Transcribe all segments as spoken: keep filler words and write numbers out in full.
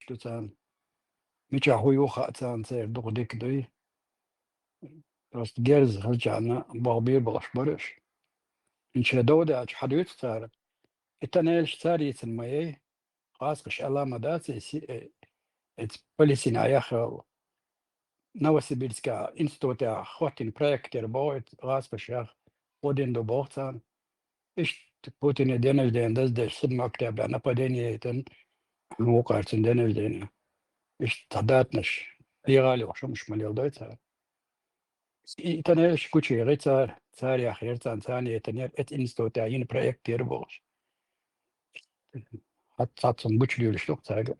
ду царна. Мичахь хӀун ю хаьа царна, церан дукха дика дуй. Просто герз хилчарна боху бийр болуш бара уьш. Инча дов даьлча хьадуьйцу цара. И тоннелаш цара йийцина ма яй. ГӀазкхаша аьлла ма дац, и си-, э, эца Палестинехь яххал Новосибирскехь институтехь хӀоттийна проект яра боху, эца гӀазкхаша яха, гӀо дина ду боху царна. Иштта Путине день рождения даздеш, седьмого октября нападение яйтина, вукхара цуьнан день рождения. Иштта цхьа датанаш, бегӀалехь хӀумаш ма леладой цара. И тоннелаш гучуйигӀи цара, цара яхъяра царна, царна яйтинера, эца институтехь йина проект яра бохуш. Хьац-, хьацам гучудуьйлуш ду-кх цаьрга.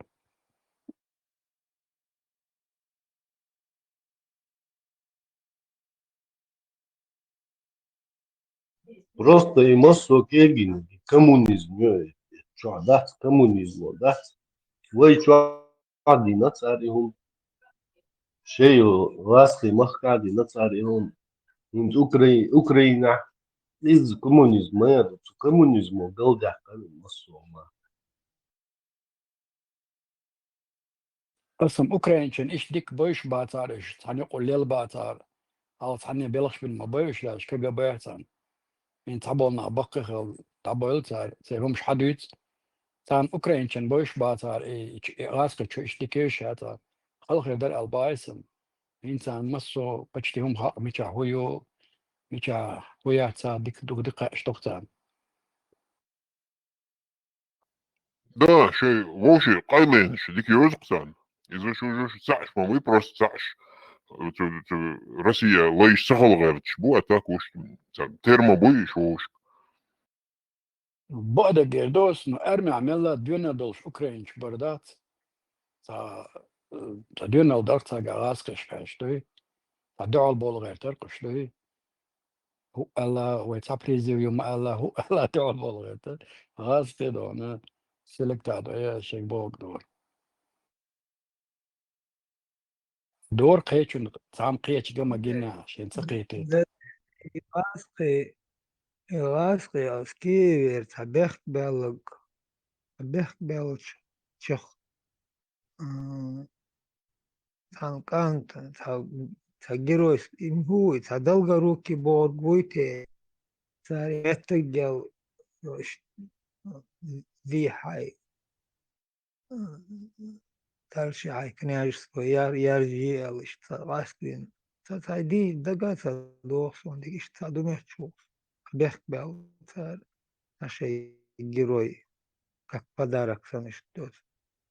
Просто и массо а кегийна коммунизм ю, чохь дац коммунизмо, дац. Вай чохь дина цара и хӀума. Шайн гӀазкхийн махкахь дина цара и хӀума. ХӀинца Украи-, Украинахь иза коммунизм ма яра, цу коммунизмо галдаьккхина массо а хӀума. Аса-м украинчун иштта дика бовзуш бацара уьш, цхьана юкъа лела бацара. Хьалха цхьанне белхаш бина ма бай уьш, аьлча, КГБ царна. ХӀинца цхьаболу нах баккхий хилла дӀабойла цара, церан хӀумаш хьадуьйцу. Царна украинчун бовзуьйтуш бацара и, и, и гӀазкхи чу иштта дика йовзуш яцара. Хала хир дара аьлла боху аса-м. ХӀинца царна массо а почти хӀума хаьа, мичахь хӀун ю, мичахь хӀун яц, цара дика, дукха дика кхаьаш ду-кх царна. Да, шайн вовшийн къайленаш дика йовзу-кх царна. Иза шу, шу, шу цхьаъш ма буй, просто цхьаъш. Цу, цу Россия лайш ца хала гӀерташ бу, а так уьш царна тера ма буй уьш вовшашка. Бакъдерг эр ду аса, но армехь мелла доьналла долуш украинчу бара дац. Цхьа, э, цхьа доьналла дара цхьа гӀазкхаша аьлча дуй. Цхьа дуьхьал болу гӀертара-кх уьш дуй. ХӀуъа аьлла, вай цхьа призыв ю ма аьлла, хӀуъа аьлла, дуьхьал болу гӀертара. ГӀазкхи дона, селектор дой, шайга бохург дора. Дора кхечунна, цхьамма кхечу ган ма гина, шен ца кхетийта. Д-, и гӀазкхи, и гӀазкхи аса Киевера цхьа бехк баьлларг, цхьа бехк баьллачу чех, м, цхьана кӀанта, цхьа, цхьа геройс-, им хӀу вуй, цхьа Долгорукий бохург вуй те, цара меттигел, ш-, дийхьай. Цара ши хьайн княжество яр-, яржий аьлла, иштта ца васквина. Ца, ца ди-, дага ца доху суна, дика иштта ца ду меттачу ву. Бехк баьлла цара, ца шайн герой, как подарок санна иштта доцу.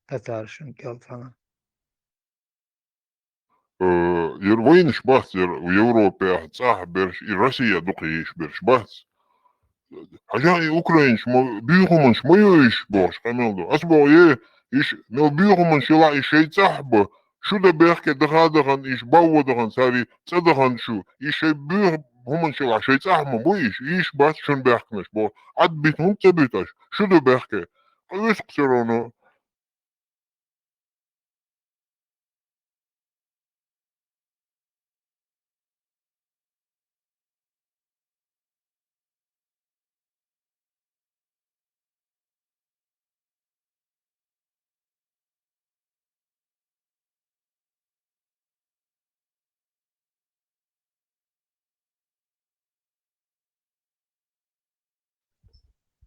Татаршна кӀел цхьана. Э, яра вайнаш бац, яра Европехь цӀахь берш, и Россия дукха йийш берш бац. Хьажа и украинаш ма, буьйхаманаш ма ю иш бохуш къамел ду. Ас боху, е, иш мел буьйхаманаш йила и шайн цӀахь бан, шу дан бехке даха а дахана, иш бавво дахана, цари цӀа дахана шу, и шайн буьйхаманаш йила шайн цӀахь ма бу иш, иш бац шун бехканаш боху. Ӏад битта хӀунда ца буьту аша? Шу дан бехке. Къуьйсу-кх все равно.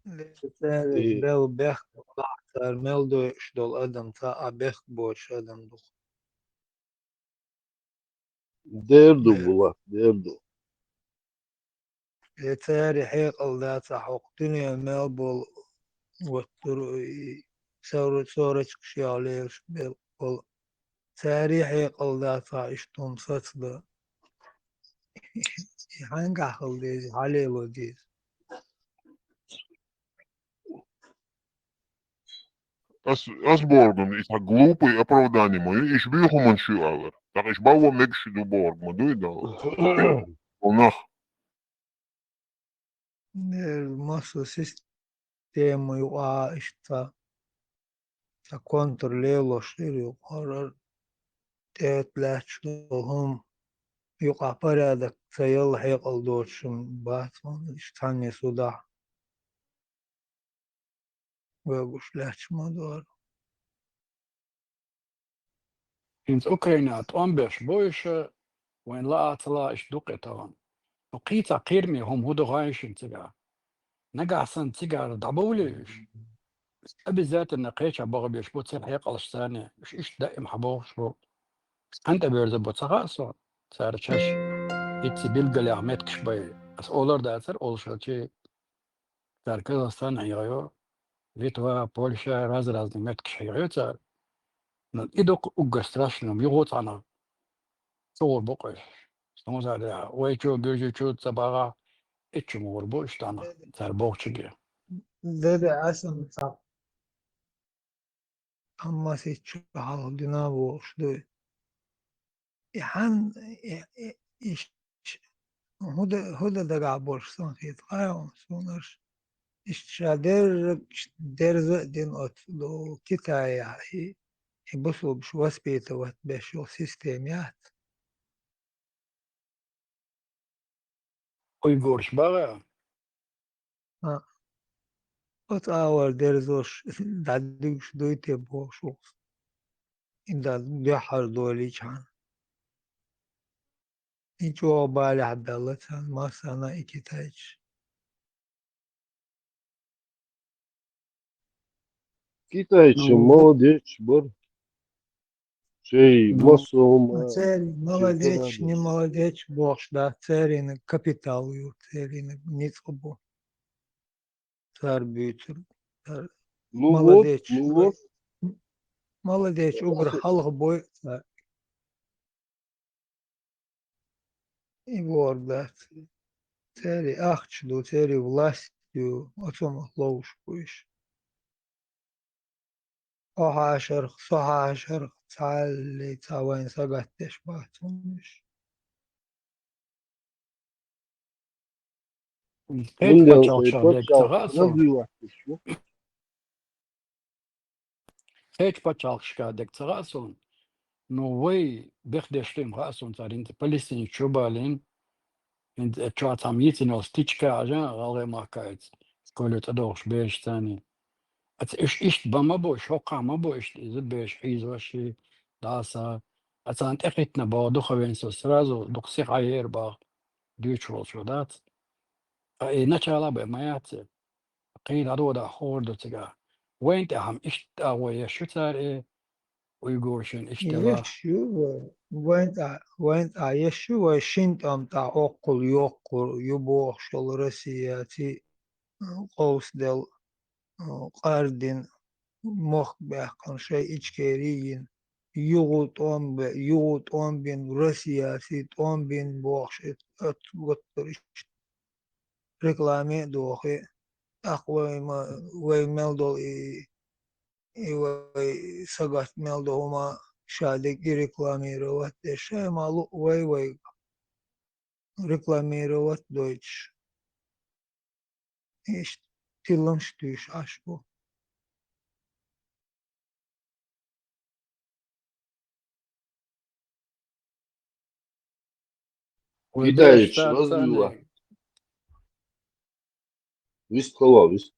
Леррина цара И бел бехк бахьа цара мел дойуш долу адам цхьа а бехк боцуш адам ду. Дер ду, Де-, Булат, дер ду. Э, цаьрий хьекъал дац ахь хӀокху дуьненан мел болу, оццура и сора-, сорочкаш яха лелаш бел болу. Цаьрий хьекъал дац ахь иштта хӀума сацадан. И хьаьнгахь хила деза, хьан лело деза? Ас, ас бохург ду, и цхьа глупый оправдание ма ю, иш буьйхаманаш ю алар. ТӀаккха иш бавва мегаш ду бохург ма ду и дала. Нах. Э, массо система юкъа иштта цхьа контур лелош хир ю, хӀара тӀе лаьтташ долу хӀума юкъахь порядок ца ялла хьекъал доцуш хӀума бац хьуна, иштта цхьанне судахь вегуш лаьтташ ма ду хӀара. ХӀинца Украина тӀом беш бу уьш, вайн лаьа ца лаьа, иштта ду-кх и тахана. Ну, кхин цхьа кхераме хӀума хӀун ду хаьий шуна цигахь? Нагахь санна цигара дӀабовлий уьш? Обязательно кхечахьа баха безаш бу церан хьекъалш царна, уьш иштта даим хьабохуш бу. Хьан тӀе боьрзур бу ца хаьа суна, цара шаьш хӀинцца билгалех меттигаш бай. Ас олар дацара олуш хилча, цара Казахстан хьийгӀайо, Литва, Польша, раз-разный меттигаш хьийгӀайо цара. Ну, и ду-кх уггар страшно, юха цхьаьна ца гӀур бу-кх уьш. Суна ца дехьа, вай чу, гуьржи чу ца багӀахь, итт чу ма гӀур бу уьш цхьаьна, цара бохучуьнга. Деде, Ӏасан цхьа Амма сетчу хьалха дина бохуш дуй. И хьан, и, и, иш, хӀуда, хӀуда дагахь болуш сан хета, хьан, сонаш, иштта ша дерриг, дерза а дина оцу Китаяхь, и, и бусулбаш воспитывать беш йолу система яц. Уйгураш бара? А. Оцу агӀор дерзош дӀадуьгуш дуй те бохуш ву-кх. И дан дуьххьара долийчхьана. И чӀогӀа балехь баьлла царна массарна и китайцаш. Китайча Ну, молодец бара. Шай Ну, массо а хӀума церан молодец, не молодец бохуш дац, церан капитал ю, церан ницкъ бу. Цара буьйцур. Цара Ну вот, молодец. Ну вот. Молодец, угар хьалха бой цара. И бохург дац. Церан ахча ду, церан власть ю, оцунах ловш бу уьш. Хьо хьашарх, со хьашарх, цхьаллий цхьа вайна сагатдеш бац хӀума уьш. Кхечу пачхьалкхашкахь дерг ца хаьа суна. Кхечу пачхьалкхашкахь дерг ца хаьа суна. Ну, вай бехдеш дуй ма хаьа суна цара, хӀинца Палестина чу балийна, хӀинца чохь цхьамма йийцина йолу стичка а, гӀалгӀай махкахь, школе цӀа дохуш бераш царний. Аца уьш иштта бан ма бу, уьш хӀокхахь ма бу, иштта иза бераш хьийзош, дӀаса. Ацарна тӀекхийтина боху духовенство сразу дукха сиха хьаера боху дуьйцуш волчо дац. Ткъа и начало бен ма яц и. Кхин дӀадодахь хуур ду цигахь. Вайна тӀехь-м иштта агӀо еш ю цара и, уйгуршна иштта ла. Еш ю вай. Вайна тӀехь, вайна тӀехь еш ю вай шина тӀом тӀехь оккхул йоккхур ю бохуш йолу Россияций, а, къовсаделла, а, къардина, мохк баьккхина, шайн Ичкери йина, югӀу тӀом бе-, югӀу тӀом бина, Россияций тӀом бина бохуш, оцу гуттар иштта рекламе а дохий, тӀаккха вай ма, вай мел долу и, и вай сагатта мел долу хӀума ша дерг и рекламировать деш, шайн ма луъу вай вайга рекламировать дойтуш. Иштта тилламаш туьйсуш Ӏаш бу. Вай Китайцы бераш цара развивать. Царна вист хала, вист.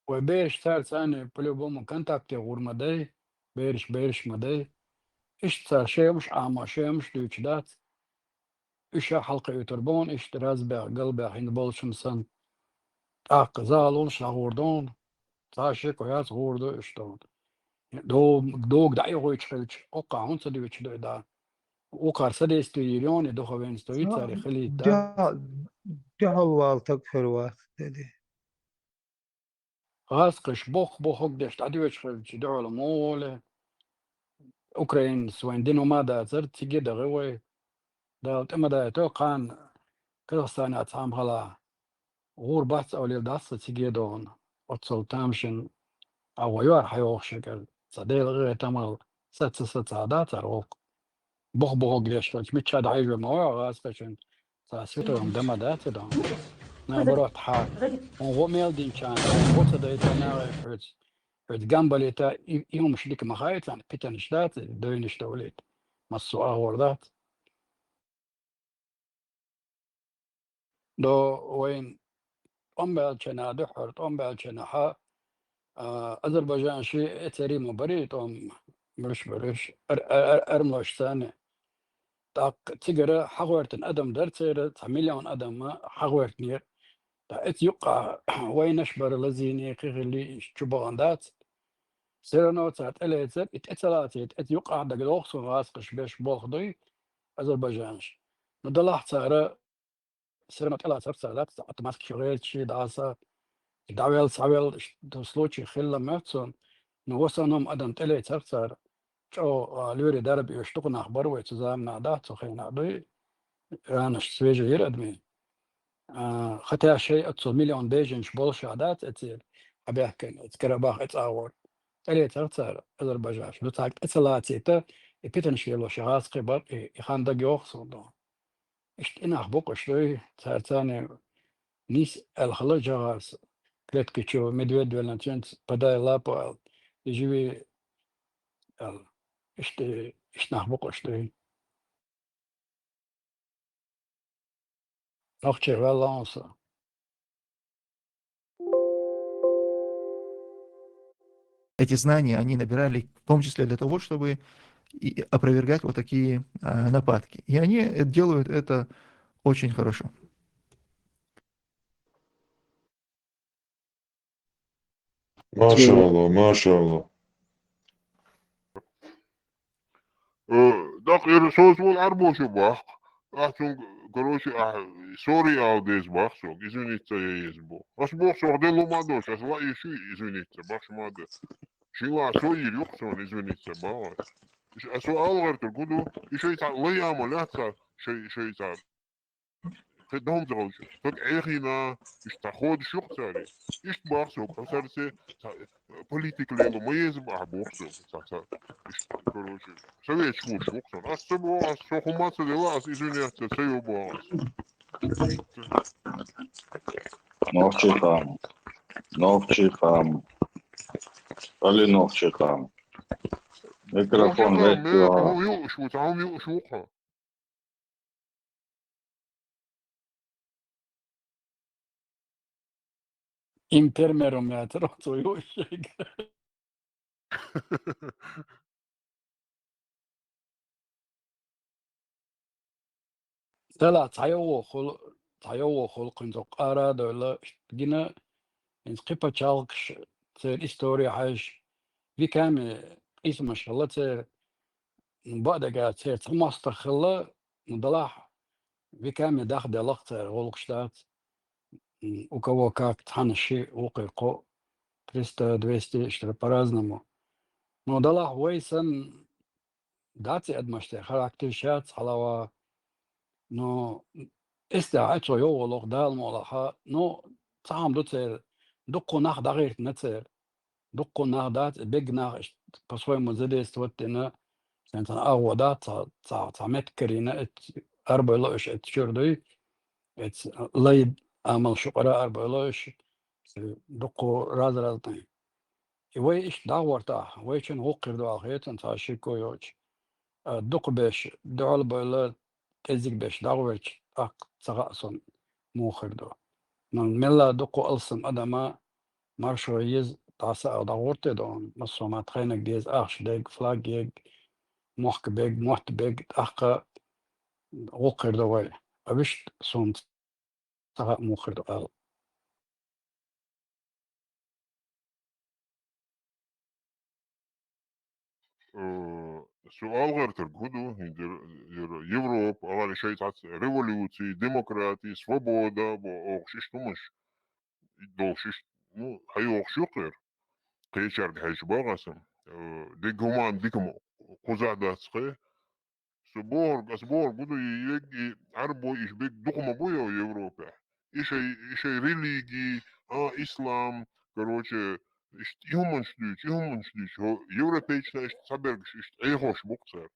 Вай бераш цара царна по-любому контакте гӀур ма дай, бераш бераш ма дай. Иштта цара шемаш Ӏама, шемаш дуьйцуш дац. Уьш а хьалакхуьйтур бу хьуна, иштта разбех, галбех хӀинца болчун санна. ТӀаккха зала луш дӀагӀур ду хьуна. Цхьа шеко яц, гӀур ду уьш ду хьуна. Дог-, дога дӀаихуьйтуш хилча, оккхахь хӀунда ца дуьйцуш ду и да? Укхара содействие йийр йоне духовенство йицаре хилийта. Дуьхьал вала таг хир вац, деде. ГӀазкхаша боху-боху хӀума деш дӀадоьдуш хилча, дуьхьал муха волу? Украинас вайн дина хӀума а дацара, цига а дахи вай. Дала тӀе ма дайто, кхана Казахстанехь цхьамма хала гӀур бац олийла дац сан цига а дохуна. Оццул тамашийна агӀо ю хьан йохуш шегара. Сан Делан къинхетамал саца-саца дацара гӀуллакх. Боху-боху геш хилча, мичча дӀахьежо ма ваьгӀа гӀазкхашна, цхьа световым дама дац и дан. Наоборот, хьан гӀо мел динчарна, гӀо ца дайта нахе хьоьца, хьоьца гамбалийта, и, и хӀумаш дика ма хаьа царна, питанаш дац, дойнаш довлийта. Массо а агӀор дац. До вайн тӀом баьллачу хенахь, дуьххьара тӀом баьллачу хенахь, а, Азербайджан ши эцари ма барий тӀом, Берш, берш. Ар-, ар-, ар-, армлош царна. ТӀаккха цигара хьагӀоьртина адам дара церан, цхьа миллион адам хьагӀоьртинера. ТӀаккха эца юкъа вайнаш бара лазийна, кхы хилли, чу бахана дац. Всё равно цара тӀелецар, и тӀе ца лацийта, эца юкъа дага доху суна гӀазкхаша беш болх дуй, азербайджанаш. Ну, далахь цара, всё равно тӀелацар цара, дац, автоматика гӀерташ, дӀаса, дӀавелла, схьавелла, ш-, ду случай хилла моьтту суна, но в основном адам тӀелецар цара, чӀогӀа, а, лоьрий дарба оьшуш дукха нах бара вай цу заманахь, дац, цу хенахь дуй, ранаш свежий яра адамийн. А, хотя шайн оццул миллион беженцаш болуш а дац эцера, хьабаьхкина, эца Карабах, эца агӀор. ТӀелецар цара, азербайджанаш. Ну, цхьаьга тӀе ца лацийта, и питанаш лелош гӀазкхий бара, и, и хан дага йоху суна. Иштта и нах бу-кх уьш дуй, цара царна нийса аьлла хилла жагӀарца, клетка чу медведь велланца, цуьнца подай лапу аьлла, и живи аьлла. Иштта, иштта нах бу-кх уьш дуй. Нохчий ваьлла хьуна со. Эти знания они набирали в том числе для того, чтобы и опровергать вот такие, а, нападки. И они, э, делают это очень хорошо. Машалла, машалла. Э, дакъа эр соцаволу Ӏарбоша бахкъа. Ахь цунга, короче, ахь сори ала деза бахкъа сога, извиниться ян еза боху. Ас боху, сох делла ма а долуш, ас лаьа шу извиниться, бахьаш ма а ду. Шила со йийр ю-кх суна извиниться бахьа. Ас со ала гӀертарг хӀун ду, и шайца лайа ма лаьццара, шай, шайца. Кхин донзагӀалча, стаг Ӏехийна, иштта ходуш ю-кх цара. Иштта боху сога, хьо сарсе, ца, политика лело ма еза бахьа боху сога, ца, ца, иштта, короче, советчик вуш ву-кх суна. Ас ца боху, ас со хӀума ца делла, ас извиняться ца йо боху ас. Нохчий хаам. Нохчий хаам. Али нохчий хаам. Микрофон Нохчий хаам, веккуа. Ме, хьо юуш ву, ца хьо юуш ву-кх хьо. Импермерум яцара цо йоуш шайга. Села цхьайогӀо хуьлу, цхьайогӀо хуьлу кхуьнца къара а дойла, гина, хӀинца кхин пачхьалкхаш, церан истори хьаьжча, веками къийсамаш хилла церан, бакъдерг а церан цхьа мостагӀ хилла, ну, далахь, веками дахделла-кх церан, гӀуллакхаш дац. М, у кого как, цхьана ши, вукхуьнан кхоъ, триста, двести, иштта по-разному. Ну, далахь вай санна дац и адамаш, церан характер шац хьалава. Ну, эс тӀехь цо йогӀу лоху Дала мукъ лахь. Ну, цхьа хӀума ду церан, дуккха нах дӀагӀиртина церан. Дуккха нах дац, и бегга нах иштта по-своему задействовать дина, шайн цхьана агӀо дац, цхьа, цхьа, цхьа меттиг карийна, эц-, арабевлла уьш эцу чуьра дуй, эц лай амал шукъара арабевлла уьш, дуккха раз-раз тӀе. И вай иштта дӀагӀортахь, вайчун гӀуллакх хир ду аьлла хеташ, цхьа шеко йоцуш. А, дукха беш, дуьхьал бевлла, кӀеззиг беш дӀагӀойтуш, тӀаккха ца хаьа суна муха хир ду. Ну, мелла дуккха алсам адама маршо еза, дӀаса а дӀагӀорте ду, массо а ма тхайнаг деза, ахча дерг, флаг ерг, мохк берг, мотт берг, тӀаккха гӀуллакх хир ду вай. А вуьшта суна ца хаьа муха хир ду аьлла. Э, суал гӀертарг хӀун ду? ХӀинца яра, яра Европа, агӀор шайн цхьацца революци, демократи, свобода, бо, оха шиш хӀумаш, долуш шиш, ну, хьайогӀуш ю-кх яра. Кхечаьрга хьаьжча боху аса, э, дерг хӀуманна дика ма кхузахь дац кхе. Со бохург, аса бохург хӀун ду, и ерг, и Ӏарбой, иш берг дукха ма бу йо Европехь. И шай, и шай религи, а, ислам, короче, иштта и хӀуманаш дуьйцу, и хӀуманаш дуьйцу, хӀо, европейчна иштта цхьабергаш иштта Ӏехош бу-кх цара.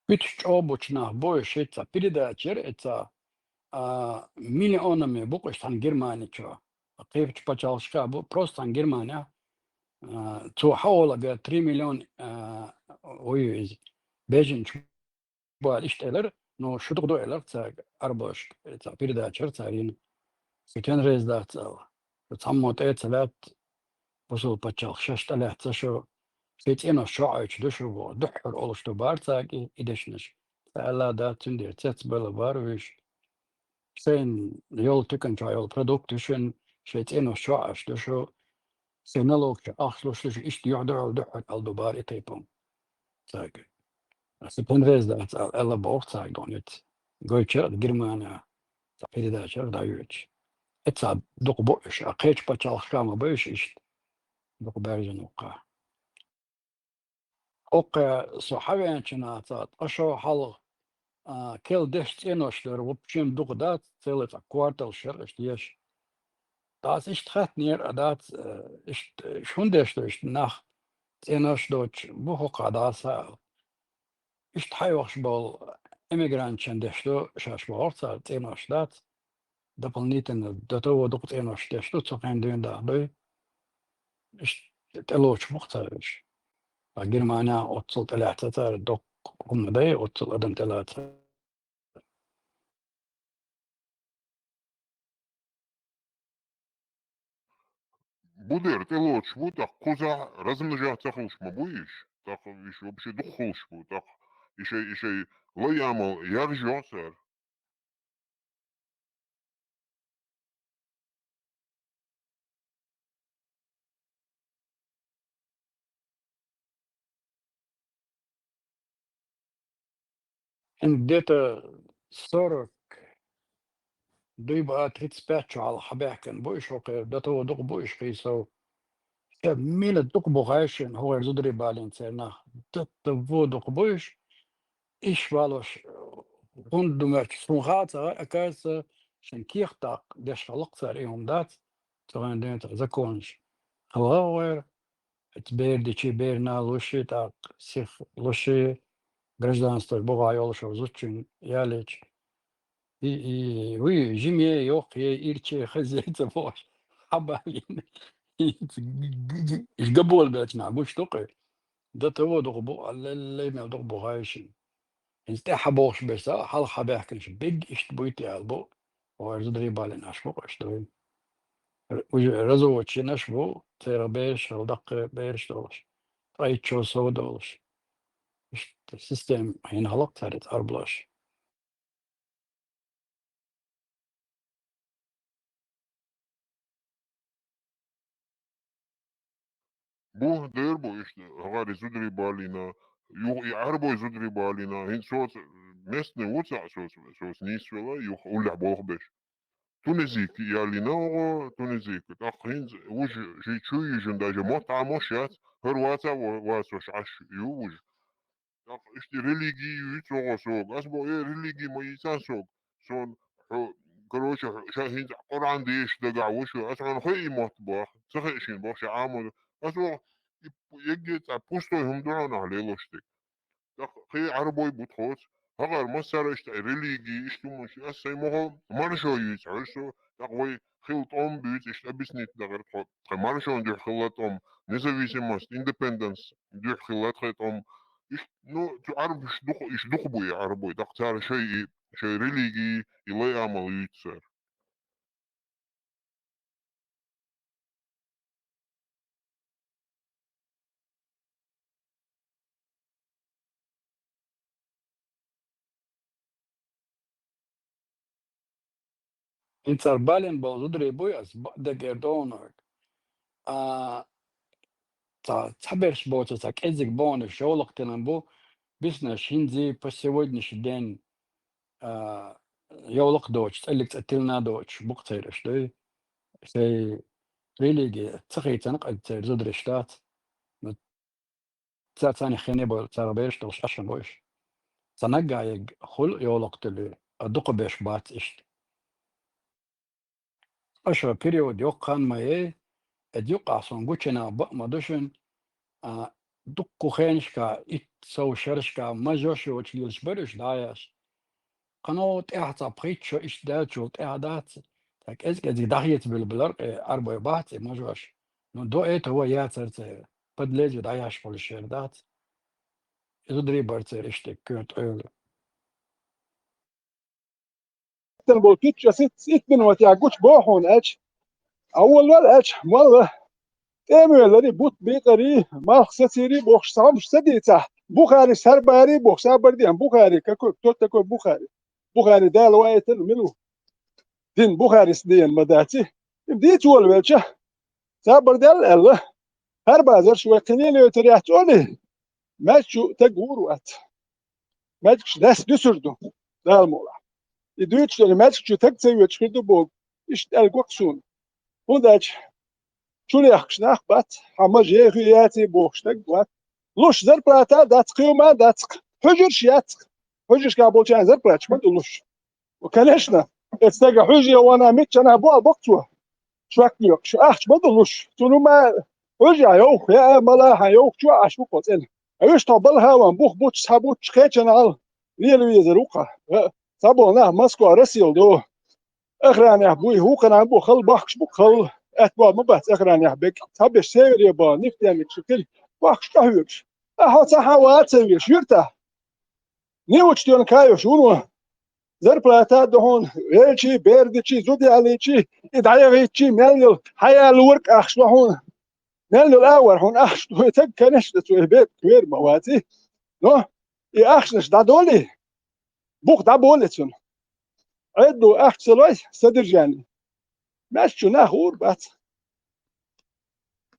Уьш чӀогӀа бучу нах бу, шийтта цхьа передача яра эца, а, миллионами бу-кх уьш цхьана Германи чу. Кхечу пачхьалкхашка а бу, просто цхьана Германи, а, цо хьагӀолага три миллион, а, ой, иза, беженцаш бу аьлла иштта элира, ну, шу дукха ду элира цаьрга, Ӏарбошка, цхьа передача яра цара йина. Со тен реза дац аьлла. Цхьаммо тӀе а ца лаьтта, бусалба паччахьалкхе шаьш тӀелаьцна шу, шоай цӀенош чоӀ Ӏойчу ду шу бохуш, дуьххьара олуш ду бара цаьрга и дешнаш. Цо аьлла дац, цундела цецбелла бара уьш. Шайна йолу туькан чохь йолу продукт ю шуна, шайн цӀенош чохь Ӏаш ду шу, шайн налогаш ахча луш ду шу, иштта юьхь-дуьхьал дуьххьара аьлла ду бара и тайпана. Цаьрга. Аса пенрез дац аьлла, аьлла боху цаьрга донец. Гойтча а Германия, цхьа передача а дӀайоьдуш. Эца дукха бу уьш, а кхечу пачхьалкхашкахь ма бу уьш иштта. Дукха баьржина ву-кха. Оккхе со хьавеанчу нахаца, ткъа шо хьалха, а, керла деш цӀенош дара, в общем, дукха дац, целый цхьа квартал шераш деш. Дац иштта хаттанера, а дац, э, иштта, э, хӀунда деш ду иштта нах цӀенош доцуш бу хӀокху даса аьлла. Иштта хьайохуш болу эмигрантчун деш ду шаьш бохура цара, цӀенош дац. Дополнительно до того дукха цӀенош деш ду, цу хенахь дуьйна дахдой. Иштта тӀелоцуш бу-кх цара уьш. Ткъа Германехь оццул тӀелаьцна цара, доккха хӀума дай, оццул адам тӀелаьцна. Бу дера, тӀелоцуш бу, тӀаккха кхузахь размножать ца хуьлуш ма бу уьш, тӀаккха уьш вообще дукха хуьлуш бу, тӀаккха и шай, и шай лай амал яржо цара. Где-то сорок, дуй баа, тридцать пять чохь хьабаьхкина бу уьш хӀокхуьнан, до того дукха бу уьш хьийсов. Ша мила дукха бу хаьий шуна хӀокхуьнан зударий балийна церан нах. До того дукха бу уьш. Иш валош, хӀунда ду моьтту, суна хаа ца хаьа, оказывается, шайн кехат даккха деш хилла-кх цара, и хӀума дац. Цу хенахь дуьйна цхьа законаш хилла гӀера. Эца бер дичи, бер нана луши, тӀаккха сиха луши, гражданство бухахь йолуш зудчуьнга ялийча. И, и, вуй, жиме, йоккхае, ирче, хазе ца бохуш, хьабалийна. Иш габолабелча нах гуш ду-кх. До того дукха бу, а леллай мел дукха бу хаьий шуна. ХӀинца тӀаьхьа бохуш берш, хьалха хьабаьхкинарш, бегга иштта буй те аьлла бу, оха зударий балийна Ӏаш бу-кх уьш дуй. Уже разводчинаш бу, церан бераш хилла, даккхий бераш долуш, ткъе итт шо сов долуш. Иштта система хьийна хилла-кх цара иза Ӏарбоша. Бу, дер бу иштта, хӀара зударий балийна, юха и Ӏарбой зударий балийна, хӀинца соца местный ву цхьаъ, соца, соца нийсвелла, юха уллехь болх беш. Тунезийка ялийна оха, тунезийка. ТӀаккха хӀинца вуж ши чу йижина даже мотт Ӏамош яц, хӀара ваца а ва-, вацош Ӏаш ю вуж. ТӀаккха иштта религи юьйцу оха сога. Ас боху, э, религи ма йийцан сога. Сон хьо, короче, хьо, ша хӀинца Къуръан дешаш дагахь ву шу. Ас хьуна хой и мотт боху. Ца хой шена боху, ша Ӏамо. Ас боху, и пу-, егге цхьа пустой хӀума ду хьуна ахь лелош дерг. ТӀаккха кхин Ӏарбой бу тхоца. ХӀокхара массара иштта религи, иштта хӀуманаш, ас сайн мохо маршо юьйцу хьуьжа со. ТӀаккха вай хилла тӀом буьйцу, иштта объяснить дахара тхо. Тхайн маршонна дуьхьа хилла тӀом, независимость, индепенденс дуьхьа хилла тхайн тӀом. Иш, ну, цу Ӏарбаш дукха, иш дукха бу и Ӏарбой, тӀаккха цара шай и, шай религи, и лай амал юьйцу цара. ХӀинца цара балийна болу зударий буй ас, бакъдерг эр ду хьуна. А, цхьа, цхьаберш боцу, цхьа кӀеззиг баханаш йовлакх тиллина бу, биснарш хӀинца по сегодняшний день, а, йовлакх доцуш, цӀеллиг цӀа тиллина доцуш бу-кх церан, дуй. Шайн религи ца хийцина къа церан зударий дац. Ну, цара царна хене бойла, цара бераш долуш Ӏаш ма бу уьш. Цхьа наггахь ерг хуьлу йовлакх тилли, а дукха беш бац иштта. Аша период йоккха хан ма яй, эд юккъахь сон гучина бакъ ма ду шуна, а, дуккха хенашка, итт сов шерашка, мажош йоцуш лелаш бара уьш дӀаяш. Кхано тӀаьхьа цхьа пхийтта шо иштта даьллачул тӀаьхьа дац, цхьа кӀез-кӀезиг дӀахеца билбелар, э, Ӏарбой бац и мажош. Ну, до этого яцара церан, подлезий дӀаяш хуьлуш яра дац. И зударий бара церан иштта коьрта Ӏуьйла. Тан бо кичча сит, ит минот я гуч бохун эч. Ӏа волавелла аьлча, молла тӀема велари, бутт бекъари, малх сацийри бохуш, цхьа хӀумаш ца дийцахь, Бухари схьарбари бохуш, схьабар ден Бухари, какой, кто такой Бухари? Бухари Дала ваийтина мила ву? Дин Бухарис ден ма дац и. Им дийца волавелча, схьабар даьлла аьлла, хӀара базарш вай кхин лелойтар яц олий, маьждиг чу таг вур вац. Маьждигаш даьсса дуьсур ду, Дала мукъалахь. И дуьйцуш долу маьждиг чу таг ца воьдуш хир ду боху, иштта аьлла го-кх суна. ХӀунда аьлча чулехкаш нах бац, хьан мажа е хуьйций бохуш стаг вац. Луш зарплата а дац, кхин хӀума а дац, хьуьжарш яц. Хьуьжаршкахь болчарна зарплаташ ма ду луш. Конечно, эцу стага хьуьжа ян вана миччанахь бу а боккху цо. Шок лоькхуш, ахча ма ду луш. Цунна ма хьуьжа а йовха, я а мала а хьан йовха чу а Ӏаш ву кхо цӀена. Ӏуьш тхо балха а ван, бух буттуш, цхьа буттуш кхечанхьал лела везар ву-кх. Цхьаболу нах Москва, Россел ду. Охранехь буй, хӀокхунна бу хала, бохкуш бу хала. Аьтта боху ма бац охранехь беккъа. Цхьаберш севере боху, нефтяникаш хила, бохкуш тӀехьоьгуш. Ахьа хьо цхьа хьан ваца веш, юьртахь. Неучтёнка йолуш вуно. Зарплата а ду хьуна, велчий, бердичий, зуда ялийчий, и дӀаяхийтчий, мел йолу хьан яьлла варг ахча ду хьуна. Мел йолу а вара хьуна ахча ду, и таг, конечно, цо и бепиг вер ма ваций. Но и ахчанаш дӀадолий, бух дӀаболий цунна. Ӏедало ахча ца лой, содержание. Маьждиг чу нах вур бац.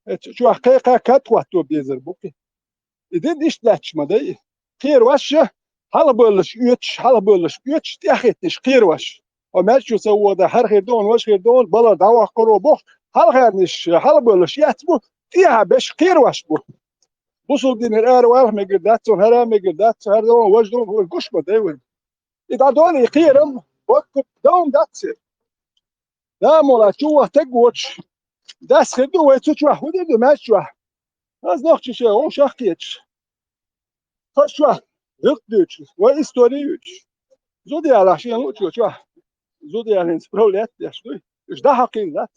Эцу чохь кхайкха кад хӀотто безар бу-кх. И дин иштта лаьтташ ма дай. Кхераваш а, хьалхабевллаш оьцуш, хьалхабевллаш оьцуш, тӀехӀиттинарш кхераваш. Хьо маьждиг чу ца вода, хӀара хир ду хьуна, важа хир ду хьуна, балар дӀаваккхаро бохуш, хьалхарнаш хьалхабевллаш эцна бу, тӀехьа берш кхераваш бу. Бусулба динера аравала мегар дац, цунна хӀара а мегар дац, хӀара ду хьуна, важа ду хьуна, гуш ма дай вай. И дӀадолий кхерам, баккхуп, дан дац церан. Да, мола, чу ваха таг воцуш, дас хир ду вай цу чохь, хӀун дийр ду маьждиг чохь? Хаза нохчий ша, вовшах а кхеташ. Хаза чохь гӀиллакх дуьйцуш, вай истори юьйцуш. Зуда ялахь шена луучо чохь. Зуда ялийна справлять деш дуй. Уьш дӀахьакхийла дац.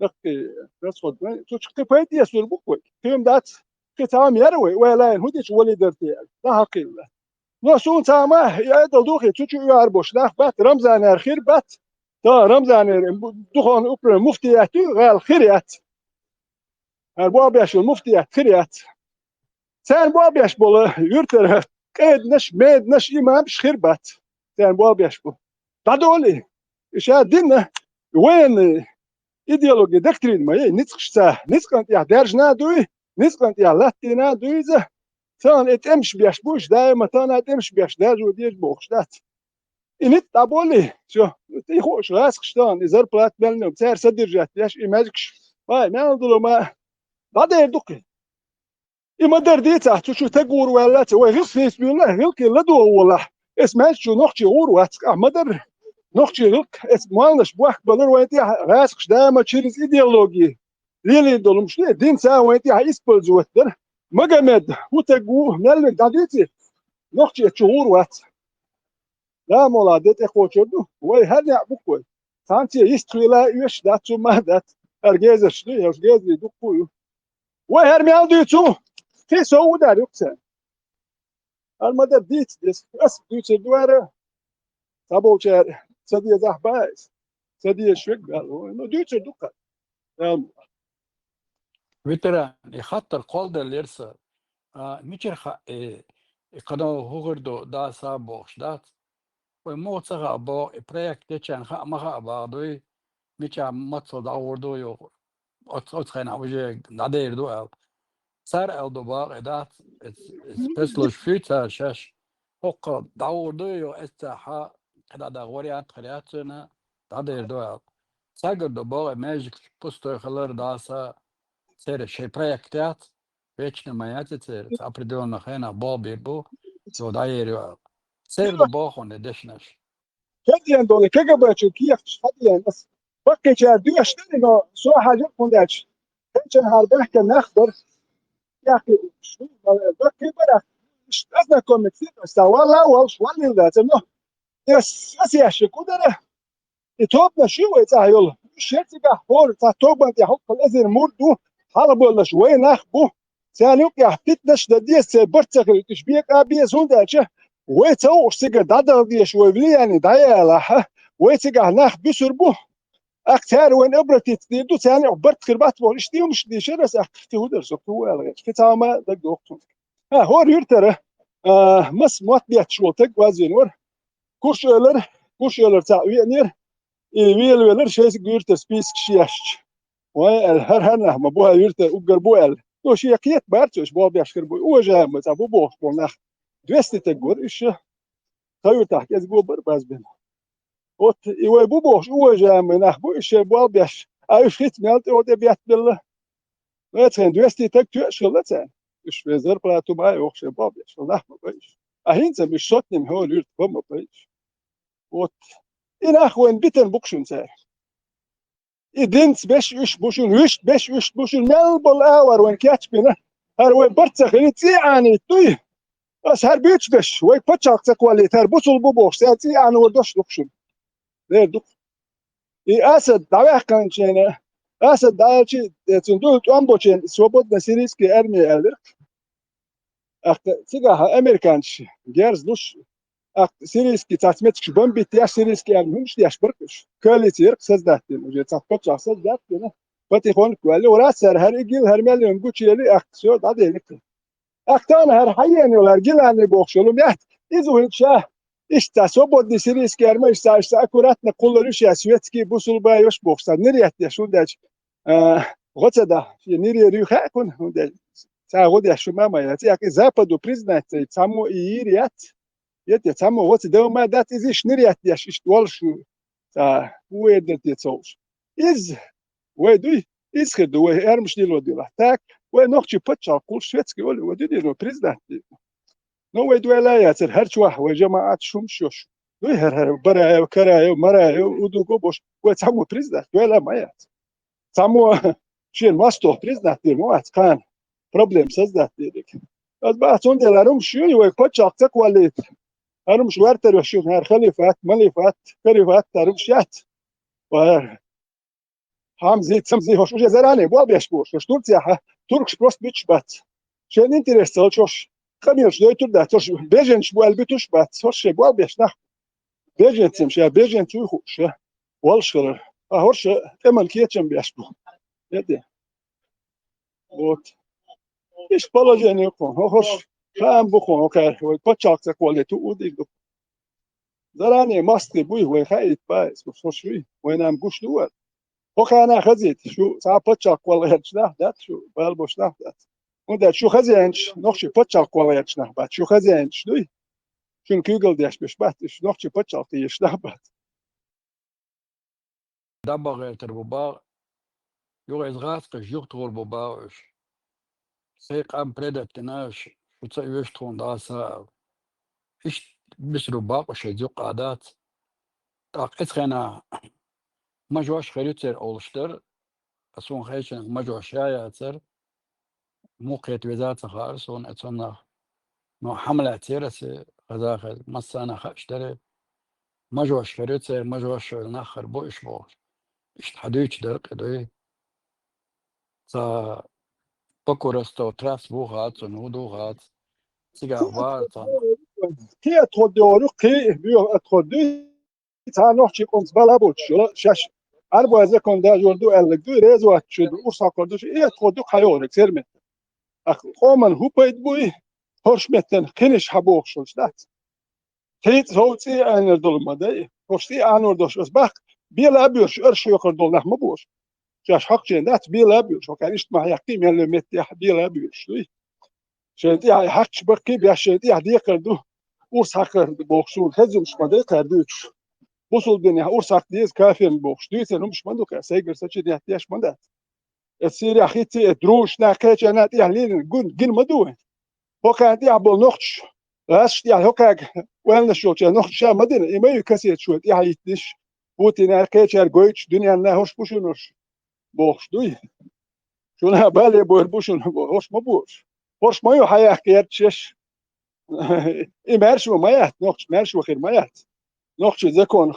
Даккхий, расход вайн. Цу чу кхин пайда эцур бу-кх вай. Кхин дац, кхин цхьа хӀума яра вай, вай лайна хӀун дича вали дара те аьлла. ДӀахьакхийла дац. Но суна цхьа хӀума, и Ӏедал духий, цу чу оьхьар болуш нах бац, Рамзанера хир бац. Та Рамзанера, м, духовный управление муфтият ю, гӀала хир яц. ХӀара бохбеш йолу муфтият хир яц. Царна бохбеш болу юьртара къеданаш, меданаш, имамаш хир бац. Царна бохбеш бу. ДӀадолий. И ша дина военный идеология, доктрина ма яй, ницкъашца, ницкъан тӀехь даьржина а дуй, ницкъан тӀехь латтийна а дуй иза. Царна и тӀемаш беш бу, уьш даима тахана а тӀемаш беш, даьржо деза бохуш дац. И ницкъ дӀаболий, всё. И хууш гӀазкхаш тахана, и зарплата мел нуьм, цара содержать деш, и маьждигаш. Вай, мел долу ма, дӀадер ду кхин. И ма-дарра дийцахь, цу чу тагур ваьлла ца, вай гӀиллакх хийцабуьйлахь, гӀиллакхе ладогӀа волахь, эс маьждиг чу нохчий гӀур вац, ахь ма-дарра. Нохчий гӀиллакх, эс молланаш бохкабалар вайн тӀехь, гӀазкхаш даима через идеология лелийна долу хӀумаш ду, динца вайн тӀехь использовать дара. Магомед, хӀун таг ву, мел верг дӀадийци, нохчий эс чу гӀур вац. Да, мола, де тӀекхочур ду, вай хӀара некъ бу-кх вай. Цхьаьнца йистхила а оьшуш дац, цу ма дац. ХӀара гезарш ду, хӀара гезарий дуккха а ю. Вай хӀара мел дуьйцу, кхин сов а дар ю-кх царна. ХӀара ма-дарра дийца деза. Ас дуьйцур ду хӀара. Цхьаболчара ца дезахь баьхьа иза. Ца дезаш верг баьлла. Ну, дуьйцур ду-кх. Ам. Ветеран, и хаттар кхолладеллера сан. А, мичара хаьа, и, и кхано хӀун хир ду, даса а бохуш дац. Вай муха ца хаьа боху, и проект дечарна хаа ма хаьа бахьа дуй, мичахь мацалла дӀагӀур ду юха, оцу, оцу хенахь уже дӀадер ду аьлла. Цара аьлла ду бахьа и дац, эц-, эц-, спецслужбаш фуьйцу цара шаьш. ХӀокхо дӀагӀур ду юха, эццахьа кхидӀа дагӀа вариант хир яц цуьнан, дӀадер ду аьлла. Цаьргара ду боху и маьждиг пустой хилар даса, церан шайн проект яц, вечно ма яц и церан, цхьа определённый хенахь болх бийр бу, цо дӀаер ю аьлла. Церан ду боху хьуна и дешнаш. Хьадеана долу КГБ-чу кехаташ хьадеана аса. Баккхийчара доьшуш дара, но со хьажа хӀунда аьлча, кхечанхьара баьхкина нах бара. Баккхий бара. Иштта ознакомиться дира аса, валла а волуш, валлийла дац, но аса, аса яьшшиг хӀун дара? И тобанаш ю вай цӀахь йолу. Уьш яцигахь хӀора цхьа тобанна тӀехь хӀокхул эзар мурд ву, хьалхабевллаш вай нах бу. Царна юкъехь питанаш а дан деза, церан барт ца хилийта, уьш бекъа а беза, хӀунда аьлча вай ца хууш цигара дӀадала дезаш вай влияние дӀаялахь, вай цигахь нах буьсур бу. Ах, цара вайна обратиться дийр ду, царна юкъе барт хир бац бохуш, иштта юмаш дийшар аса, ах, кхин хӀун дара со, кхин хӀун аьлла гӀерташ. Кхин цхьа хӀума дагадоуьйту. ХӀа, хӀора юьртара, а, масса мотт бетташ волу таг вазвина вара. Куш-Эвлара, Куш-Эвлара цхьаъ веанера, и вела велара шайза юьртара спискаш ешча. Вай аьлла, хӀара-хӀара нах ма бу, хӀара юьртара уггар бу аьлла. Ну, шен кхета бара цо, уьш болх беш хир бу, уважаемый цхьа бу бохуш болу нах. Двести таг вара уьш, тхан юьртахь кӀезиг бара базбина. Вот и вай бу бохуш, уважаемый нах бу, уьш шайн болх беш. А уьш хӀинца мел тӀе тӀе беттабелла. Вай цхьана двести таг тоьаш хилла царна. Уьш вай зарплату ма йоху шайн болх беш, нах ма бай уьш. А хӀинца уьш сотним хӀора юьрта бан ма бай уьш. Вот. И нах вайна битина бу-кх шуна цара. И динца беш уьш бу шуна, вуьшта беш уьш бу шуна, мел болу агӀор вайна кечбина. ХӀара вай барт ца хилий, цӀий Ӏанийта дуй. Аса хӀара буьйцуш беш, вай пачхьалкх ца кхоллийта, хӀара бусул бу бохуш, цара цӀий Ӏанор долуш ду-кх шуна. Дера ду-кх. И Асад дӀаваьккхинчу хенахь, Асад дӀаелча, э, цунна дуьхьал тӀом болчу хенахь, свободная сирийская армия аьллера-кх. ТӀаккха цигахь американцаша герз луш, тӀаккха сирийский цхьацца меттигаш бомбить деш, сирийский арми хӀумаш деш бара-кх уьш. Коалици яра-кх создать дина, уже цхьацца пачхьалкх создать дина. Потихоньку ваьлла, вара цара хӀара и гила, хӀара мел йина гучуели, тӀаккха всё, дӀаделира-кх. ТӀаккха тахана хӀара хьаена йолу, хӀара Гилани бохуш йолу метта, иза ву хӀинца ша, иштта цхьа свободный сирийский арми, иштта, иштта аккуратно кхуллур ю ша, светский, бусулба йош бохуш, цхьа нир еттадеш, хӀунда аьлча, а, гӀо ца дахь, шен нирера ю хаьа кхунна, хӀунда аьлча, цхьа гӀо деш шу ма ма яц. ТӀаккха и Западо признать ца йича, цхьаммо и йийр яц, я те цхьаммо гӀо ца дан ма дац, иза иштта нир еттадеш, иштта волуш ю, цхьа хӀун эр дара те ца хууш. Иза вай дуй, иза хир ду, вай хӀермаш лело делахь. Так, вай нохчий пачхьалкх кхуллуш, светский олий, вай дуьнено признать дийр ду. Но вай дуьйла яцара, хӀара чохь вай жамаӀат шумаш йош. Дуй хӀара, хӀара Бараев, Караев, Мараев, Удуго бош, вай цхьаммо признать дуьйла ма яц. Цхьаммо шен мостагӀ признать дийр ма вац, кхана проблема создать дийриг. Ас баха, цундела хӀара хӀумаш ю, вай пачхьалкх ца кхоллийта. ХӀара хӀумаш вартар йош ю, хӀара халифат, малифат, карифат, хӀара хӀумаш яц. Ва хӀара Хьамзи, Цамзи, хӀорш уже заранее болх беш бу, хӀорш Турцияхьа, туркаш просто буьтуш бац. Шен интерес ца хилча, хӀорш къамелаш дойтур дац, хӀорш беженцаш бу аьлла буьтуш бац, хӀорш шен болх беш нах. Беженцам ша, беженц вуй хууш ша, волуш хилар. А хӀорш тӀеман кечам беш бу. Я те. Вот. Иштта положение ю кхуна, хӀо-, хӀорш хаам бу кхуна, хӀокхара, вай пачхьалкх ца кхолле ту удиг ду. Заранее мостагӀий буй, вай хаийта бац, хӀорш вуй, вайна-м гуш ду вай. ХӀокхарна хазийта, шу цхьа пачхьалкх кхолла гӀерташ нах дац, шу бала бош нах дац. ХӀунда аьлча шу хазиянчаш нохчий пачхьалкх кхолла гӀерташ нах бац, шу хазиянчаш дуй? Шуна куьйгалла деш беш бац, шу нохчий пачхьалкх тешаш нах бац. ДӀабаха гӀертар бу баха, юха иза гӀаскхаш юхатухур бу баха уьш. Сайн къам предать дина аша, шу ца оьшу тхуна дӀа а, са а аьлла. Иштта бисар бу баха шайн зуькъа а дац. ТӀаккха эцхьана мажош хир ю церан олуш дара, аса хьуна хезча мажош ша яцара, муххета веза а ца хаьара суна, э, цунах. Но хьамалаьццера аса хаза хеза, массарна хууш дара. Мажош хир ю церан, мажош шайла нах хир бу уьш бохуш. Иштта хьан дуьйцуш дара кхидӀа. Ца Покуростов трасса бу хац, цунна хӀун ду хац. Цигахь вара цхьана. Кхин а тхо догӀур ю, кхин а боьха а тхо дуй. Цхьа нохчий къомца бала боцуш йолу, шаьш Ӏарбой закон дажор ду аьлларг дуй, реза воцчу ду, урс хьокхур ду, и тхо ду кхайогӀург церан метта. Ах, къоман хӀун пайда буй, хӀорш меттан кхинаш хьан бохуш хилча дац? Кхин цхьа хӀов цӀий Ӏенар долу ма дай, хӀорш цӀий Ӏанор долуш ас баккха, бела а боьрш, арш хьоькхур долу нах ма бохуш. Шаьш хьокхучийн дац, бела а боьрш, хӀокхара иштта ма хьаьккхий, мел метте бела а боьрш дуй. Шайн тӀехь хьакхаш баккхий беш, шайн тӀехь декхар ду, урс хьакхар ду бохуш, суна хезумаш ма дай кхара дуьйцуш. Бусулба динехь урс хьакха деза кафирна бохуш, дуьйцина хӀумаш ма ду кхара, сайгара сачу деттеш ма дац. Эс Сирия хитти, эс дружна кхечарна тӀехь лийна гун, гина ма ду вайн. ХӀокхарна тӀехь болу нохчаш, гӀазкхаш тӀехь хӀокхаьрга ойланаш йолчу нохчаша ма дина, и ма ю кассеташ вай тӀехь йиттинаш, Путина кхечаьрга гойтуш, дуьненна хӀорш бу шуна хӀорш бохуш дуй. Шуна бале бойр бу шуна, хӀорш ма бохуш. ХӀорш ма ю хьаяккха гӀерташ еш. И маьрша ма яц, нохча маьрша хир ма яц. Нохчийн закон,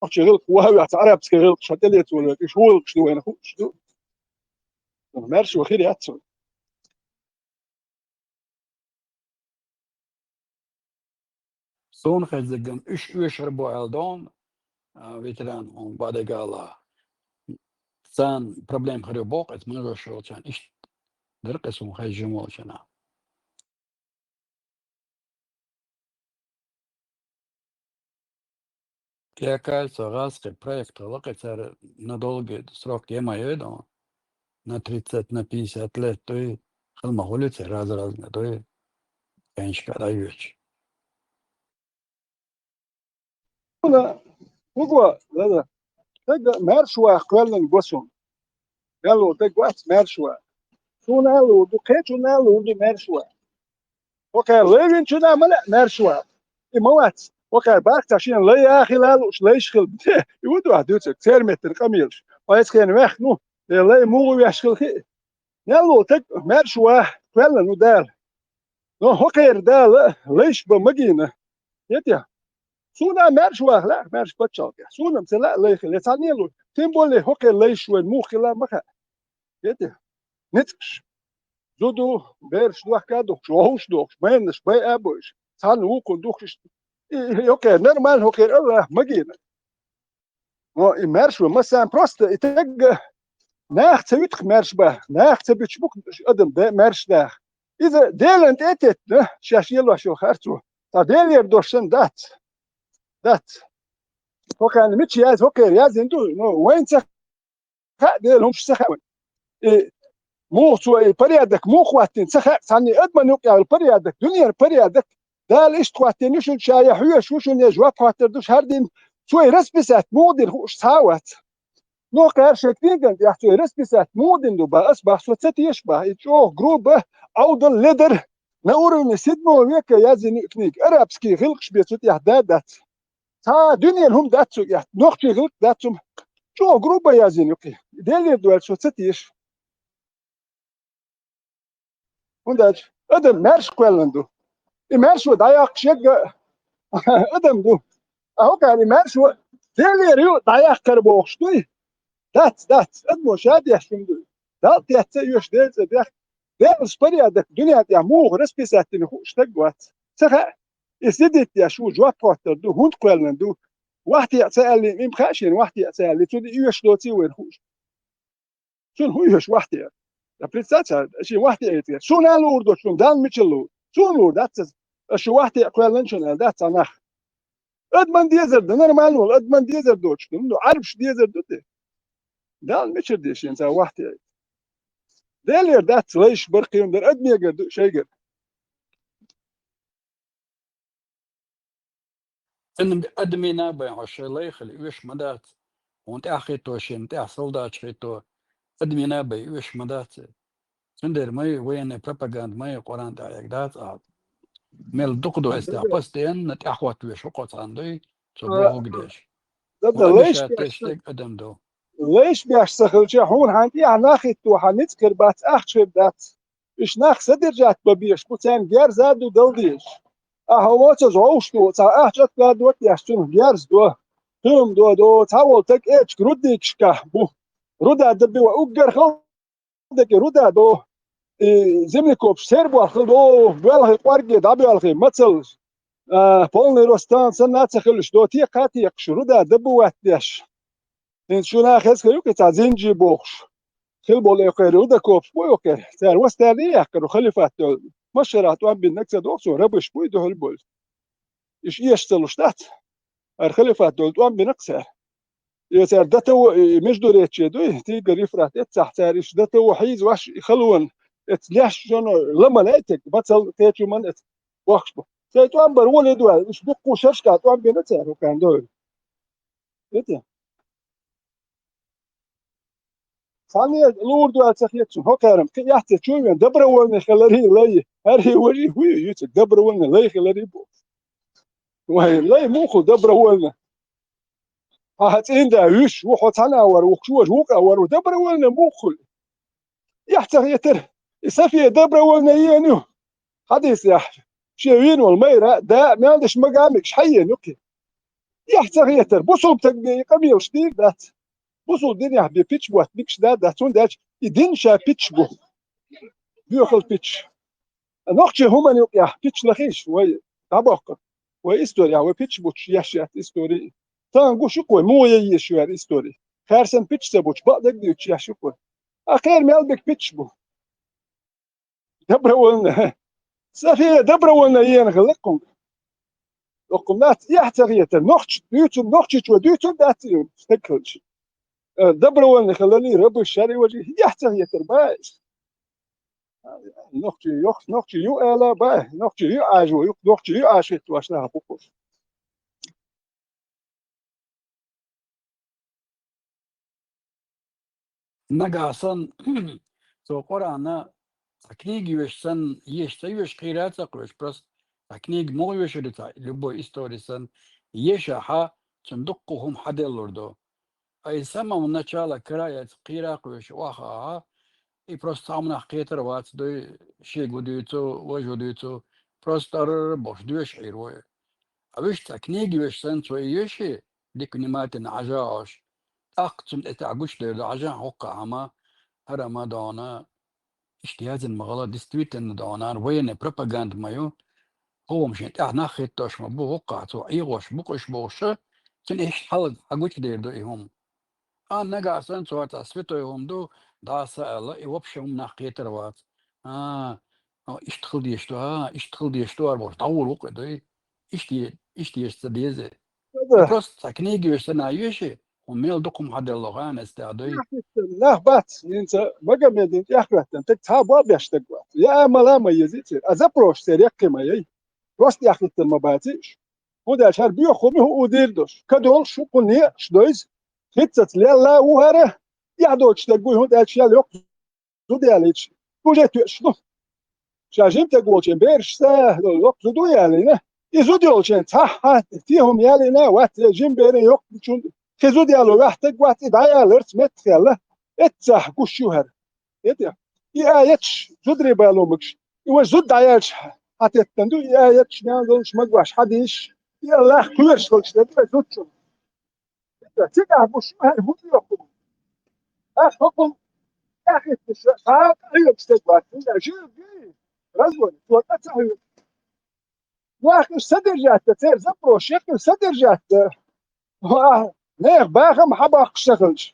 нохчийн гӀиллакх ван вац, арабский гӀиллакхаш тӀелецо вац, уьш гӀиллакхаш ду вайна хууш ду. Маьрша хир яц. Суна хезаргам уьш оьшур бу аьлла дон, а, ветеран, он бадагала. Цан проблем хире бок, это мы же шел чан. Ишт, дыр къесун хайжим ол чана. Кекай, согас, кхы проект хала, кхы цар на долгий срок ема йойдо. На тридцать, на пятьдесят лет, то и халма хулице раз-раз на, то и, конечно, да, юч. Уна, уго, да, да. Таг маршва квеллен госун. Ялу, таг вац маршва. Суна лу, ду кечу на лу, ду маршва. Окей, левин чуна мала маршва. И мавац. Окей, бак та шин ле я хилалуш, лейш хил. И уду а дюцек, цер метр камилш. Пайс кен вех, ну, э, лей мугу вяш хил хи. Ялу, таг маршва квеллен удал. Но хокер дал, лейш ба магина. Етя. Суна маршва, ла, марш пачалка. Суна мцела лейх, ле цанилу. Тем более хокер лейш вен мух хила маха. Етя. Ницкш. Зуду, берш, дуахка духш, вохуш духш, майнаш, бай абуш. Цан вукун духш. И, и, окей, нормально, хокер, Аллах, магина. Но и маршва, масан просто, и таг нах цавитх марш ба, нах цабич бук адам да марш нах. Иза делан тетет, да, шаш ело шо харцу. Та делер дошен дац. Дац. Хокан мич яз, хокер яз инду, но вайн ца ха, дел хумш ца ха. И мух цо и порядок, мух ваттин ца ха, сани адман юк ял порядок, дуньяр порядок. Дал ишт хваттин, ишун шая, хуя, шушун я, жвап хваттар душ, хардин, цой расписать, мудин хуш цават. Но карше книган, я цой расписать, мудин ду ба, ас ба, со цатиш ба, и чох, грубо, аудал ледер, на уровне седьмого века я зин книг, арабский, хилкш бецут, я да дац. Ца дуньян хум дацу, я, нохчи хилк дацум. Чо грубо я зин юки. Делир дуэль со цатиш. Ундач, адам марш квеллан ду. И марш ва даяк шега адам ду. А хокан и марш ва делир ю даяк кар бохш дуй. Дац, дац, адмо шад яшум дуй. Дал тяца юш делца бях. Делс порядок, дунья тя мух расписать тини хуш таг вац. Цаха, и сидит я шу жвап хваттар ду, хунт квеллан ду. Вахт я цаали, им хашин вахт я цаали, цуди юш доци вен хуш. Сун хуйш вахт я. Да представьте, ши вахт я эти. Сун алу урдо, сун дал мичалу. Сун урдац, шу вахт я квеллан сун, дац анах. Адман дезер да, нормально, адман дезер дочту. Ну, арбш дезер да те. Дал мичер дешин, ца вахт я. Делер дац, лейш баркиюн дар, адмегер ду, шейгер. Ин админа бай хо шелай хили уьш мадац. Он тя хито шин, тя солдач хито. Админа бай уьш мадац. Синдер май военный пропаганда май Къуран тя як дац а. Мел дук до эста, постоянно тя хват уьш, хо коцан дой, цо богу гдеш. Да, да, лейш тестек адам до. Лейш бяш сахалча, хун ханти, а нахит ту, ханит скер бац, ах чеб дац. Иш нах содержать бабеш, бу цен герза ду далдеш. А хавоца зоуш ту, ца ах чат гадот яш цун герз до. Тум до, до, ца вол так эч, грудникшка, бу. Руда дабива, уггар хал, деке руда до. И землекоп, сербуал хал до, буал хал, къварге, дабиал хал, мацал. А, полный рост тан, сан наца хилш, до, тия катия, кш, руда дабуват яш. Ин шуна хескер юкъе ца зинжи бохш. Хил бол экъер, руда копш бу экъер. Цар вастар и якъер халифат дол. Машарат уам бин накса дохсу, рабыш буй дохл бол. Иш иеш цалуш тат. Ар халифат дол уам бин накса. И цар датаво, и междуречье дуй, Тигр, Ефрат, эт цах цар иш датаво хиз ваш и халуан. Эт ляш шоно ламан этек, бацал течу ман эт бохш бу. Цай уам бар воле дуа, иш букку шаршка уам бин цар, укан дол. Эти. Сани лур дуа цах ецу, хокарам, ки яхте чуйвен, добровольный хелари лай, ари вари хуй, юцек, добровольный лай хелари бу. Вай, лай муху добровольно. А цинда виш, ухо цана вар, ухшур, ука вар, добровольно муху. Яхцах етер. И София добровольно еню. Хадис я. Шевин вол майра, да, мялдыш магамик, шайен, окей. Яхцах етер. Бусул так бе, камил штир, дац. Бусул дин я, бе пич, вот, микш, да, да, цун, дач. И дин ша пич бу. Бюхал пич. Нохчи хуман юк я, пич лахиш, вай, табакка. Вай история, вай пич буч, яш, яш, история. Тан гуш ю-кх вай, муха яй езаш яр истори. Харсан питча ца бучу, бакъдерг дуьйцуш еш ю-кх вай. А кхера мел биг питча бу. Добровольно. София добровольно ена хилла кхунга. Доккхум дац, эхь ца хетар. Нохч-, дуьйцур, нохчичо дуьйцур дац и стаг хилча. Э, добровольно хилале, рабыш шари важи, эхь ца хетар, бай. Нохчи йох-, нохчи ю ала, бай. Нохчи ю ажу, ю, нохчи ю аш хеташ лаха букуш. Нагахь санна, цо Къуръана цхьа книга йоьшу санна, еш ца йоьшу, кхера ца кхоьшу, просто цхьа книга муха йоьшура цхьа, любой истори санна, ешахьа, цунна дуккха хӀума хьаделлур ду. А и самого начала края кхера а кхоьшу охьа а, и просто цхьа хӀуманах кхетар а вац, дуй, шега хӀу дуьйцу, важа хӀу дуьйцу, просто ар-ар-ар бохуш доьшу хьийр вай. А вуьш цхьа книга йоьшу санна, цо и йоьший, дика внимательно хьажа Ӏаш. ТӀаккха цунна тӀе тӀехь гучудер ду хьажа хӀокху хӀама, хӀара ма дона, иштта яздина ма гӀала, действительно дона, военная пропаганда ма ю. ХӀума шен тӀехь нах хӀиттош ма бу, хӀокхахь цо Ӏехош бу-кх уьш бохуша, цуьнан иштта хьала хьагучудер ду и хӀума. А нагахь санна цо цхьа святой хӀума ду, дӀаса аьлла, и вообще хӀума нах кхетар а вац. А, а, иштта хила дезаш ду, а, иштта хила дезаш ду, ара бохуш, дӀагӀур ву-кх и, дуй? Иштта е-, иштта еш ца деза. И просто цхьа книга йоьшу санна йоьший, хӀун мел дукха хӀума хьаделла гӀанас тӀехь, дуй? Нах бац, хӀинца Магомедин тӀехь хӀоьттина, таг цхьа а бо беш стаг вац. Я а мала ма еза церан, а запрос церан яккхий ма яй. Просто тӀехь хӀиттина ма бац уьш. ХӀунда аьлча хӀара боьха хӀума хӀу удийр долуш, ка долуш хӀу кхунна а, ш дойза, хӀинццаца лелла а ву хӀара, эхь доцуш стаг вуй, хӀунда аьлча шел йоккха зуда ялийча, уже тоьуш ду. Ша жима стаг волчийн бераш са йоккха зуда ву ялийна. И зуда йолчийн цхьа хьан те хӀума ялийна а вац, я жима берийн йоккхачун кхин зуда яло ваьхьа стаг вац, и дӀаяларца меттахъяьлла. Эццахь гуш ю хӀара. Эта, и аяташ зударий бало магаш. И вай зуда дӀаяьлча хьан теттан ду, и аяташ мел долуш магаш хьан дийш, и Аллах кхоьруш хилча теттан вай зудчун. Цигахь гуш ю хӀара хӀун йоккху. Ас хӀокхул тӀаьхьа хӀитташ, ша къахьоьгуш стаг вац, хӀунда жив гий, развод, цо тӀе ца хьоьгу. Вахаш содержать дан, церан запрос, шекъ содержать дан. Ва, нехан бахам хьан баккхуш ца хилча.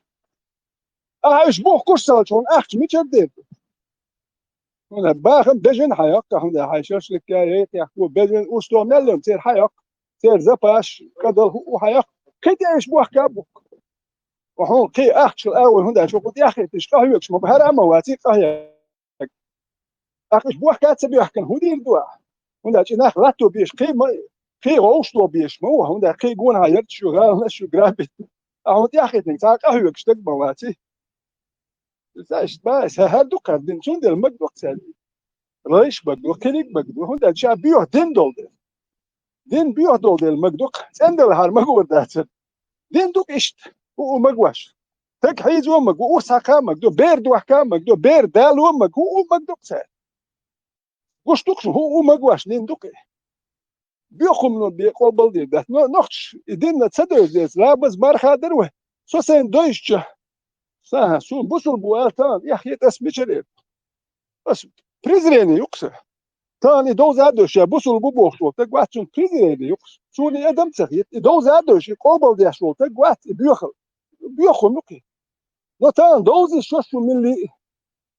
Ахьа уьш бухкуш ца хилча, хьуна ахча мичара дер ду? ХӀунда бахам бежан хьан йоккха, хӀунда хьайн шашлык яй, яй тӀехь бу бежан, усто мел йолу, церан хьан йоккха, церан запас, кадал хӀу хьан йоккха. Кхин тӀе уьш бохка а бухку. Ва хьуна кхин ахча хила агӀор, хӀунда аьлча хӀу тӀехь хӀитташ, къахьоьгуш ма бу, хӀара а ма вац, и къахьег. Ахь уьш бохка а ца боьхкина, хӀун дийр ду ахь? ХӀунда аьлча и нах латто безаш, кхин ма, кхин гӀовшто безаш ма ву, хӀунда кхин гонахьа ярташ ю, гӀаланаш ю, грабить. Ахь хӀун тӀехь хӀиттинарг цхьа а къахьоьгуш стаг ма вац и. Ца иштта баьс, хӀара ду кхара дин, цундела маг ду-кх цаьрга. Лайш маг ду, кхериг маг ду, хӀунда аьлча ша боьха дин долу дела. Дин боьха долу дела маг ду-кх, цӀена дела хӀара магор дацара. Дин ду-кх иштта, хӀу, хӀу магош. Стаг хьийзо а маг ду, урс хьакха а маг ду, бер дохка а маг ду, бер дало а маг, хӀу, хӀу маг ду-кх цара. Гуш ду-кх шу, хӀу, хӀу магош дин ду-кх и. Боьха хӀумано бен къобалдийр дац. Но нохчаш и динна ца девза деза, лабаз марха а дара вай. Со сайна дойзча, саха, суна бусулба ву ала тахана, эхь, ас мичара эр? Ас презрение ю-кх сан. Тахана и довза а дойзча, ша бусулба ву бохуш волу стаг вац, цунна презрение ю-кх сан. Суна и адам ца хета, и довза а дойзча, и къобалдеш волу стаг вац, и боьхал. Боьха хӀума ю-кх и. Но тахана довзийша шо шу милли.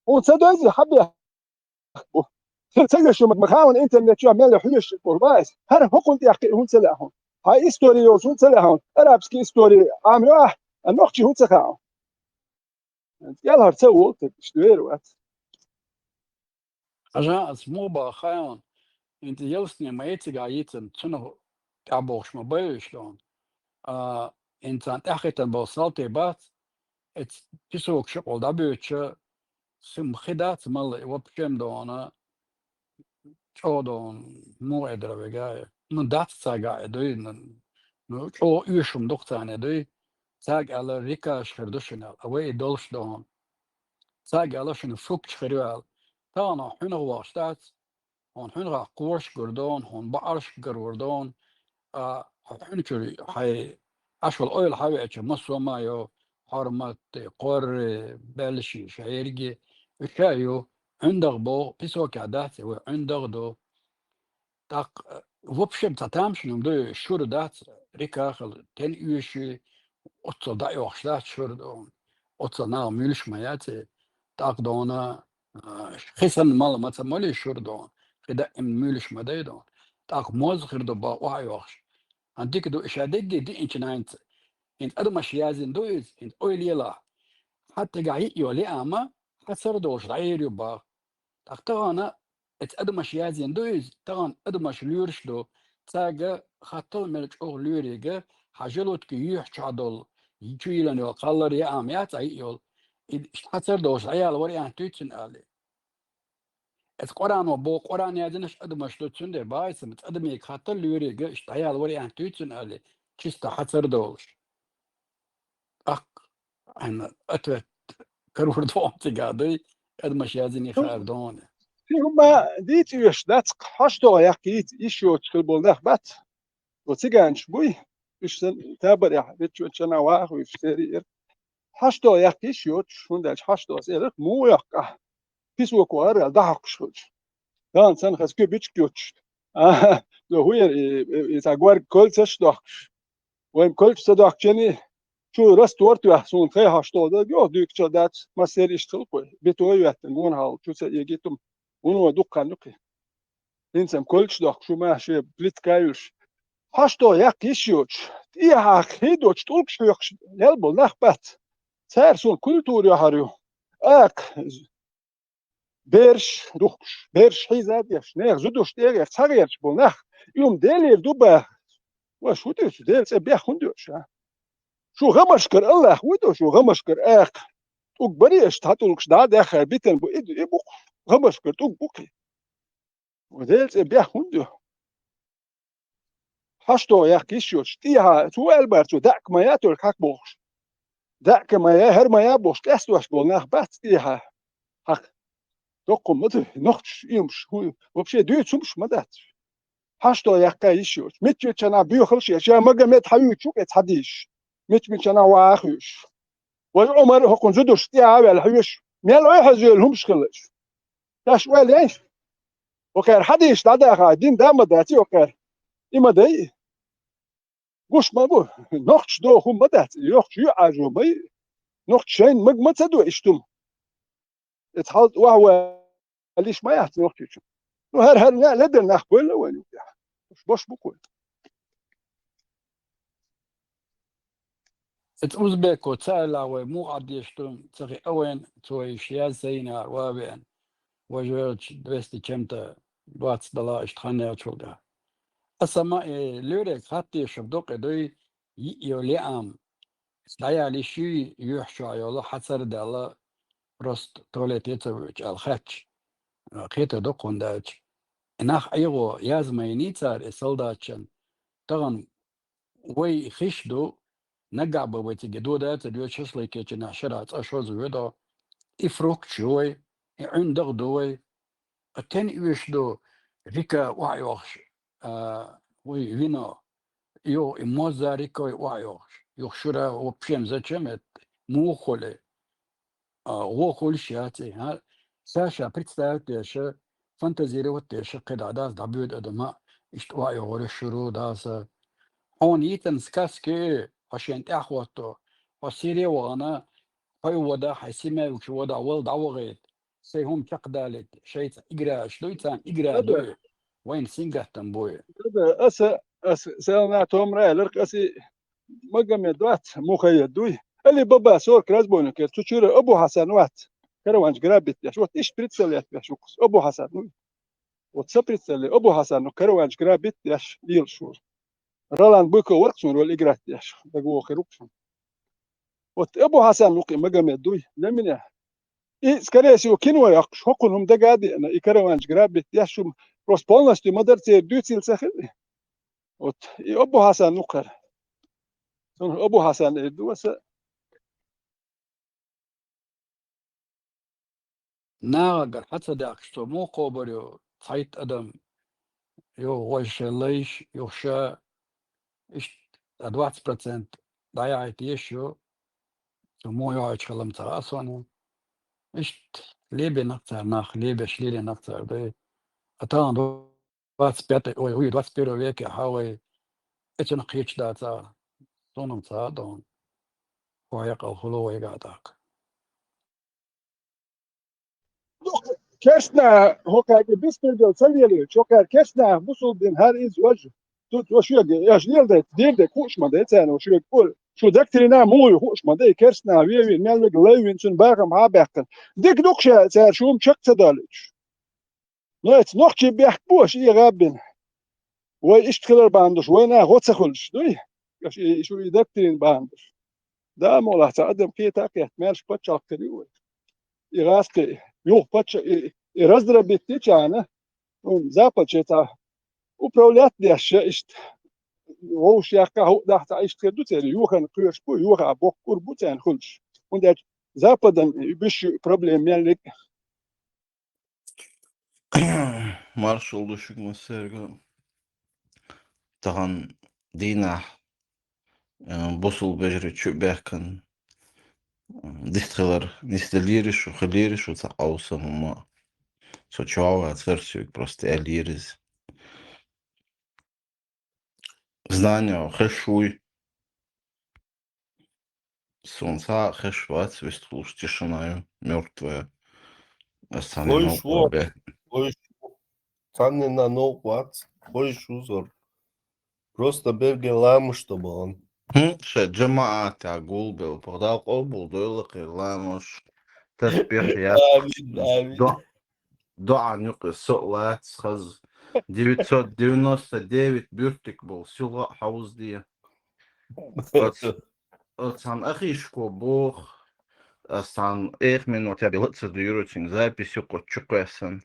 Хьуна ца дойзий, хьан бехк бу? Ца вешан ма хаьа хьуна интернет чохь мел хьоьжуш болу баьс. ХӀара хӀокхунна тӀехь кхин хӀунда ца лаьа хьуна? Хьан истори йолуш хӀунда ца лаьа хьуна? Арабский истори Ӏамайо ахь, а нохчий хӀунда ца хаьа хьуна? КӀелхьара ца волу таг, иштта вер вац. Хьажа, ас муха баха хаьа хьуна? ХӀинца ялсне ма яй цигахь йийцина, цунах тӀаьхьа бохуш ма байвеш хьуна. А, хӀинца царна тӀаьхьахӀиттина болу салтий бац, эца песок шекъал дӀабоьдуча, сима хи дац малла, и вообще-м дона, чӀогӀа дона, муха эр дара вегахь, ну, дац цаьргахь и дуй, ну, ну, чӀогӀа оьшург ду-кх царна и дуй. Цаьрга аьлла, рекаш хир ду шуна аьлла, а вай и долуш дона. Цаьрга аьлла, шуна фрукташ хир ю аьлла. Тахана хьуьнах вахча дац, хьуна хьуьнхахь кхошаш гур дона, хьуна баӀарш гаргур дона, а, хьо хьуьнчуьра хьайн Ӏаш волу ойла хьан веача, массо а ма йо, хьорматти, кхорри, белши, шаьрги, уьш а ю, ӀуьндагӀ боху, песокехь дац и вай, ӀуьндагӀ ду. ТӀаккха, Вообще, цхьа тамашийна хӀума ду, шура дац, река хила, тен оьшуш, оццул дӀайохуш дац шура ду. Оццул наха муьйлуш ма яц, тӀаккха дона, а, хи санна мала ма ца молий шура ду, хи даим муьйлуш ма дай ду. ТӀаккха моза хир ду боху охьайохуш. Ан дика ду, и ша дегге диъинчу нанца. ХӀинца адамаш яздина ду иза, хӀинца ойла елахь. Хьан тӀегахь йиъ йолу яа ма, хьан сара долуш дӀаер ю боху. ТӀаккха тахана эца адамаш яздина ду иза, тахана адамаш лоьруш ду. Цаьрга хаттал мел чӀогӀа лоьрийга, хьан желудке юьхь чохь долу, чу йиллина йолу кхаллар яа ма яц, а йиъ йолу. И иштта хьан сара долуш дӀаяла вариант дуй цуьнан аьлла. Эца Къуръано боху, Къуръан яздинарш адамаш ду, цуьнан бахьа ца ма, адамийн хаттар лоьрийга, иштта дӀаяла вариант дуй цуьнан аьлла, чисто хьан сара долуш. ТӀаккха хьайна ответ карор доху цигахь дуй, адамаш яздиний хаар доху. Ци хӀума дийца оьшуш дац, хьашт догӀу яккха йийца йиш йоцуш хила болу нах бац. Цу циганчаш буй, уьш сан табарехь, веччо чана ваха уьш, сери эр. Хьашт догӀу яккха йиш йоцуш, хӀунда аьлча хьашт догӀу сери муха йоккху ахь? Писоко гӀарра дӀахьокхуш хуьлуш. Тахана санна хаза куьбичка йоцуш. Ахьа, хӀун яра и, и, и цхьа горга кольцаш а дохкуш. Вайн кольчаш ца дохкучу, чу раствор тоьхна, суна тхайн хьашт догӀу даг йоху дуьйцучух дац, массеран иштта хилла кхуьй. Битон а йоьттина, гонахьалла чу ца эгийта хӀума. Вуно дуккха хан ю кхин. ХӀинца-м кольчаш дохкуш хӀума шен плитка а юьллуш. Хьашт догӀу яккха йиш йоцуш, тӀехьа хи доцуш, тӀулгаш хьоькхуш лелла болу нах бац. Цара суна культура йохьур ю. Акха, бераш духкуш, бераш хьийза а деш, нехан зудуш тӀегӀерш, цхьагӀерташ болу нах, и хӀума Делера ду баха. Ваша, хӀун дуьйцу, Делан цӀе бех хӀунда йоьшу, а? Шу гӀамашкара Аллах вуй до, шу гӀамашкара акха. ТӀуг баре аша, цхьа тӀулгаш дӀа а даьххара, битина бу, и, и бу-кх, гӀамашкара тӀуг бу-кх и. Делан цӀе бех хӀунда ю? Хьашт догӀу яккха йиш йоцуш, тӀехьа, цо аьлла бара цо, даьӀахк ма яа, только хьакха бохуш. ДаьӀахк ма яа, хӀара ма яа бохуш, къестош болу нах бац тӀехьа. Хьакха. Доккха ма ду, нохчаш, иймаш, хӀун, вообще дуьйцу хӀумаш ма дац. Хьашт догӀу яккха йиш йоцуш. Мичча-мичча нах боьхалш еш, я Магомед хьан вуьйцу, кхин цхьа дийш. Мичча-мичча нах ваха хьоьжуш. Вай Ӏумар а хӀокхунна зудуш тӀе а ваьлла хьоьжуш. Мел ойхьазоьлу хӀумаш хилла иш. Шаьш ойла яйша? Окхара хьадийша дӀадахахь, дин да ма дац и окхара. И ма дай. Гуш ма бу. Нохчаш доху хӀума ма дац. Нохчаш ю Ӏажо ма ю. Нохчаш шайна мага ма ца до иштта хӀума. Эца хьал охьа валиш ма яц нохчичу. Ну, хӀара-хӀара ледара нах бойла вайн юкъехь. Уьш бош бу кхуьй. Эца Узбеко ца аьлла, вай муха Ӏаддеш ду, ца хиъа вайна, цо иштта яз сайна ва веана. Вай жоьлча двести чем-то двадцать дала иштта хан яьлчул тӀаьхьа. Аса ма, э, лоьриг хаттешар докъе дуй, йиъ йолу яам, дӀаяла йиш юй, юьхь чохь йолу хьацар а даьлла, просто туалете ца воьдуш аьлла хаьттича, кхетар доккха хӀунда аьлча, и нах ӀегӀо яз ма йиний цара и солдаташна, тахана вай хиш ду, наггахь бан вай цига дода а ца доьду, шашлык ечу нах шарахь цкъа шозза воьду, и фрукташ ю вай, и ӀуьндагӀ ду вай, а тен оьшуш ду, река охьайохуш, а, вай вино, йо, и моза река вай охьайохуш, юха шура вообще зачем это, муха хуьлу? А, гӀо хуьлуш яц и, хӀа? Ша-ша представить деш, фантазировать деш, кхидӀа дас дӀабоьду адам а, иштта охьайогӀура шура дас. Хьуна йитина сказки, хьо шен тӀаьхьа хӀотто, хьо сире а вахана, хьо а вода, хьайн семья а вуьгуш вода, вала дӀавахийта, сайн хӀума чекхдалийта, шайца играаш дуй, царна игра а дуй, вайна сингаттам буй. Аса, аса, селна томра аьлларх, аса и Магомед вац, Мухаед дуй. Али Баба сорок разбойникера, цу чуьра Абу Хьасан вац. Караванчу грабить деш. Вот иштта представлять деш ву-кх, Абу Хьасан вуй. Вот са представлять, Абу Хьасан ву караванчу грабить деш, лелаш ву. Ролан Быков вара-кх суна роль играть деш, дагавохур ву-кх суна. Вот Абу Хьасан ву-кх и Магомед дуй, для меня. И, скорее всего, кино йоккхуш, хӀокхунна хӀума дага а деана, и караванчу грабить деш хӀума, просто полностью ма-дарра церан дуьйцийла ца хилла. Вот, и Абу Хьасан ву-кх хӀара. Цунах Абу Хьасан эр ду аса. Нахагара хьа ца даьхкаш, цо муха кхобур ю, цхьайтта адам, юха вай шайн лайш, юха ша, иштта а двадцать процент дӀаяхьийта еш ю, цо муха йохьуьйтуш хилла-м ца хаьа суна. Иштта лебенах цара нах, лебеш лелийнах цара дай. А тахана двадцать пятом, ой, ой, двадцать первом веке, хьа вай, эцна кхеча дацахь, сонам ца а дон. Хьо хьекъал хуьлу вайга а тӀаккха. Керстна хӀокхаьрга беспредел ца лелийча, хӀокхаьрга керстна бусулба дин хӀара иза важа. Тут ва шуьга, аш леладайта, дийрдайта хууш ма дай царна, шуьга, шу доктрина муха ю хууш ма дай, керстна вевин, мел вега лайвин, цуьнан бахам хьа а баьккхина. Дика ду-кх ша цара шума чекх ца долуьйтуш. Ну, эца нохчий бехк бу аша и гӀаббина. Вай иштта хилар бахьана долуш, вайна гӀо ца хуьлуш дуй? Аша и, шу и доктрина бахьана долуш. Да, молахь, цхьа адам кхета а кхетта, маьрша пачхьалкх хир ю вай. И гӀаскхи, юха пачча-, и, и раздробить дичахьана, ну, западче цхьа управлять деш ша иштта. Вовшах яккха хӀуъа дахьа цхьа иштта хир ду церан, юхана кхоьруш бу, юха а боккхур бу церан хуьлуш. ХӀунда аьлча западан биш проблема мел лиг. Маршалла ду шуьга массаьрга. Тахана дийнахь, э, бусулба вежарий чу а баьхкина, э, дистхилар нисделира шу, хилира шу цхьа къовсам хӀума. Со чохь вацара соьга, просто аьллера иза. Знание хезаш вуй. Суна цхьа а хезаш вац, вистхуьлуш тишина ю, мёртвая. Ас цхьанна Хойш новкъа во, ве. Хойш. Цхьанна новкъа вац, хойш вузор. Просто берге ламуш тобан. ХӀун, ша жамаӀатехь гулбелла, пагӀал къобал дойла кхин ламуш, тасбихь яц. Амин, амин. До-, доӀан юкъе со а лац хаза. Девятьсот девяносто девять буьртиг болу силгӀа а хьовзаде. Оц-, оцхьан ахишко боху, ас цхьана эха минота бела а ца дуьйру, цуьнан запись юкъа чу кхоьссина,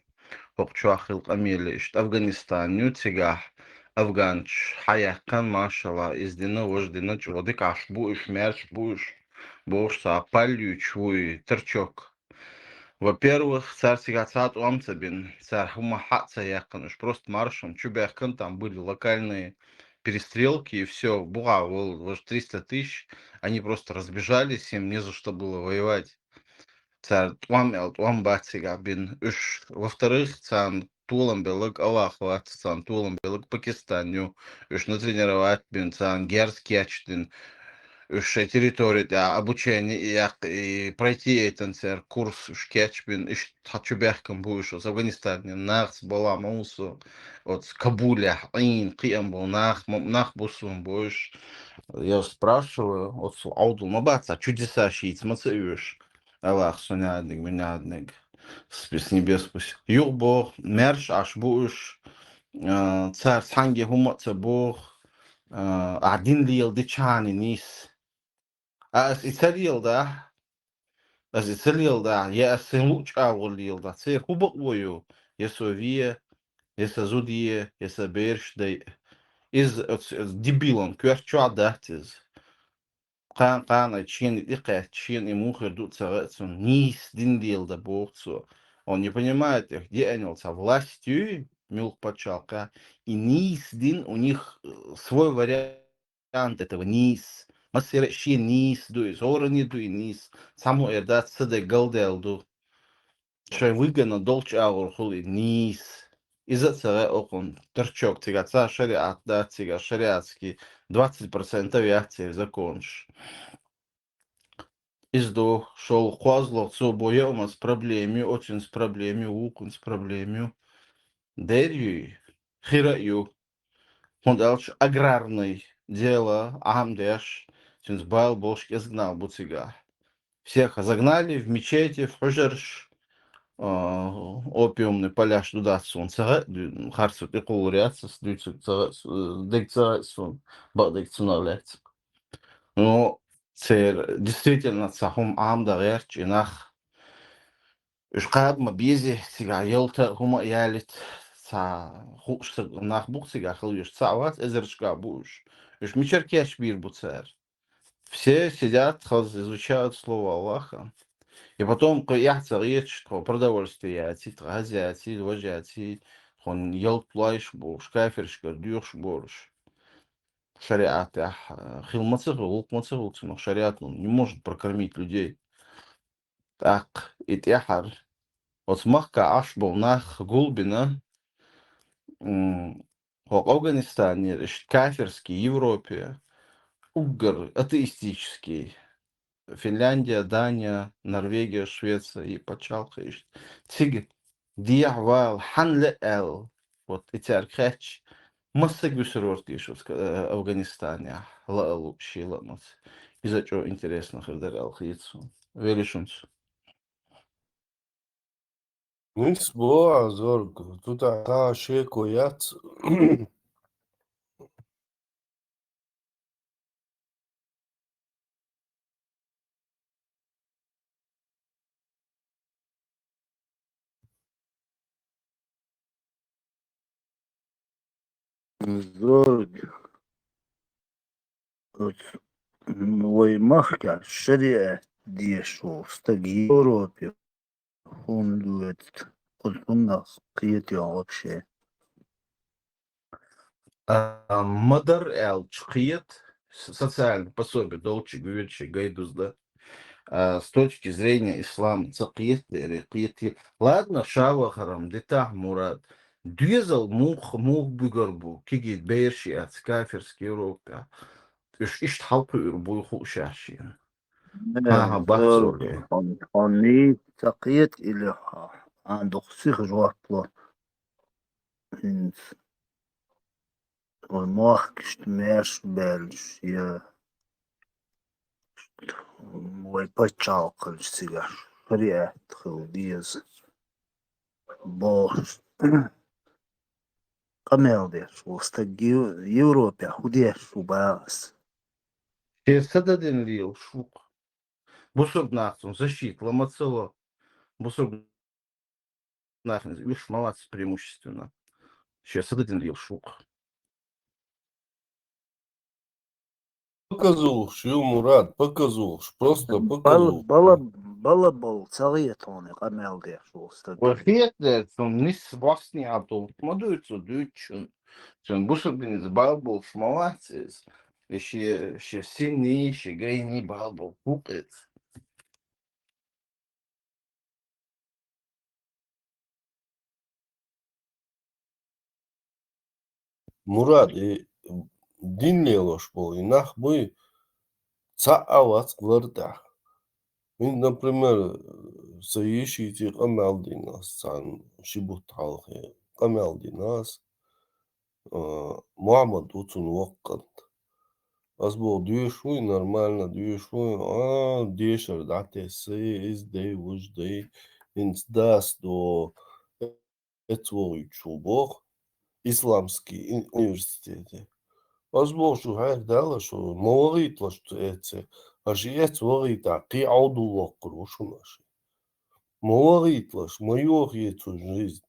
хӀокху чохь хилла къамеле иштта Афганистан ю, цигахь афганчаш хьаяьккхина, машалла, иза дина, важа дина, чӀогӀа дика Ӏаш бу уьш, маьрша бу уьш, бохуш цхьа паллуьйтуш вуй, торчок. Во-первых, цара цигахь цхьа а тӀом ца бина, цара хӀума хьа а ца яьккхина, уьш просто маршонна чу баьхкина, там были локальные перестрелки и всё, бугӀа волу, важа триста тысяч, они просто разбежались, им не за что было воевать. Цара тӀом аьлла, тӀом бац цигахь бина. Уьш, во-вторых, царна толам белларг Аллах вац, царна толам белларг Пакистан ю. Уьш натренировать бина, царна герз кечдина. Уьш шайн территори тӀехь обучение и яккха, и пройти эйтан церан курс уьш кечбина. Иштта хьан чу баьхкина бу уьш оцу Афганистане нахаца бала ма ву со. Оцу Кабулехь Ӏийна кхиам болу нах, ма-, нах бу суна бу уьш. Я спрашиваю, оцу Ӏовдал ма бац, а чудеса шийца ма ца оьшу. Аллах, суньядниг, минядниг, с, с небес пусть. Юха боху, маьрша Ӏаш бу уьш, а, цара цхьаьнгге хӀума а ца боху, а, ахь дин леладичхьана нийса. А ас и ца леладахь, ас и ца леладахь, я ас сайн луъучу агӀор леладахь, церан хӀун бакъо ю, я со ве, я сан зуда е, я сан бераш дайа. Иза оцу, оцу дебилан коьрта чохь дац иза. Кхана, кхана шена и тӀекхаьчча, шена и муха хир ду ца хаьа цунна. Нийса дин леладан боху цо. Он не понимает, деана йолу цхьа власть юй, муьлхха пачхьалкхехь, и нийса дин у них, э, свой вариант этого нийса. Массеран а шен нийса ду иза, хӀоранна а ду и нийса. Цхьаммо эр дац, сан дай галдаьлла ду. Шайн выгодно долчу агӀор хуьлу и нийса. Иза а ца хаьа окхунна, торчок цигахь цхьа шариат дац, цигахь шариатский двадцать процентов яц церан законаш. Иза ду, шолгӀа кхозлагӀа цо бо яа хӀуманца проблема ю, оцуьнца проблема ю, вукхунца проблема ю. Дер юй, хира а ю. ХӀунда аьлча аграрный дело Ӏамадеш, цуьнца бала болуш кӀезиг нах бу цигахь. Всех загнали в мечети, в хьужарш, а, опиумный поляш ду дац суна ца хаьа, ду-, харцо тӀекхуллур яц ас, дуьйцург ца хаьа су-, дерг ца хаьа суна, бакъдерг цунах лаьцна. Ну, церан действительно цхьа хӀума Ӏамадан гӀерташ и нах, уьш кхаба ма безий, цигахь ялта а хӀума а ялийта, цхьа хууш ца нах бу-кх цигахь хила везаш, цхьаъ вац, эзаршкахь бу уьш. Уьш мичара кечбийр бу цара? Все сидят, хаза изучают слово Аллаха. И потом, кху эхь ца гӀеташ, тхо продовольствие яций, тхо хӀаз яций, важа яций, тхуна ялта лойш бохуш, кафиршкара доьхуш бораш. ШариӀатехь, э, хила ма ца хуьлу, гӀуллакх ма ца хуьлу цунах, шариат, ну, не может прокормить людей. ТӀаккха и тӀаьхьара оцу махкахь Ӏаш болу нах гулбина, м, хӀокху Афганистанера, иштта кафирский Европе, уггар атеистический, Финляндия, Дания, Норвегия, Швеция и пачхьалкхаш. Цига дехьавала хьанна лаьа аьлла, вот и цаьрга хаьттича, массаг вуьсур вара те шуьца, э, Афганистанехь лаалу шен лаамца. Иза чӀогӀа интересно хир дара аьлла хета суна. Вели шуьца. Нийса боху, Зорг, цу тӀехь цхьа шеко яц. Зорг, оцу вай махкахь шариат дешаш волу стаг Европе хӀунда воьду, оцу хӀуманах кхетий хьо вообще? А, ма-дарра аьлча кхета, с-, социальный пособие долчуьнга воьдуш гай дуза дан. А, с точки зрения ислама ца кхета дера, кхета. Ладно, ша вахаран дитахь, Мурад. Доьзал мух-, муха буьгур бу, кегий бераш яц, кафирский Европехь. Уьш иштта хьалакхуьур буй хууш шена. Ага, бац, Зорг, Зорг. Хьо, хьо нийса ца кхета или хьо, а, дукха сиха жоп ло. ХӀинца вай мохк иштта маьрша баьлча, я вай пачхьалкхаш цигахь шариат хила деза бохуш, къамел деш ву стаг Ев-, Европехь хӀун деш ву боху ас? Шен са дан дина лелаш ву-кх. Бусург нах цунна защита ло ма ца ло. Бусург нахана иза уьш ма вац преимущественно. Шен са дан дина лелаш ву-кх. Показухаш ю, Мурад, показухаш, просто Бала, показухаш. Бала, бала болу ца хета хьуна къамел деш волу стаг. Вай хетарехь, цунна нисса бохсане а долу ма дуьйцу, дуьйцучун. Цуьнан бусург динца бала болуш ма вац иза. И шен, шен синний, шен гайний бала болу хӀу-кх иза. Мурад, и дин лелош болу и нах буй, цхьаъ а вац лар тӀехь. ХӀинца, например, сан йишица къамел дина ас царна ши бутт хьалха, къамел дина ас, а, Мухьаммад ву цунна воккха кӀант. Ас боху, доьшуш вуй, нормально доьшуш вуй, а, дешар дӀатесса, иза дай, вуж дай, хӀинца дас до, эцна вогӀуьйтуш ву боху, исламский ин-, университете. Ас боху, шу хьайх Далла, шу ма вогӀийталаш цу эцце, аша и эцна вогӀийтахь, кхин Ӏовдал воккхур ву шуна аша. Ма вогӀийталаш, ма йохае цу жизнь.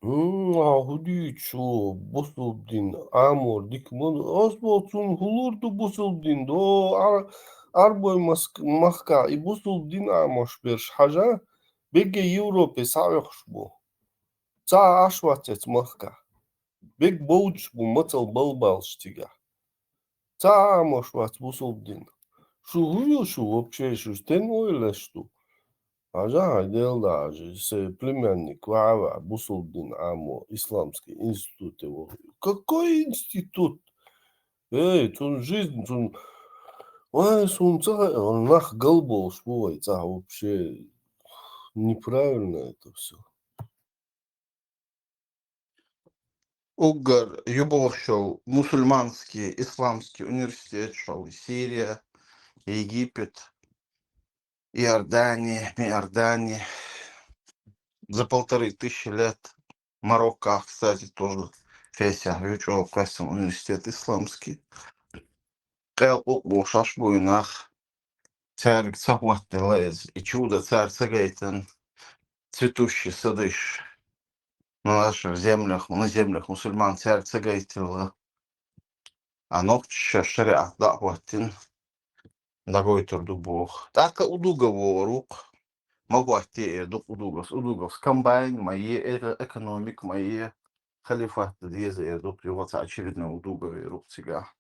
ХӀун, а хӀун дуьйцуш ву, бусулба дин Ӏамор дика ма ду. Ас боху, цунна хӀун лур ду бусулба дин? До Ӏар-, Ӏарбой маск-, махкахь и бусулба дин Ӏамош берш хьажа, бегге Европе схьаоьхуш бу. Цхьа а Ӏаш вац эцу махкахь. Бегга бовдуш бу мацалла балбалш цигахь. Цхьа а Ӏамош вац бусулба дин. Шу хӀун ю шу вообще, шу стен ойлаш ду? Хьажа, хьайн Дела дахьажа, се племянник ваьӀа-ваьӀа бусулба дин Ӏамо, исламский институте вахана. Какой институт? Эй, цунна жизнь, цунна, вай, суна ца хаьа, нах галболуш бу вай цӀахь вообще. Неправильно это всё. Уггар ю бохуш йолу мусульманский, исламский университет йолу Сирия, Египет, Иордания, Миордания. За полторы тысячи лет Марокко, кстати, тоже фейсехь ю чӀогӀа кхоьссина университет исламский. Къел къукъ бохуш Ӏаш бу и нах. Цаьрга ца хӀоттаделла иза. И чуда цара ца гайтина, цветущий садыш на наших землях, на землях мусульман цаьрга ца гайтаделла. А нохчаша шариӀат дӀа а хӀоттина, дӀагойтур ду боху. ТӀаккха удуга вогӀур ву-кх. Ма хӀоттае эр ду-кх удугас. Удугас комбайн ма е, эко-, экономик ма е, халифат дан деза эр ду-кх. Юха цхьа очередной удуга вер ву-кх цигахь.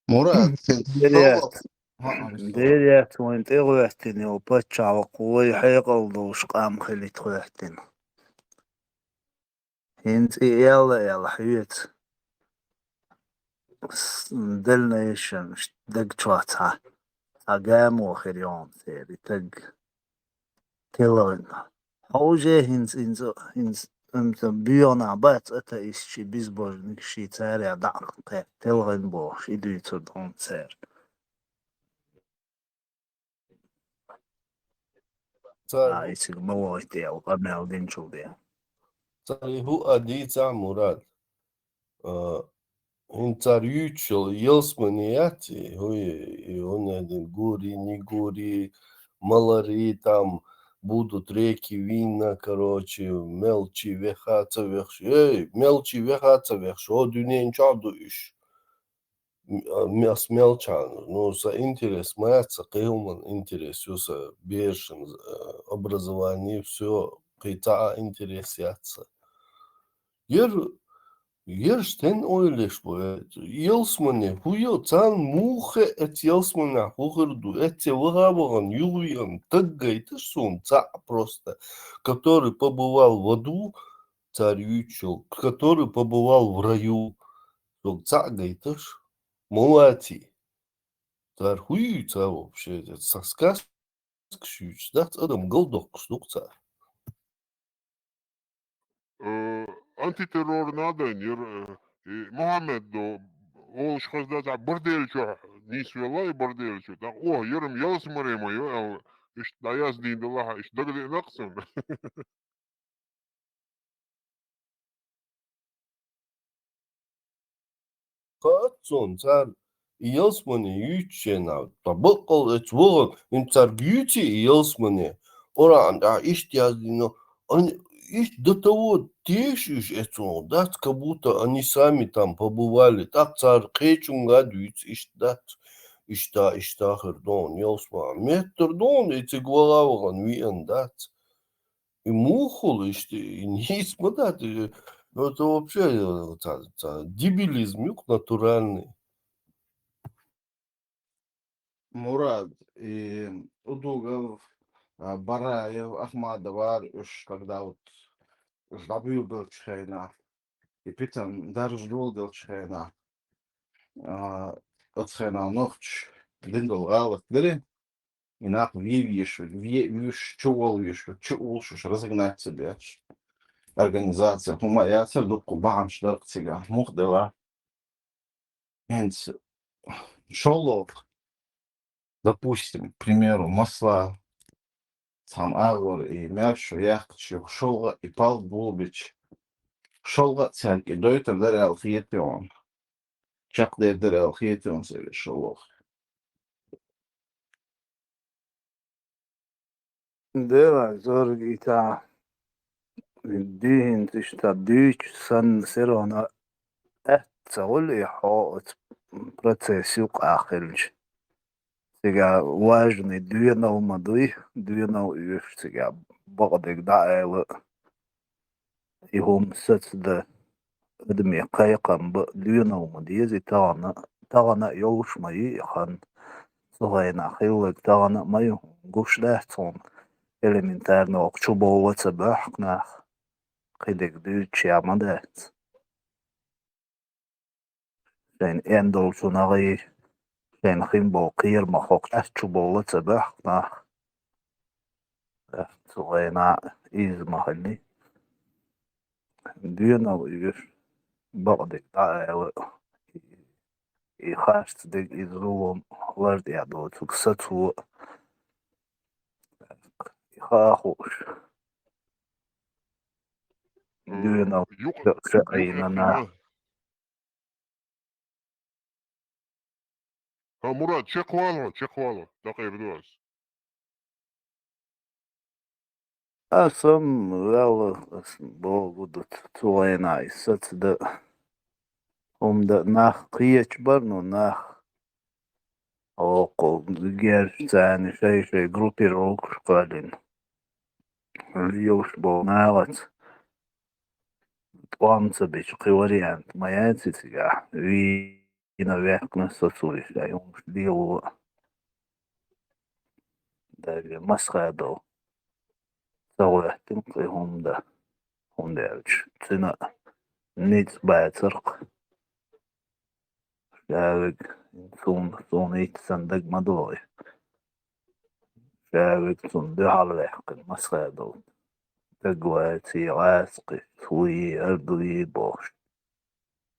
Мурад, хӀинца Бере. ШолгӀа, Дера яц вайн тӀе гӀоьттина йолу пачхьалкх вай хьекъал долуш къам хилийта гӀоьттина. ХӀинца и аьлла-аьлла хьоьца. С-, дальнейшем ш-, даг чохь цхьа, цхьа гамо хир йогӀу церан и таг. Телхина. Хьо уже хӀинца, хӀинца, хӀинца, хӀинца боьгӀна бац атеистчий, безбожникчий, царах дӀа а кхетта, телхина бохуш, и дуьйцур ду хьуна цара. Цара А, и цига ма вогӀийта аьлла, къамел динчул дела. Цара и хӀу а дийцахь, Мурад. А, хӀинца цара юьйцуш йолу ялсамани яц и, хӀу и, и хӀунда аьлла гури, не гури, малари, там будут реки вина, короче, мелчи веха ца вехаш. Эй, мелчи веха ца вехаш, хӀо дуьнен чохь ду уьш. М-, а, ас мелчана, ну, сан интерес ма яц, сан кхин хӀуман интерес ю, сан берашан, э, образование, всё, кхин цхьа а интерес яц сан. Ер, ерш стен ойлаш бу, э, ялсамане, хӀу йо, царна муха хе, эцу ялсаманехь хӀу хир ду, эцце ваха а вахана, юхавеана, таг гайташ суна, цхьаъ просто, который побывал в аду, цара юьйцуш йолу, который побывал в раю, сога цхьаъ гайташ, ма ваций. Цара хӀу юьйцу вообще? Сан сказкаш юьйцуш дац, адам галдоккхуш ду-кх цара. Э, антитеррор надо, нер, э, и Мухаммед до, олуш хаза дац, а Бардель чохь нийсвелла и Бардель чу. ТӀаккха, о, ярам ялсамане ма ю, аьлла, иштта дӀаяздийна делахь, иштта дагадеана-кх суна. Хаьа цунна, цара и ялсамане юьйцучу хенахь, ткъа баккъал эцу вахана, хӀинца цаьрга юьйций и ялсамане, Къуръан тӀехь иштта яздина, ан-, иштта до того теша уьш эцунга дац, как будто они сами там побывали, тӀаккха цара кхечунга а дуьйцу иштта дац, иштта, иштта хир ду хьуна ялсамани, меттара ду хьуна, и цига ваха а вахана веана дац. И муха хуьлу иштта, и нийса ма дац, и, ну, это вообще, э, ца, ца, дебилизм ю-кх натуральный. Мурад, и Удугов, а, Бараев, Ахмадов ара уьш, когда вот уьш дӀабуьйлабелчу хенахь, и питан даржа доладелчу хенахь, а, оцу хенахь нохчаша дина долу гӀалат дара, и нах вен везаш, вен вуьйш, чу волла вуьйш, чу уллуш, разогнать ца беш. Организация хӀума яцара, дуккха бахьанаш дара-кх цигахь, муха делахь. ХӀинца шолгӀа, допустим, к примеру, масала, цхьана агӀор и маьршо яьккхича, шолгӀа и палба болабича, шолгӀа а цаьрга и дойтур дара аьлла хетий хьуна? Чекхдер дара аьлла хетий хьуна церан шолгӀа? Дела, зорга и та дийхьинца иштта дуьйцуш санна, все равно аьтта ца хуьлу и хьо оцу процесс юкъахь хилча. Цигахь важный доьнал ма дуй, доьнал оьшу цигахь бакъдерг дӀаала. И хӀума сацадан, адамийн кхайкхам бан доьнал ма деза, и тахана, тахана а йолуш ма ю и хан. Цу хенахь хилларг тахана а ма ю, гуш дац хьуна, элементарно оха чу бовла ца боьхку нах, кхидерг дуьйцуш а ма дац. Шайна эн долчу нагӀий, шайна хин болу кхерам хӀокху чу бовла ца боьхку нах. Цу хенахь иза ма хилли. Доьнал оьшу, бакъдерг дӀаала, и харц дерг, и зулам лар тӀехь доцург сацо, и хаа хууш. Доьнал юкъа, ша, ша юкъа айна нах. Хьо, Мурад, чекхвала хьо, чекхвала хьо, дӀакъайра ду ас. Ас-м ваьлла, ас богу ду цу вайна и сацадан. ХӀума дан нах кхечу бара, ну, нах оцу герз царна шай-шай группировкаш кхоьллина. Лелаш болу нахаца тӀом ца бича кхин вариант ма яц и цигахь, вийна ваьккхина сацо и шайн хӀумаш лело. даже Масхадов ца гӀоьттина кхы хӀума дан, хӀума аьлча. Цуьнан ницкъ бацарх. Шавиг, суна, суна итт санна дага ма догӀий. Шавиг цунна дуьхьал ваьккхина Масхадов. Дага вац, гӀаскхи, хӀуи, хӀара дуи бохуш.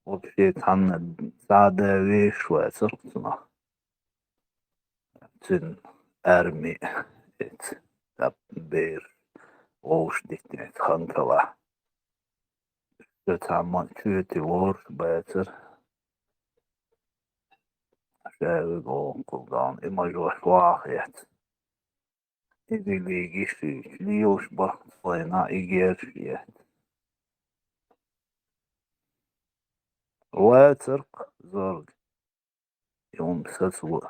Вообще цхьанна цхьа а да вешаш вацара цунах. Цуьнан арми, эца, тап, бераш, вовшах дитинец Ханкалахь. Цу цхьамма чоьте лоруш бацара. Шаьвиг оха кхулдаьлла, и мажош ваха хетта. Иза лийгиш, лелаш бахцалайна и герш етта. Вацарх зорга. Юн сацо,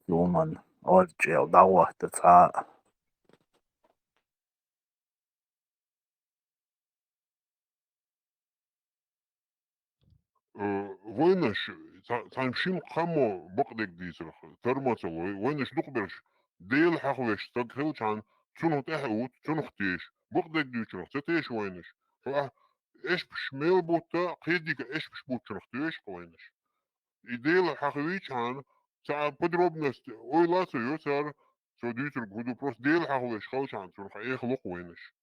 зуман, орчӀел дӀагӀотта цхьа а. Э, вайнаш, ца-, цхьана шин кхаммо бакъдерг дийцарах, тар ма ца лой, вайнаш дукхаберш, Дела хьахавеш стаг хилчхьана, цунах тӀаьхьа увт, цунах теша, бакъдерг дуьйцарах ца теша вайнаш. Хьо ахь эшпаш мел бутта, кхидика эшпаш бутчунах теша вайнаш. И Дела хьахавичхьана, цхьа подробность ойла а ца йо цара, цо дуьйцург хӀун ду, просто Дела хьахавеш хилчхьана, цунах Ӏехалу-кх вайнаш.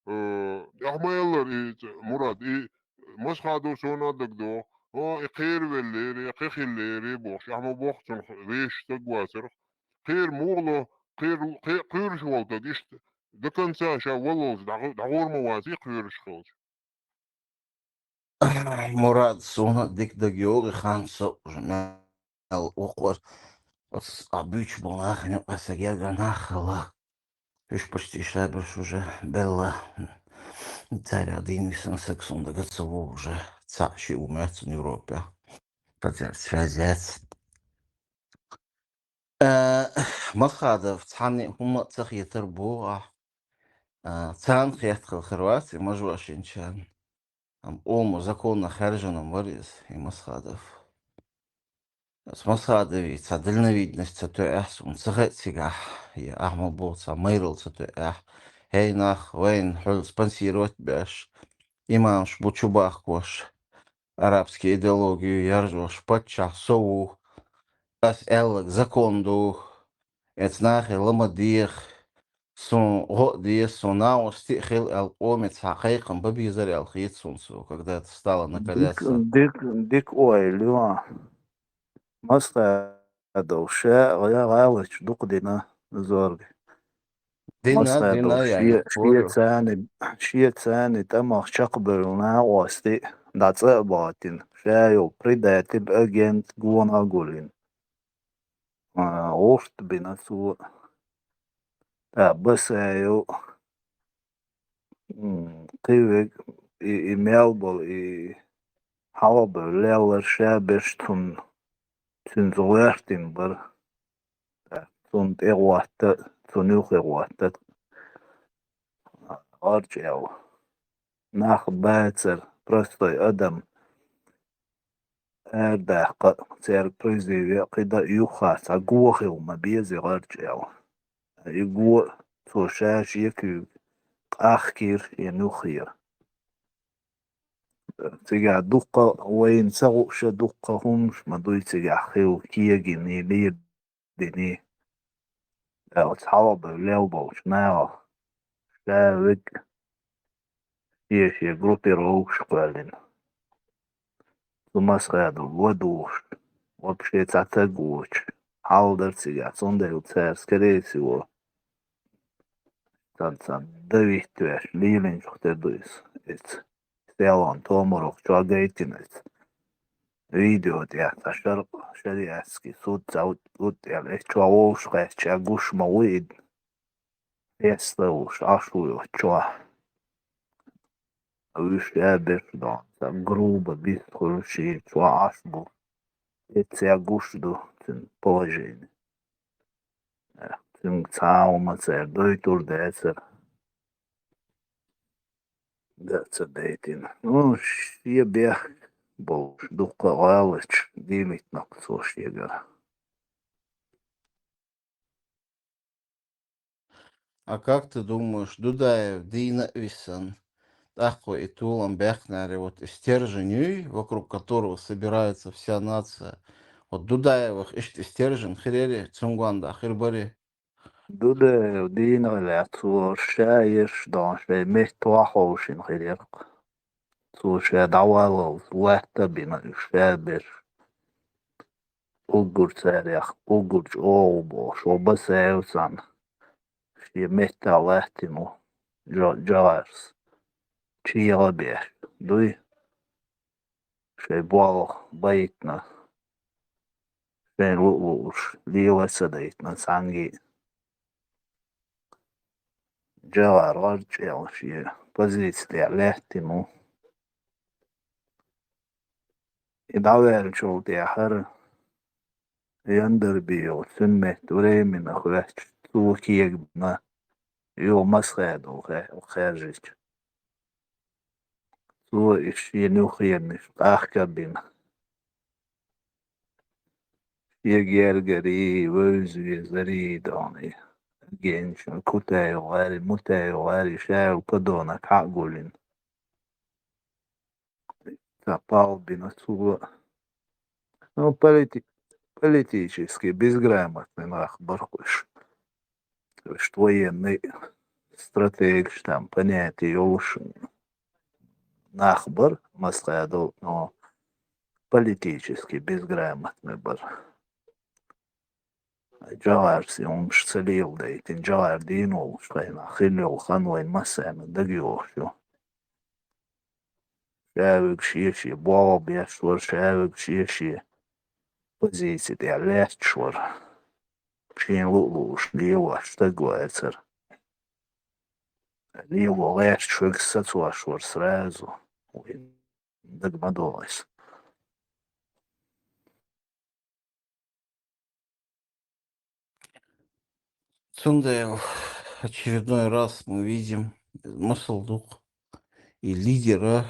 Э, ахь ма-аллара, и ц-, Мурад, и Масхадов сона а дагадогӀу, о, и кхеравеллера, кхехиллера бохуш, ахь ма бохху цунах вешаш стаг вацарах. Кхера муха ло, кхера, кхе-, кхоьруш волу стаг, иштта до конца ша валлалц дӀагӀу-, дӀагӀур ма вац и кхоьруш хилча. Мурад, суна дика дагайогӀу и хан, со уже мел вокхур. Оцу а буьйцуш болу нахана юкъа сан гергара нах хилла. Уьш почти шаберш уже белла. Царах дийна висина саг суна дага ца вогӀу уже. Цхьаъ-шиъ ву моьтту суна Европехь. Цхьа цаьрца связь яц. Э, Масхадов, цхьанна хӀумма а ца хетар боху ахь. Э, царна хетта хила хир вац и мажошинчарна. Амма ома законна хаьржина-м вара иза, и Масхадов. Ас Масхадове цхьа дальновидность ца тоьахь суна, ца хаьа цигахь, я ахьа ма боху цхьа майралла ца тоьахь. ХӀей нах, вайна хьуьлла спонсировать беш, имамаш бу чубахкош, арабский идеологию яржош паччахь со ву, ас аьлларг закон ду, эца нахе ла ма деха, суна гӀо а деза, суна накъостий а хила аьлла, къоме цхьа кхайкхам бан безара аьлла хета суна цо, когда это стало накаляться. Дика, дика, дика ойла ю. Масхадов ша гӀа-, гӀалаташ дукха дина, зорга. Дина, Масхадов дина, шен, я шен спорю. Царна, шен царна тӀамах чекхбевлла накъостий дӀа цӀа а бахийтина, ша йолу предатель, агент гонах а гулйина. А, гӀурт бина цо. ТӀаккха Басаев, м, кхин верг, и, и мел болу, и хьалха бевлла лелларш а берш цунна, цуьнца гӀоьртина бара. ТӀаккха цунна тӀе гӀотта, цунна юххе гӀотта. ГӀарчӀел. Нах бацара, простой адам. Арадаккха, церан призыве а кхидӀа а юххехь цхьа го хила ма беза и гӀарчӀел. И го цо ша шен куьйга къахкийра шена юххера. Цигахь дуккха а вайна ца хууш а дуккха хӀуманаш ма дуй цигахь хилла, кегийний, ле- диний. Оцу хьалха бевлла лелла болчу нахах ша вега шен-шен группировкаш кхоьллина. Цу Масхадов ван духуш, вообще цхьа стаг воцуш, хьал дара цигахь, цундела цара, скорее всего, цхьана-цхьана давить веш, лелийначух тера ду иза. Иза Селон Томаров чохь гайтина иза. Видео тӀехь цхьа шар-, шариатский суд цхьа ут-, утӀа аьлла, иза чохь вовшахкхетча гуш ма ву иза. Хеста вуш, Ӏаш ву йоцу чохь. Уьш а берш дохьуна, цхьа груба, бист хуьлуш, шен чохь Ӏаш бу. Эццехь гуш ду цуьнан положение. Цуьнга цхьа а хӀума цара дойтур дацара. Да, ца дайтина. Ну, шен бехк болуш, дуккха а гӀалаташ дийлийтина-кх цо шегара. А как ты думаешь, Дудаев дийна а висина, тӀаккха и толам баьккхинарий, вот и стержень юй, вокруг которого собирается вся нация? Вот Дудаевых иштта и стержень хир ярий, цунгонда хир барий? Дудаев дийна а ваьлла, цо ша ерш дон шайн метта ваховшина хир яр-кх. Цо ша дӀаваллалц латта а бина уьш ша берш. Уггар царех, уггар чӀогӀа бохуш, ва Басаев цхьаьна. Шен меттахь латтийна ву Джа-, Джаварс. Чеха а беш, дуй? Шайн болх байтина, шайна луъ-луъуш лела а ца дайтина цхьаьнгге. Джавар гӀарчӀел шен позици тӀехь лаьттина ву. И дӀаваьллачул тӀехьара Яндарбиев, цуьнан метта временно хӀоьттича, цо кегабина, юха Масхадов хе-, хаьржича. Цо и шен юххенаш къахка а бина. Шен гергарий, вевза везарий дона и. Генчу Кутаев гӀари, Мутаев гӀари, ша йолу подонок хьа а гулйина. Цхьа пал бина цо. Ну, полити-, политически безграмотный нах бара-кх уьш. Уьш военный стратегаш, там понятие йолуш нах бара, Масхадов, но политически безграмотный бара. Джаварс и хӀумаш ца леладайтина, Джавар дийна волуш хенахь хилла йолу хан вайн массарна дагайогӀуш ю. Ша вуьгуш шен-шен болх беш вара, ша вуьгуш шен-шен позици тӀехь лаьтташ вара. Шена луъ-луъуш лелош стаг вацара. Лело гӀерташ вуьгуш сацош вара сразу. Вайн дага ма догӀу иза. Цундела очередной раз мы видим, масал ду-кх, и лидера,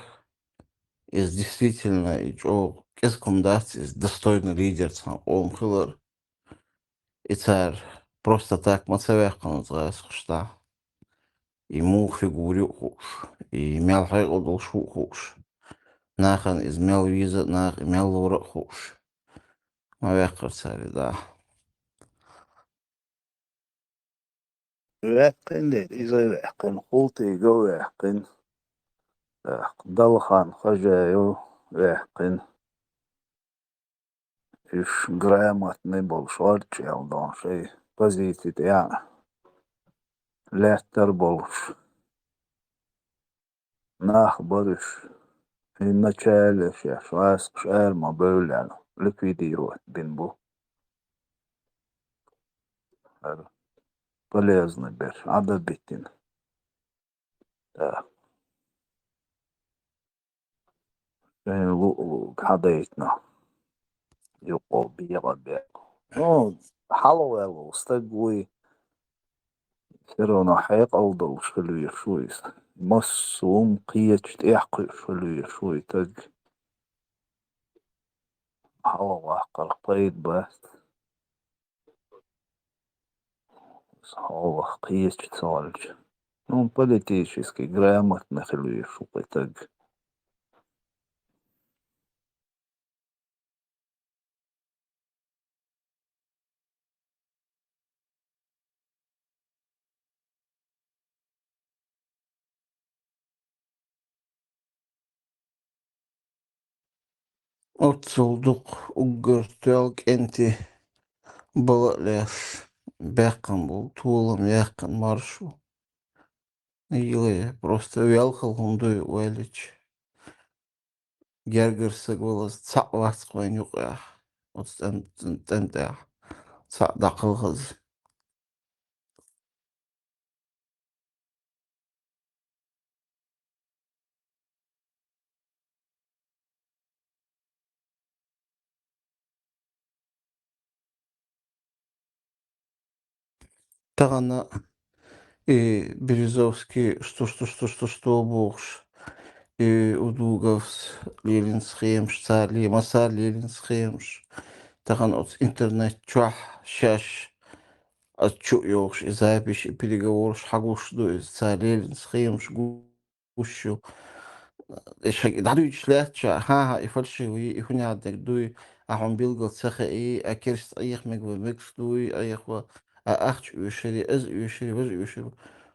иза действительно и чӀогӀа кӀезиг хӀума дац, иза достойный лидер цхьана къоман хилар. И цара просто так ма ца ваьккхина оцу гӀазкхаша дӀа. И муха фигура ю а хууш, и мел хьекъал долуш ву а хууш, нахана иза мел веза а, наха и мел лора а хууш, ма ваьккхира цара и дӀа. Ваьккхина дера, иза а ваьккхина, ХӀултӀига а ваьккхина, тӀаккха Далхан Хажаев а ваьккхина. Уьш грамотный болуш, гӀорчӀел дон шайн позици тӀехь лаьттар болуш нах бара уьш. И начале шаьш гӀазкхаш ара ма бевлла, ликвидировать бина бу. ХӀара полезный берш Ӏадабитина. Да. Шайн луъ-луъ хьадайтина. Юкъа бегӀа бегӀа. Ну, хьалаваьлла стаг вуй. Все равно хьекъал долуш хила везаш ву иза. Массо а хӀума кхечу тӀехь кхуьуш хила везаш ву и стаг. Хьалаваккхарх пайда бац. Хьалха кхечу ца ваьлча. Ну, политически грамотный хила везаш ву кху стаг. Оццул дукха уггар тоьлла кӀентий бала а леш, баьккхина болу толам яьккхина марша ву. Йиле, просто велхал хӀума дуй вайлича. Гергара стаг валаза цхьаъ вац-кх вайн юкъахь, оцу тӀем-, тӀем тӀехь цхьаъ дӀакхалхаза. Тахана и Березовский, что, что, что, что, что бохуш, и Удуговс лелина схемаш, цара ле-, ма цара лелина схемаш. Тахана оцу интернет чохь шаьш Аз чу а йохуш, и запись, и переговораш хьагуш ду иза, цара леллина схемаш гу-, гуш ю. И шаг-, дӀадуьйцуш лаьттача, хӀан-хӀа, и фальшивый, и хӀун яхьаниг дуй, а хьуна билгал ца хаий, а керста Ӏеха мега вай, мегаш дуй, Ӏеха, а ахча оьшури, аз оьшури, важа оьшури.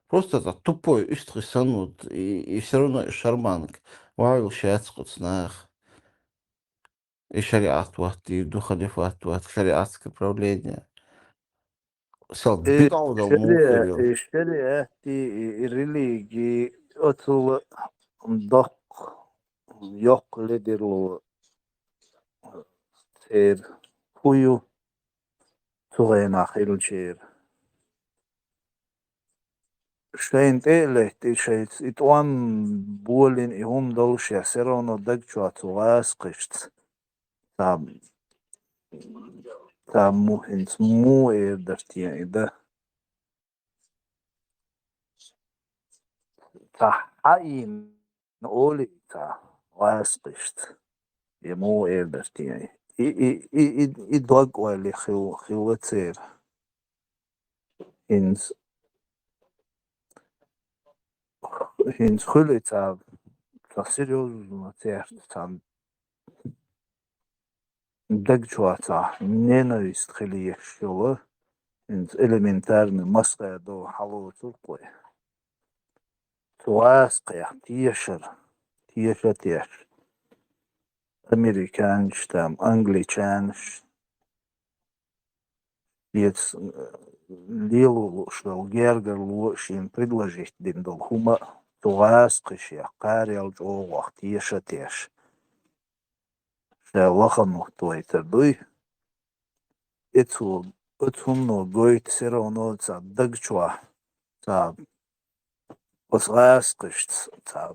Просто цхьа тупой, уьстагӀий санна ву, и, и всё равно и шарманка. Вайл шаьцкъуц наха. И шариат ваттийр ду, халифат ватт, шариатское правление. Сел Э, бидӀа дал шариа-, муххар ю. Э, шариатти, и, и религи, оцул доккха, йоккха ледирло церан хӀу ю, цу гӀенах хилчера. Шайна тӀе а летта, и шайца и тӀом болийна, и хӀума долуш я, всё равно даг чохь цу гӀазкхашца. Ца, ца му-, хӀинца муха эр дара те и дан? Ца хьаийна олий ца гӀазкхашца, я муха эр дара те? И, и, и, и, и дог ойла хилла, хилла церан. ХӀинца, хӀинца хуьлу и цхьа, цхьа серьёзно церта цхьа даг чохь цхьа ненависть хила еш йолу, хӀинца элементарный массо а долу хьалоцург вай. Цу гӀазкхех тешар, теша а теш. Американаш там, англичанаш, шеца, э, лело лууш долу гергарло а шена предложить дина долу хӀума а цу гӀазкхашех кхарел чӀогӀох теша а теш. Ша лахана вайцар дуй. Эцо, оцу хӀумано гойту всё равно цхьа даг чохь, цхьа оцу гӀазкхашца, цхьа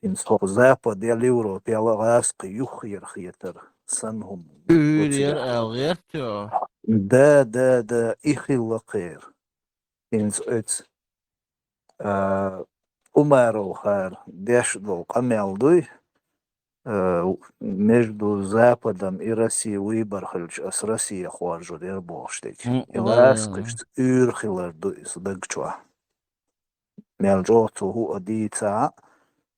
хӀинца хӀокху Западел, Европел а гӀазкхи юххера хетар санна хӀума. Уьйр яра ала гӀерта? Да, да, да, и хилла кхера. ХӀинца оцу, а, Умаровхара деш долу къамел дуй, а, между Западом и Россией выбор хилча, ас Россия хоржур яра бохуш дерг. М, и да, да, да. ГӀазкхашца уьйр хилар ду иза даг чохь. Мел чӀогӀа цо хӀуъа дийцахь а,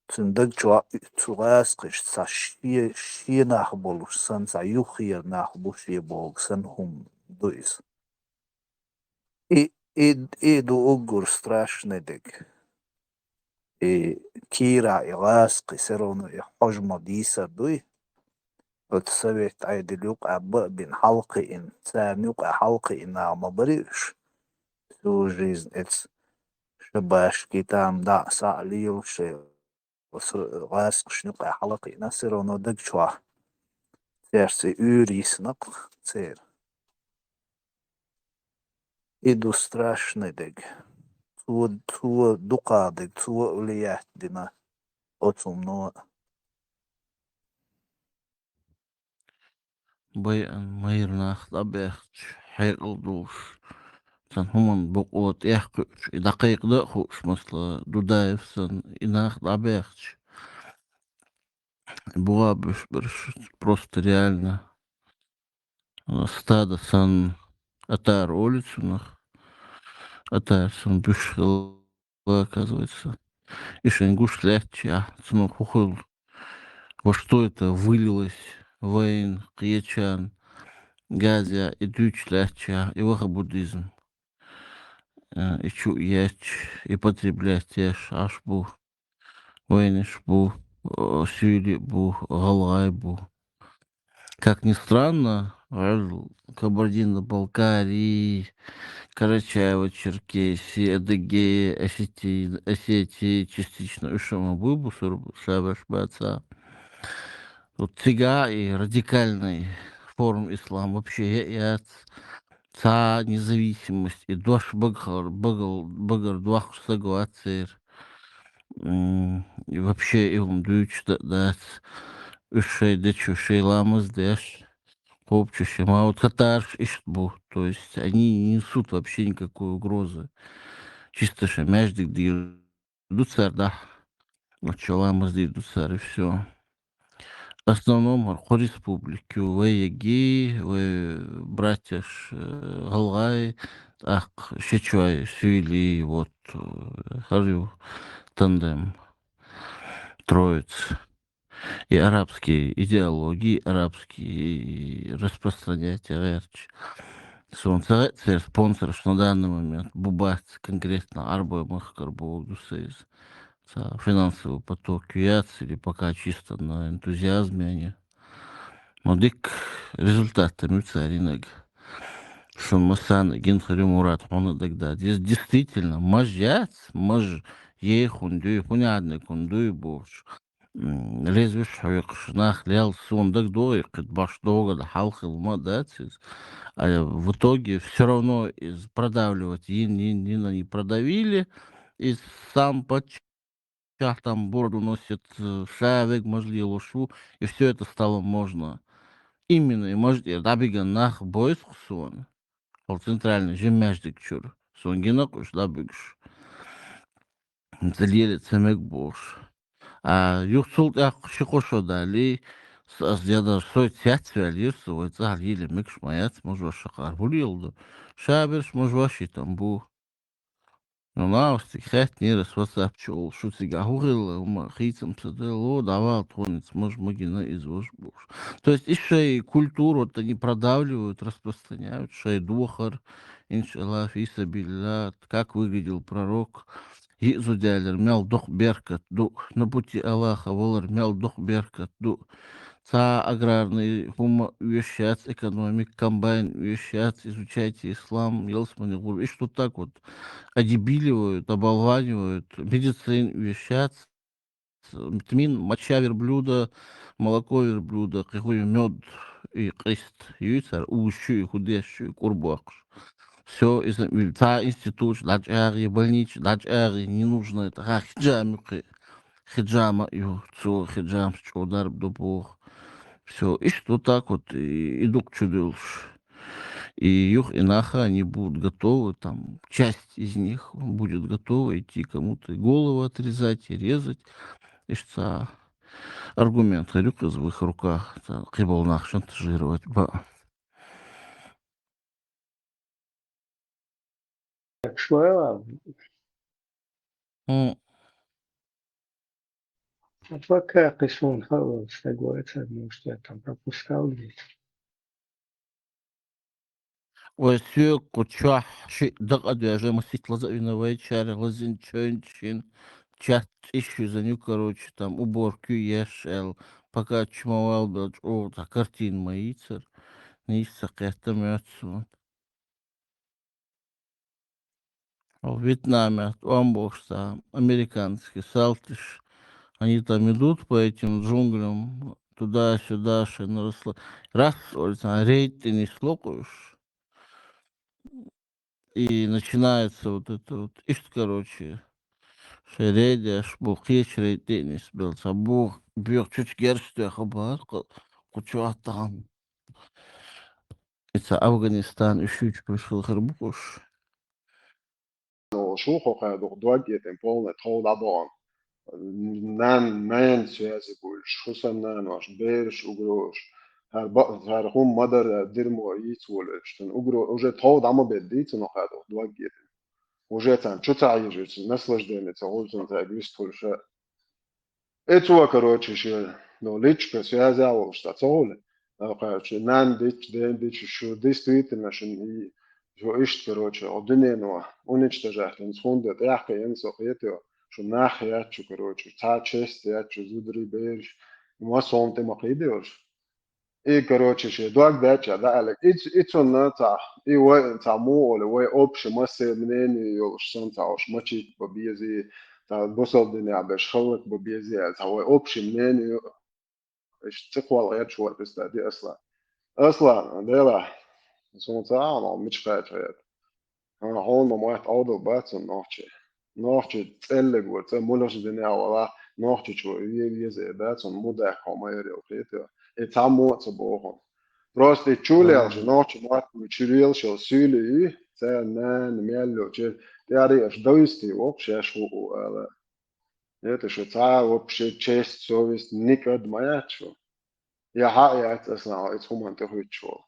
цуьнан даг чохь цу гӀазкхашца цхьа шен, шен нах болуш санна, цхьа юххера нах бу шен боху санна хӀума ду иза. И, и, и ду уггар страшный дерг. И кийра и гӀазкхи всё равно и хьожа ма дийсар дуй. Оцу совет Ӏедал юкъахь бан а бина хьалакхиъна, царна юкъахь хьалакхиъна нах ма барий уьш. Всю жизнь эца шабашки там дӀа а схьа а лелаш, оцу гӀазкхашна юкъахь хьалакхиъна, всё равно даг чохь цаьрца и уьйр йиснакх церан. И ду страшный дерг. Цо, цо дукха дерг, цо а влиять дина оцу хӀумано. Байан майра нах дӀабаьхча, хьекъал долуш, цхьана хӀуманна бакъо тӀех кхуьуш, и дӀакхайкхина а хууш, масала, Дудаев санна, и нах дӀабаьхча, буха буьш берш просто реально, а, стадо санна, атар олу цунах, атар санна буьш хилла, оказывается. И шайн гуш лаьттачехь, цунах хӀун хуьлу, во что это вылилось, вайна, кхечарна, газа и дуьйцуш лаьттачехь, и ваха буддизм. Э, и чу а етташ, и потреблять еш Ӏаш бу. Вайнаш бу, э, суьйли а бу, гӀалгӀай бу. Как ни странно, гӀаьржа Кабардино-Балкарии, Карачаево-Черкесии, Адыгея, Осетии, Осетии частично уьш а ма буй бусурба, шабаш баца. Вот цига и радикальный форма ислам вообще яц. Цхьа независимость и дош багахар, багал-, багар дохкуш саг вац церан. М, и вообще и хӀума дуьйцуш дан а дац. Уьш шайн дечу шайн ламаз деш, кхобучу шайн ма, вот катарш иштта бу. То есть они не несут вообще никакой угрозы. Чисто шайн маьждиг дийр ду цара дӀа. Вот шайн ламаз дийр ду цара, и всё. Основном хӀара кхо республика ю, вай ЕГИ, вай братьяш, э, ГӀалгӀай, тӀаккха Шичуай, Суьйли, вот, э, хӀара ю тандем, троица. И арабские идеологии, арабские распространять гӀерташ. Суна ца хаьа церан спонсораш на данный момент бу бац конкретно Ӏарбой махкара боху ду са иза. Ца финансовый поток ю яц или пока чисто на энтузиазме они. Но дика результат там ю царинаг. Шун массарна гина хир ю, Мурат, хьуна дагадад. Дес-, действительно, маж яц, маж ей хӀун дуй, хӀун яьнниг хӀун дуй бохуш. М, лезвеш хьоькхуш, нах лел, суна дагадогӀий, кхин баш догӀа да, хьал хила ма дац иза. А в итоге всё равно из продавливать йин, йин, йин они продавили, и сам паччахь там бороду носит, э, ша вега маж лелош ву, и всё это стало можно. Именно и маж тӀера дӀабиган нах бойсху суна. Хьал центральный жиммаьждиг чуьра. Суна гина кхуьш дӀабуьгуш. Ца леле ца мега бохуш. А юха цул тӀаьхьа ши-кхо шо далий, с-, ас я даже сой цец ваьлла йира со, вай цӀахь леле мегаш ма яц, мажош шакъар хӀу леладо. Ша берш мажош и там бу. Ну, новостиг хаьттинера ас WhatsApp чу олу, шу цигахь хӀу хилла, хӀума хийцам ца делло, дӀавала тхуница маж ма гина иза важа бохуш. То есть и шай культуру вот они продавливают, распространяют, шай духар, иншалла, фи сабилилла, как выглядел пророк, йиъ зуда ялар мел дукха беркат ду, на пути Аллаха валар мел дукха беркат ду. Цхьа аграрный хӀума оьшуш яц, экономика, комбайн оьшуш яц, изучайте ислам, ялсмани гӀур. Иштта вот так вот одебиливают, оболванивают, медицина оьшуш яц, тмин, моча верблюда, молоко верблюда, кхин хӀун ю, мёд и къист юй цара, уьш ю и хӀу деш ю и кӀур боккхуш. Всё, иза, цхьа институташ дӀачӀагӀий, больничаш дӀачӀагӀий, не нужно это, ха, хиджам ю кхин. Хиджама ю, цо хиджамца чӀогӀа дарба ду боху. Всё, иштта вот так вот и, и дукха чу дуьллуш. И юха и наха они будут готовы, там, часть из них будет готова идти кому-то и голову отрезать, и резать. Иштта цхьа аргумент хир ю кхуза в их руках, цхьа кхиболу нах шантажировать бан. Так что, М. А пока кхин суна хала стаг вацара, может, я там пропускал где-то. Вай соьга кху чохь шиъ дакъа а доьжна, масийтта лаза а вина вайчара, лазийна чевнча шина чат цӀиш визан ю, короче, там уборка ю еш аьлла, пока чу ма валабелча, оха цхьа картина ма йийцара. Нийса ца кхетта моьтту суна. Вьетнамехь тӀом бохуш цхьа американский салтиш, они там идут по этим джунглям, туда-сюда, шайна расла-, рас олу цхьа рейд тӀе нисло кхуьш. И начинается вот это вот, иштта, короче, шайн рейдеш бу, кхечу рейд тӀе а нисбелла, цхьа бу-, боьха чучу герш тоьхна бара кху-, кху чохь тахана. И ца Афганистан, уьш юьйцуш хила хир бу кхуш. Ну, шу хӀокхара дукха дог этина, полный тхов дӀадохна. Нан, нан связи буьйлуш, шу сан нанош, бераш угрош. ХӀара ба-, хӀара хӀума ма дара, дирмо йийца волуьйтуш. Цунна угро-, уже тхов дӀа ма бедда дийцина хӀокхара дукха дог этина. Уже царна чу ца хьежуьйту, наслаждение ца хуьлу цунна, цаьрга вистхуьлуш. И цо, короче, шен, ну, личка связь а волуш цхьа ца хуьлу. А, короче, нанна дича, дена дича, шу действительно, шуна и, шу иштта, короче, о дуьнено уничтожать хӀинца хӀунда тӀехь кхиъна со кхетайо, шу нах яц шу, короче, цхьа честь яц шу, зударий, бераш, массо хӀума тӀе ма кхийдайо шу. И, короче, шен дог даьчча дӀааьлларг. И ц-, и цунна цхьа, и вай цхьа муха олу, вай общий массеран мнение йолуш санна цхьа уьш мачийта бан безий, цхьа бусалба динехь берш хӀаллак бан безий аьлла, цхьа вай общий мнение ю, иштта ца кхолла гӀерташ вара пистади Аслан. Аслан, Дела, суна ца Ӏа, мича кхача хета. Хьуна ма мотт Ӏовдал бац нохчий. Нохчий цӀеллиг вара, цӀа мулаш динехь вала, нохчичо ве-, веза эр дац, хьуна мудах хьо ма яр йолу хетар. И цхьаммо а ца боху. Просто и чу лелаш, нохчий мотт чу лелаш йолу суьйлий, царна нана мел йолчу тӀаьхьа аша довести воккху шаьш хӀуъу ала. Это шу цхьа а вообще честь, совесть никад ма яц шу. Я хьа а яц, Аслан, хьо иза хӀуманна тӀехуьттуш волу.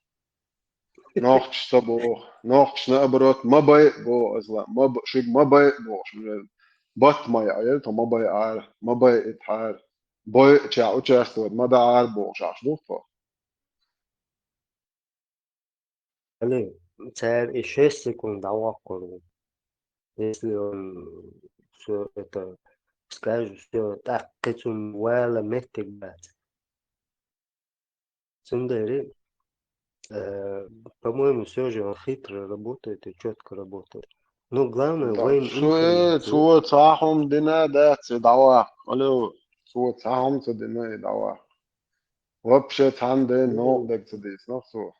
Нохчаша ца боху, нохчаша наоборот, ма байа боху, Аслан, ма б-, шуьга ма байа боху, шуьга бат ма яа, тхо ма байа ара, ма байа итхьара, бойучохь участвовать ма баьара бохуш ахь ду тхо. Алло, цара и шесть секунд дӀавоккхур ву. Если он всё это скажет, всё, тӀаккха цунна вала меттиг бац. Цундела, э, по-моему, всё же он хитро работает и чётко работает. Ну, главное, да, вайн цо, э, цо цхьа хӀума дина дац и дӀаваккха. Алло, цо цхьа хӀума ца дина и дӀаваккха. Вообще цхьана ден новкъа даг ца дийцинарх цо.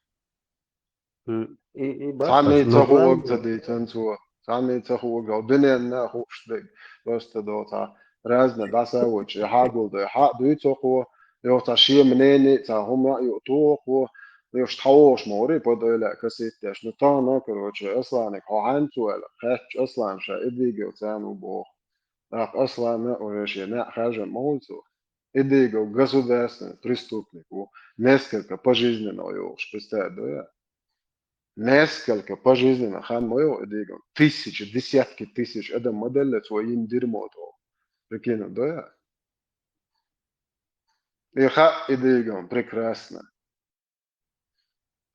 М, и, и баккхаш, цхьанний ца хуург ца дийцина цо. Цхьанний ца хуург, хьо дуьненна а хууш дерг, просто доцахь. Разна дӀасавочу, и хьагулдой, хьа а дуьйцу хьо, йоху цхьа шен мнение, цхьа хӀума а юуту хьо, йош тхьавогӀуш ма вари, под ойла касийтеш. Ну, тахана, короче, Асланиг хьо хьаьнца ву аьлла, кхаьчча Аслан ша и дийгал царна ву боху. ТӀаккха Аслана уже шен неӀ хаьржина ма вуй цо. И дийгал государственный преступник ву, несколько пожизненно йохуш, представь, да я? Несколько пожизненно хан ма йо и дийгам. Тысячи, десятки тысяч адам ма делла цо йина дирмо тӀо. Прикинь, да я? И хаьа и дийгам прекрасно.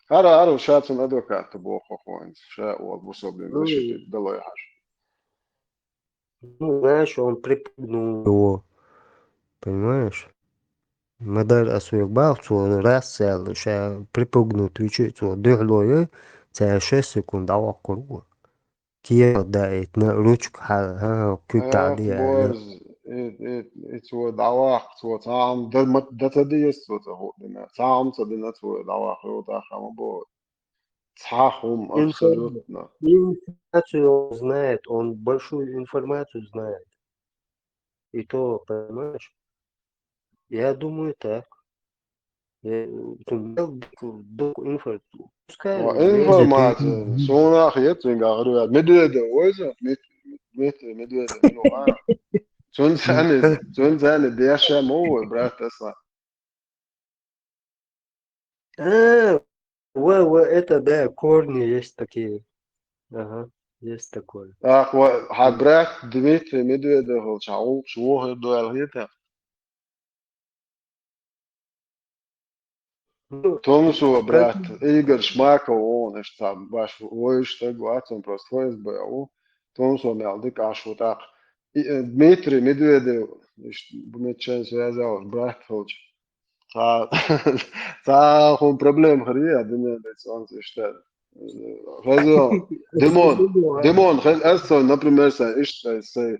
Ара, ара, ша цун адвокат боху хӀинца. Ша вол бусалба дин защитить далой хьажа. Ну, знаешь, он припугнул его. Понимаешь? Ма дара ас вега баху, цо раз цаьрла ша припугнуть вичи, цо дуьхьало йой, цара шесть секунд дӀавоккхур ву. Кехат даийтина, ручка хьа-, хьа-, куьг тӀе Эх, дӀадеа. Борз, и, и, и цо дӀаваккха, цо цхьа хӀума дан ма, дан ца деза, цо ца хӀуъа дина. Цхьа хӀума ца дина, цо дӀаваккха, йо, тӀаккха ма боху. Цхьа хӀума, информ-, абсолютно. Информацию он знает, он большую информацию знает. И то, понимаешь? Я думаю так. Я, э, там, мел дик-, дик инфо-, пускай. О, лезет. Информация. Суна хет, цуьнга гӀаруя. Медведев, ойза? Мет-, Дмитрий Медведев, ну, а. Цунца ани, цунца ани, деша мо, брат, аса. А, ва, ва, это, да, корни есть такие. Ага, есть такое. Ах, ва, хьан брат Дмитрий Медведев волчу хьан гӀуллакхаш вохур ду аьлла хета? Ну, тумсо, как брат, Игорь Шмаков вон, иштта баш войуш стаг вац, он просто Ф С Б ву. Тумсо мел дика Ӏаш ву тӀаккха. И, э, Дмитрий Медведев, иштта бу миччан связалаш брат волчу. Цхьа, цхьа хӀун проблема хир ю, я дуьнен тӀе цӀонца иштта. Хезо, Димон, Димон, хез-, ас сан, например, сан иштта, сай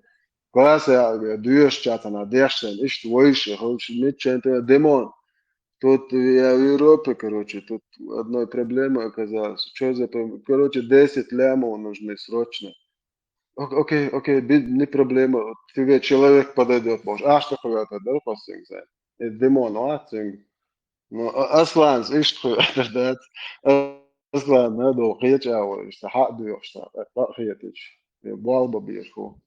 класс я, дуьйш чатана, деш сан, иштта вайша, ховш, миччан тӀе, Димон. Тут я в Европе, короче, тут одной проблемы оказалось. Чё за проб-, короче, десять лямов нужны срочно. Ок-, окей, окей, би-, не проблема. Тебе человек подойдёт, боже. А что кого-то, да, костюм взять? Э, Димон, а, цинг. Ну, а-, Асланс, иштта хӀу, да, Аслан, надо, хеча, а, иштта, хьа, дуьйш, а, а, хетич. Э, болба бирху.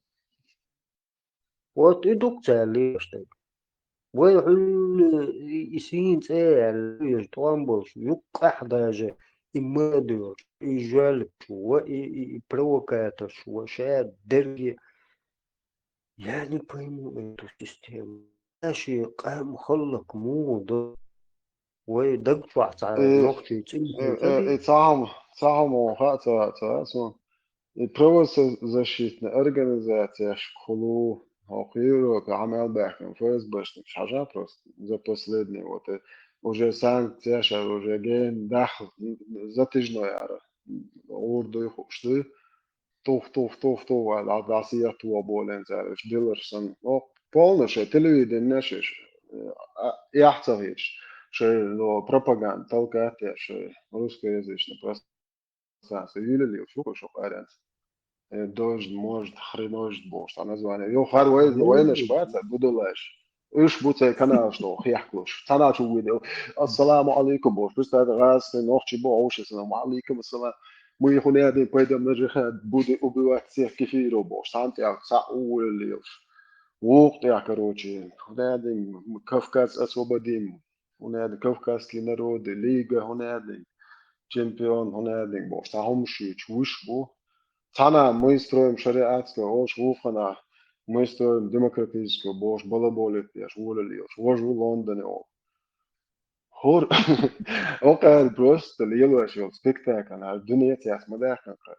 Вот и дукха цара лелаш дерг. Вай хьуьлла и, и сийна цӀе а яьлла, тӀом болуш, юккъахь даже и мадоьрш, и жоьлпаш, ва и, и, и провокаторш, ва ша дерриге. Я не пойму эту систему. Ша шен къам хӀаллак муха до? Вай даг чохь цхьа, э, нохчий цӀе, э, э, э, цхьа хӀума, цхьа хӀума вон хаа ца, ца, ца, И правозащитная организацияшкахула хӀокху Европе хьа мел баьхкина Ф С Б-шникаш хьажа просто за последний, вот, э, уже санкцияш, уже гена даха затяжной ара. ГӀур дуй хууш дуй. Тух, тух, тух, тух, вай, дӀа, дӀа, сехьа тохаболийна цара, уьш диларш санна. О, полно шайн телевиденеш, э, а, эхь ца хеташ. Шайн, но, пропаганда толкать еш, шайн русскоязычный пространство. Сан са юьлале шу, шу къаренца. Э, дождь, может, хренождь бохуш, цхьа название. Йо, хар вай, вайнаш баца, будулаш. Уьш бу цай каналаш доху, хехкалуш. Цхьана чу вуьйда. Ассаламу алейкум бохуш. Представь, гӀазкхи нохчи бу, оуш, ассаламу алейкум, ассалам. Мы хунядин пойдем на джихад, буду убивать всех кефиров бохуш. Цхьана тӀехь, цхьа уллелаш. Вукху тӀехь, короче. Хунядин, Кавказ освободим. хӀунда аьлча Кавказский народы лига, хӀунда аьлча чемпион, хӀунда аьлча бохуш, цхьа хӀума шуьйчу вуьш бу. Цхьана мы строим шариатское, ош вухана мы строим демократическое, бохуш, балаболит деш, волале йолуш. Вож ву Лондоне олу. ХӀор, окхара просто лелош йолу спектакль, хӀара дуьнен цец ма даьккхина кхара.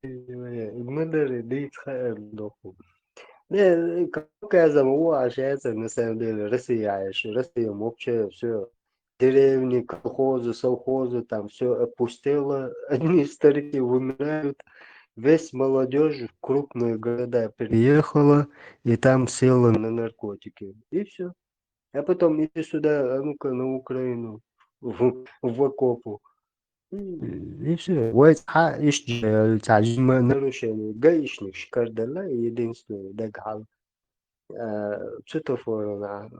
Ма дарра дийца хаьара доху. Не, Кавказом ву аш яцара, на самом деле, Россия Ӏаш. Россия вообще всё. Деревни, колхозы, совхозы, там всё опустело. Одни старики вымирают. Весь молодёжь в крупные города переехала и там села на наркотики. И всё. А потом иди сюда, а ну-ка на Украину, в, в окопу. И всё. Вай цхьа иштта же, цхьа жимма нарушение гаишникаш карадала, единственный дагахьал. А, светофорана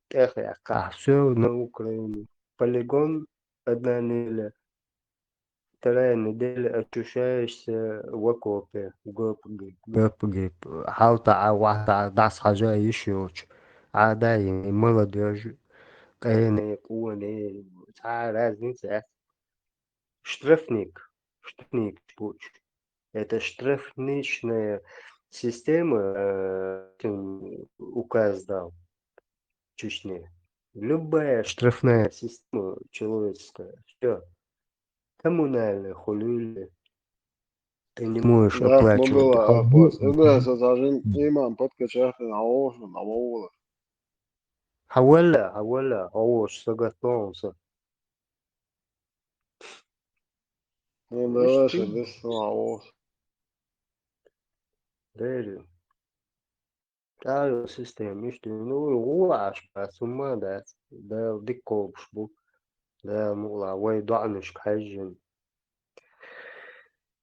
тӀехъяьккхахь, всё, на Украину. Полигон, одна неделя, вторая неделя ощущаешься в окопе, гоп-гип, гоп-гип. Хьалта а, вахта а, дӀасхьажа йиш йоцуш. Ӏада и молодёжь, къене, къоне, цхьа разница яц. Штрафник, штрафник пуч. Это штрафничная система, э, указ дал в Чечне. Любая штрафная система человеческая, всё. Коммунальная хули. Ты не можешь оплачивать. Да, ну была, а, класс. Да, со зажим имам подкачах, а он, а он. Хьавалла, хьавалла, хьо сагатдонса. Ну, давай, иштта. Дерриг. ТӀаккха система иштта, ну, гӀо Ӏаш бац, хӀумма дац. Дала дика кхобуш бу. Дала мукъалахь вай доӀанашка хьаьжжина.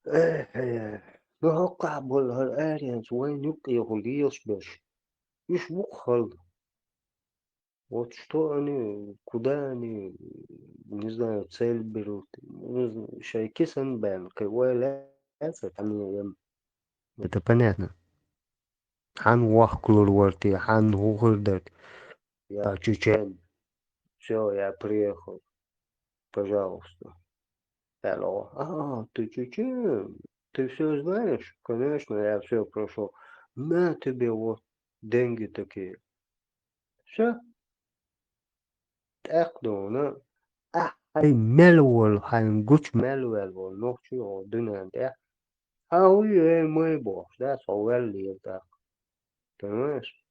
Эхе, ну, хӀокхахь болу хӀара аренца вайн юккъехула лелаш берш. Уьш ву-кх хала. Вот что они, куда они, не знаю, цель берут. Ну, шайн кисан бен, кхин ойла яц, там, наверное. Это понятно. Хьан вахкалур вара те, хьан хӀун хир дара те? Я чечен. Всё, я приехал. Пожалуйста. Алло. А, ты чечен? Ты всё знаешь? Конечно, я всё прошёл. На тебе вот деньги такие. Всё. ТӀаккха дуьйна, ахь хьайн мел волу, хьайн гучу мел ваьлла волу нохчо хьо дуьнен тӀехь. Хьан хӀун ю, эй, май бохуш, да, со ваьлла лела тӀаккха. Понимаешь?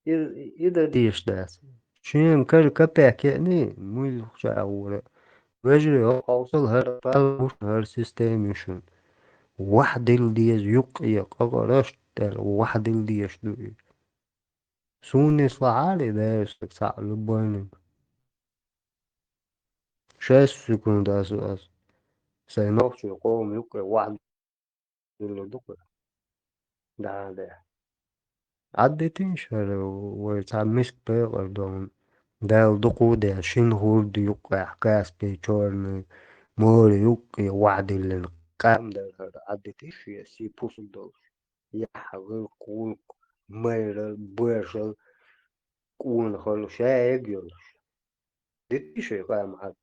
И, и дан дезаш дац. Шен кара капек еъний, муьлхха чӀагӀора. Вежарий, хьо хьовсал хӀара пал гуш, хӀара система ю шуна. Вахдилла деза юккъе, къакъараш тӀера вахдилла дезаш ду и. Суна нислахьара и дайра саг цхьаъ любойниг. Шесть секунд ас, ас сайн нохчийн къоман юккъе вахдиллур ду-кх. Да, да. Ӏаддитийша хӀара вай цхьа миска пекъар дохуна. Дала дукха а деш, шина хӀорда юккъехь, Каспий, Чёрный море юккъе вахдиллина къам дара хӀара, Ӏаддитийша шен сий пусар долуш. Яхь, гӀуллакх, гӀуллакх, майралла, божалла, къонахалла, ша эгна йолуш. Дитий шайн къам хьан?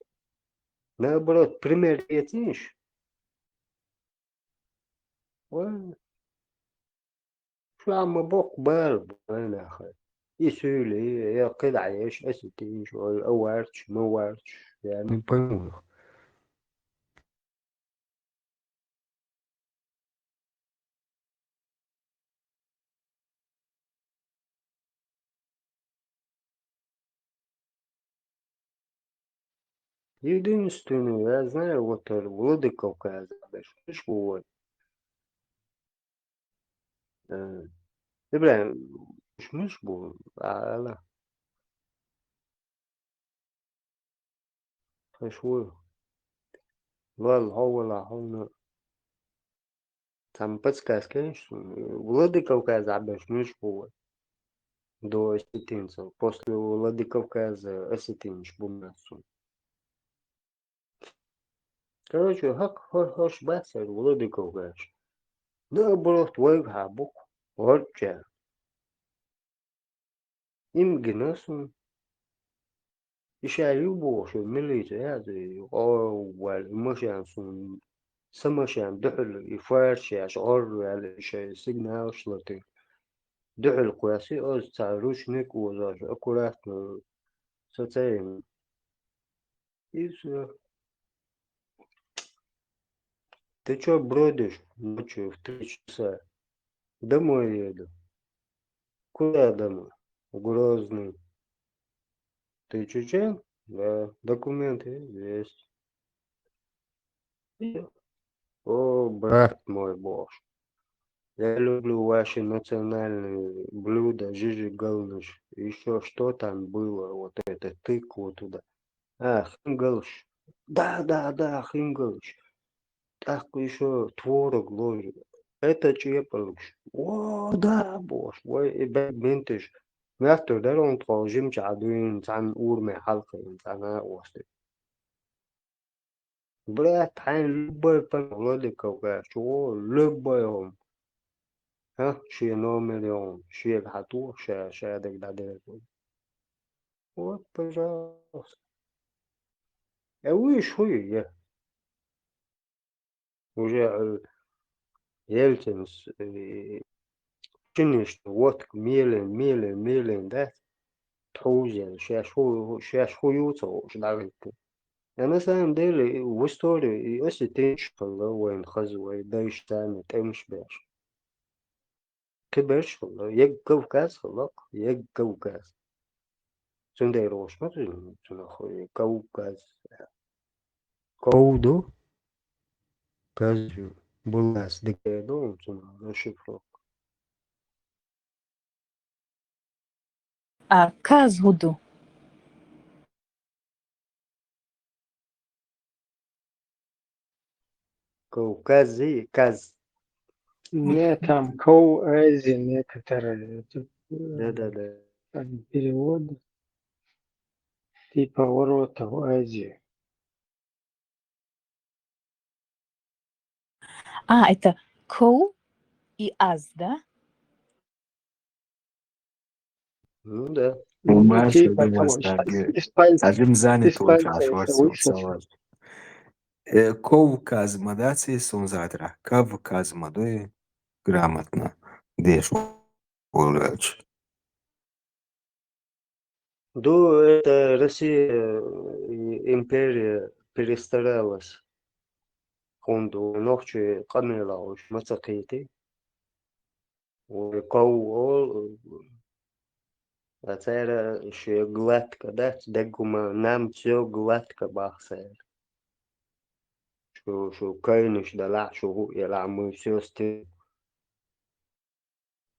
Наоборот, пример эцийша. Вай, ша ма боккха бала бу вайнахана. И суьйлий, я кхидӀа еш, аса тийша, вай, а варча, ма варча, я не пойму. Единственный, я знаю, вот, э, Владыковка, я забыл, слышь, вот. Э, Ибрахим, слышь, вот, а, ала. Хьо шу валла, хьо валахь, хьуна цхьа подсказка еш суна. Владыкавказа Ӏабеш муьлш бу вай? До осетинцев. После Владыкавказа осетинаш бу массо. Короче, хӀокху хӀо-, хӀорш бац хӀара Владыкавказ. Наоборот, вайгахьа бу-кх. гӀорча. Им гина сун. Иша ю бохуш, милица яз, и къоввал, и машен сун, са машен дуьхьал, и фарш еш, гӀорваьлла, иша сигналаш латир. Дуьхьал кхоьссий, оз цхьа ручник озош, аккуратно со ца йина. И всё. Ты чё бродишь ночью в три часа? Домой еду. Куда домой? В Грозный. Ты чечен? Да. Документы есть? И, о, брат мой бог. Я люблю ваши национальные блюда, жижи галныш. Ещё что там было? Вот это, тыкву туда. А, хингалыш. Да, да, да, хингалыш. Так ещё творог ложит. Это чепалыш. О, да, бог мой, и бегментыш. Мятто дарон тхо жимча адуин, цан урме халкын, цана осты. Брат, хьайн любой пан Владиков, короче, о, любой он. А, ши номер он, ши хату, ша, ша даг да дер. Вот, пожалуйста. Э, уж хуй, я. Уже, э, Ельцин с-, э, чиништа, вот, мелен, мелен, мелен, да? Тхузел, шеш ху-, шеш ху юца, уж давит. А на самом деле, в истории и осетинчу хилла вайн хаза вай, дайш царна тӀемаш беш. Кхиберш хилла, ег Кавказ хилла, ег Кавказ. Цундела ош ма цуьнан, цунах Кавказ. Ков ду, каз ю. Булас дикер ду, цунах расшифровка. А каз хӀу ду? Кавказы, каз. Не, там Ков Азия некоторые. Тут, э, Да-да-да. Там перевод. Типа ворота в Азию. А, это Ков и Аз, да? Ну да. Ну, типа того, испанцы, испанцы, испанцы это вычеркнули. Э, Кавказ ма дац, и сун затра. Кавказ ма ду, и грамотно. Деш волвелч. Ду, это Россия, э, империя перестаралась. Хунду нохчи къамела уж ма ца кхийти. Ой, ков ол, а цара ши гладко дац, дегума нам всё гладко бахсер. Шу, шу кайнуш дала, шу ху ила мы всё сти.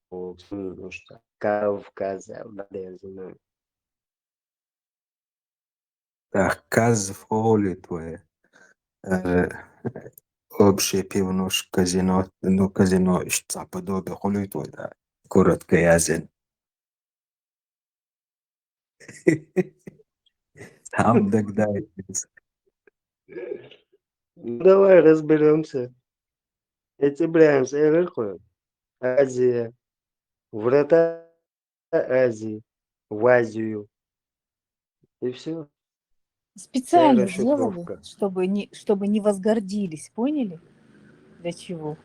О, слушай, Кавказ, да, да, я знаю. Так, каз фолит вай. Э, общее пивнушка, казино, ну, казино, ишта подобие хулит вай, да. Коротко язен. Там дагдай. Ну, давай разберёмся. Эти брянцы, я легко. Азия. Врата Азии. В Азию. И всё. Специально сделали, расшифровка. Чтобы не, чтобы не возгордились, поняли? Для чего?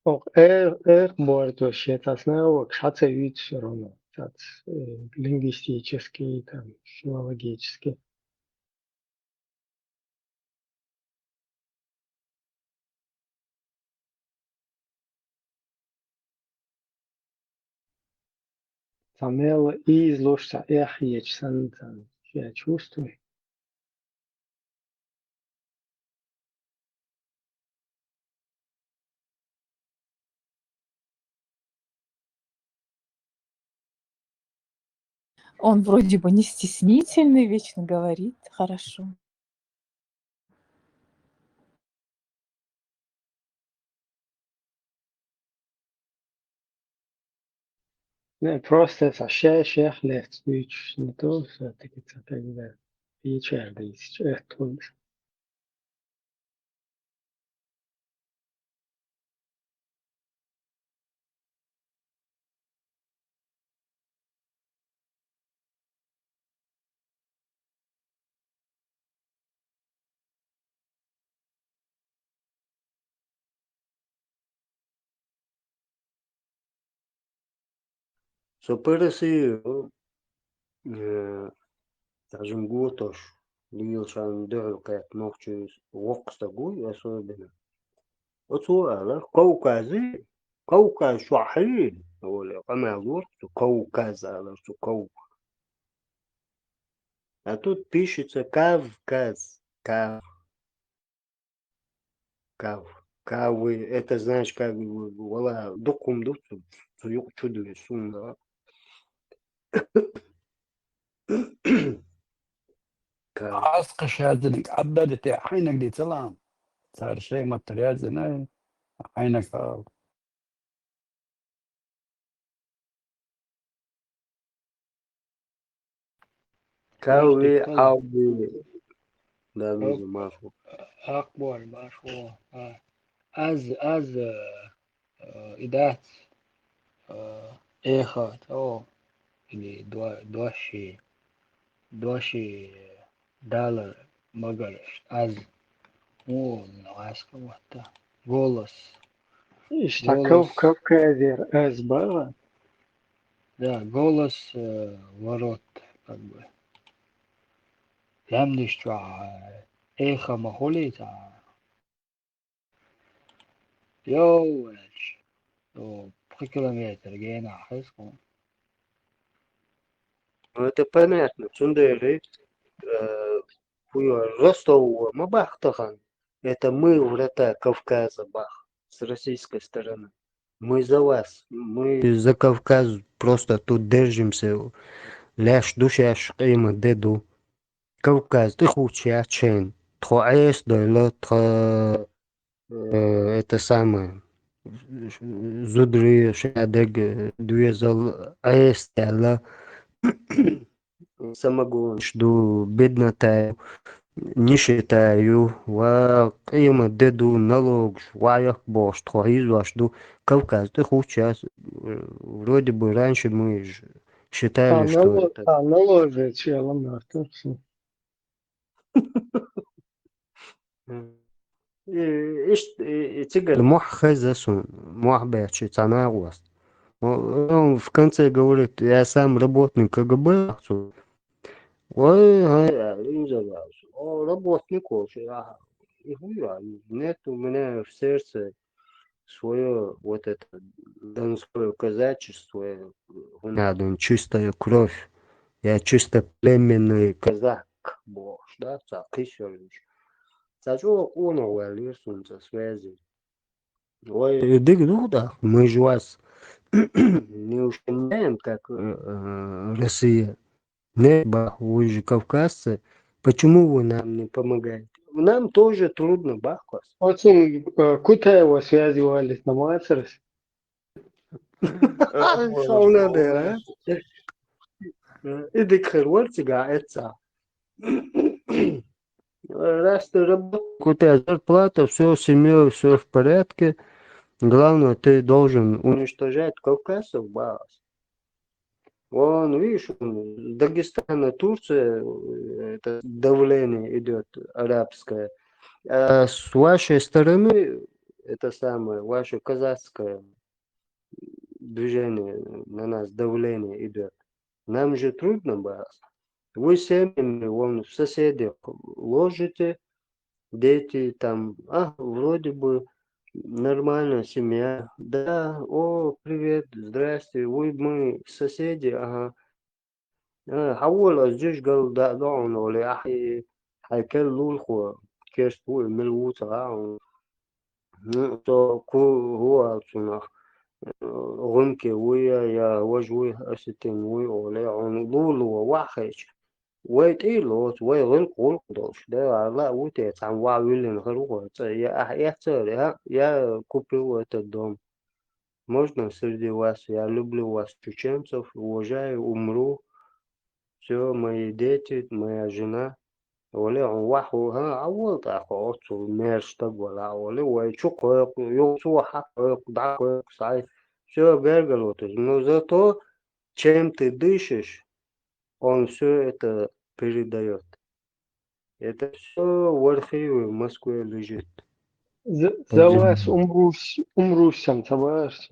Ох, эр, эр, борт вообще, это основа, кшаца вид всё равно, так, э, лингвистический, там, филологический. Самел из лошца эх ечсан там, я чувствую. Он вроде бы не стеснительный, вечно говорит хорошо. Не, просто цхьа шай шех лехц дуьйцуш, не то, всё-таки цхьа тегда. Печаль дийцча, это хӀунаш. Со по России, э, скажем, гутош, лилшан дуьхьал кхетта нохчий воккха стаг вуй, особенно. Оцо алар, Кавказы, Кавказ шо хьаьлий, оле, къамел лур цу, Кавказ алар цу, Кав. А тут пишется Кавказ, Кав. Кав. Кавы, это знаешь, как, вала, дукхум ду цу, цу юкъ чу дуьйцу суна. Кав. Аз кхы шаьрзиниг Ӏадда де те хьайнаг де ца лаам. Цар шай маттар яздина, хьайнаг хьал. Кави, Алви. Да, мизу, марфу. Акбар, марфу. А. Аз, аз, э, э, идат, э, эхо, то, или два, два ши, два ши, э, доллар, магар, аз, о, ну, аз кого-то. Голос. Ишта Голос. Кав-, Кавказер аз бара. Да, голос, э, ворот, как бы. Лямдиш чохь, э, эхо ма хуьлий цхьа. Йовлач. О, пхи километр гена хьаьс кху. Ну, это понятно. Цундела, э, хуё, Ростов ма бах тахана. Это мы врата Кавказа бах с российской стороны. Мы за вас. Мы за Кавказ просто тут держимся. Леш ду шеш, къемат де ду. Кавказ тӀехуча яц шайна. Тхо Ӏеса дойла, тхо, э, это самое, зударий, шадерг, э, доьзал Ӏеса даьлла. Самогонаш ду, беднота ю, нищета ю, ва къемат де ду, налогаш, ваьхьа бохуш, тхо хьийзош ду. Кавказ тӀехуча яц, э, вроде бы раньше мы ж считали, а, что нало-, это а, наложи, чела марту, всё. И, иш-, и, и цигара мохь хеза сун, мохь бечи цхьа нагӀост. О, он в конце говорит: «Я сам работник КГБ». Ой, ай, ай, инза ваус. О, работник вообще, ага. И хуя, нет у меня в сердце своё вот это донское казачество, э, надо, чистая кровь. Я чисто племенный казак, бохуш, да, цхьа кхийсаллаш. Цхьа чӀогӀа къонах ваьллера суна цхьа связи. Ой, дика ду, да, мы же вас не ущемляем, как, э, э, Россия. Не, бах, вы же кавказцы, почему вы нам не помогаете? Нам тоже трудно, бах, класс. Оцун, э, Кутаева связи валит на мацарас. Шо надо, а? Э, и дика хир вар цига эца. Раз ты работаешь, у тебя зарплата, всё, с семьёй всё в порядке. Главное, ты должен уничтожать кавказцев, бах. Вон, видишь, вон, с Дагестана, Турция, э, это давление идёт арабское. А с вашей стороны, это самое, ваше казахское движение, на нас давление идёт. Нам же трудно, бах. Вы семьями вон в соседей ложите, дети там, а, вроде бы нормальная семья. Да, о, привет, здрасте, вы, мы соседи, ага. А, хьавола, ас жижигал да, да, он, оле, ахьи, хьай кел лулхо, керст ву, мел ву ца, а, он. Ну, со ку-, хӀу аьлла цунах, э, гӀунке вуй я, я важа вуй, осетин вуй, оле, хьуна лулу ваххьайча. Вай тӀе а лоцу, вай гӀуллакх, гӀуллакх долуш. Да, Алла а ву те, цхьана ваха виллина хир ву хьо, цӀа, я ахь эццара, я, я купил этот дом. Можно среди вас? Я люблю вас, чеченцев, уважаю, умру. Все, мои дети, моя жена. Оле, он ваху, ха, авал тахо, оцу мерштаг вала, оле, вай чу кхойку, юцу хакойку, да кхойку, сай. Все, гергал вот. Но зато, чем ты дышишь, он все это передает. Это все в архиве в Москве лежит. За, за вас умру, умру сам, товарищ.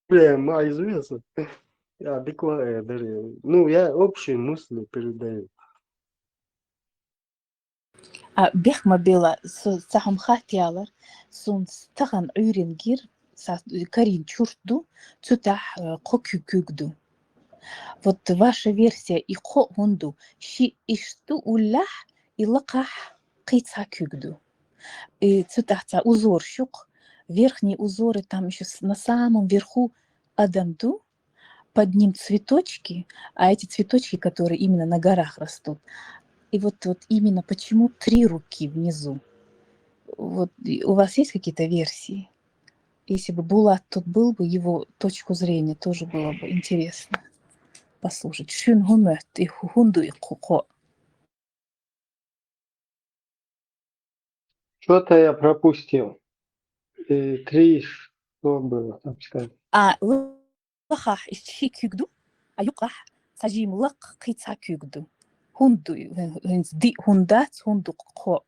Бля, ма известно. Я адекватно, я даже, ну, я общие мысли передаю. А, бехк ма бела, со, ца хӀума хаттаялар, сун стаган Ӏуьйрен гир, са карин чурт ду, цу тӀехь, э, кхо куьг, куьг ду. Вот ваша версия, и кхо хӀун ду? Ши иштта уллехь, и лакхахь кхин цхьа куьг ду. И цу тӀехь цхьа узор шух, верхний узор, и там ещё с-, на самом верху адам ду, под ним цветочки, а эти цветочки, которые именно на горах растут. И вот, вот именно почему три руки внизу? Вот и у вас есть какие-то версии? Если бы Булат тут был бы, его точку зрения тоже было бы интересно послушать. Шуна хӀун моьтту, и хӀу-, хӀун ду и кхо, кхо? Что-то я пропустил. Э, три, что было там сказано? А, лакхахь иштта ши куьг ду, а юккъехь цхьа жима лакха кхин цхьа куьг ду. ХӀунда ду, хӀинца диъ хӀунда дац, хӀунда ду кхо?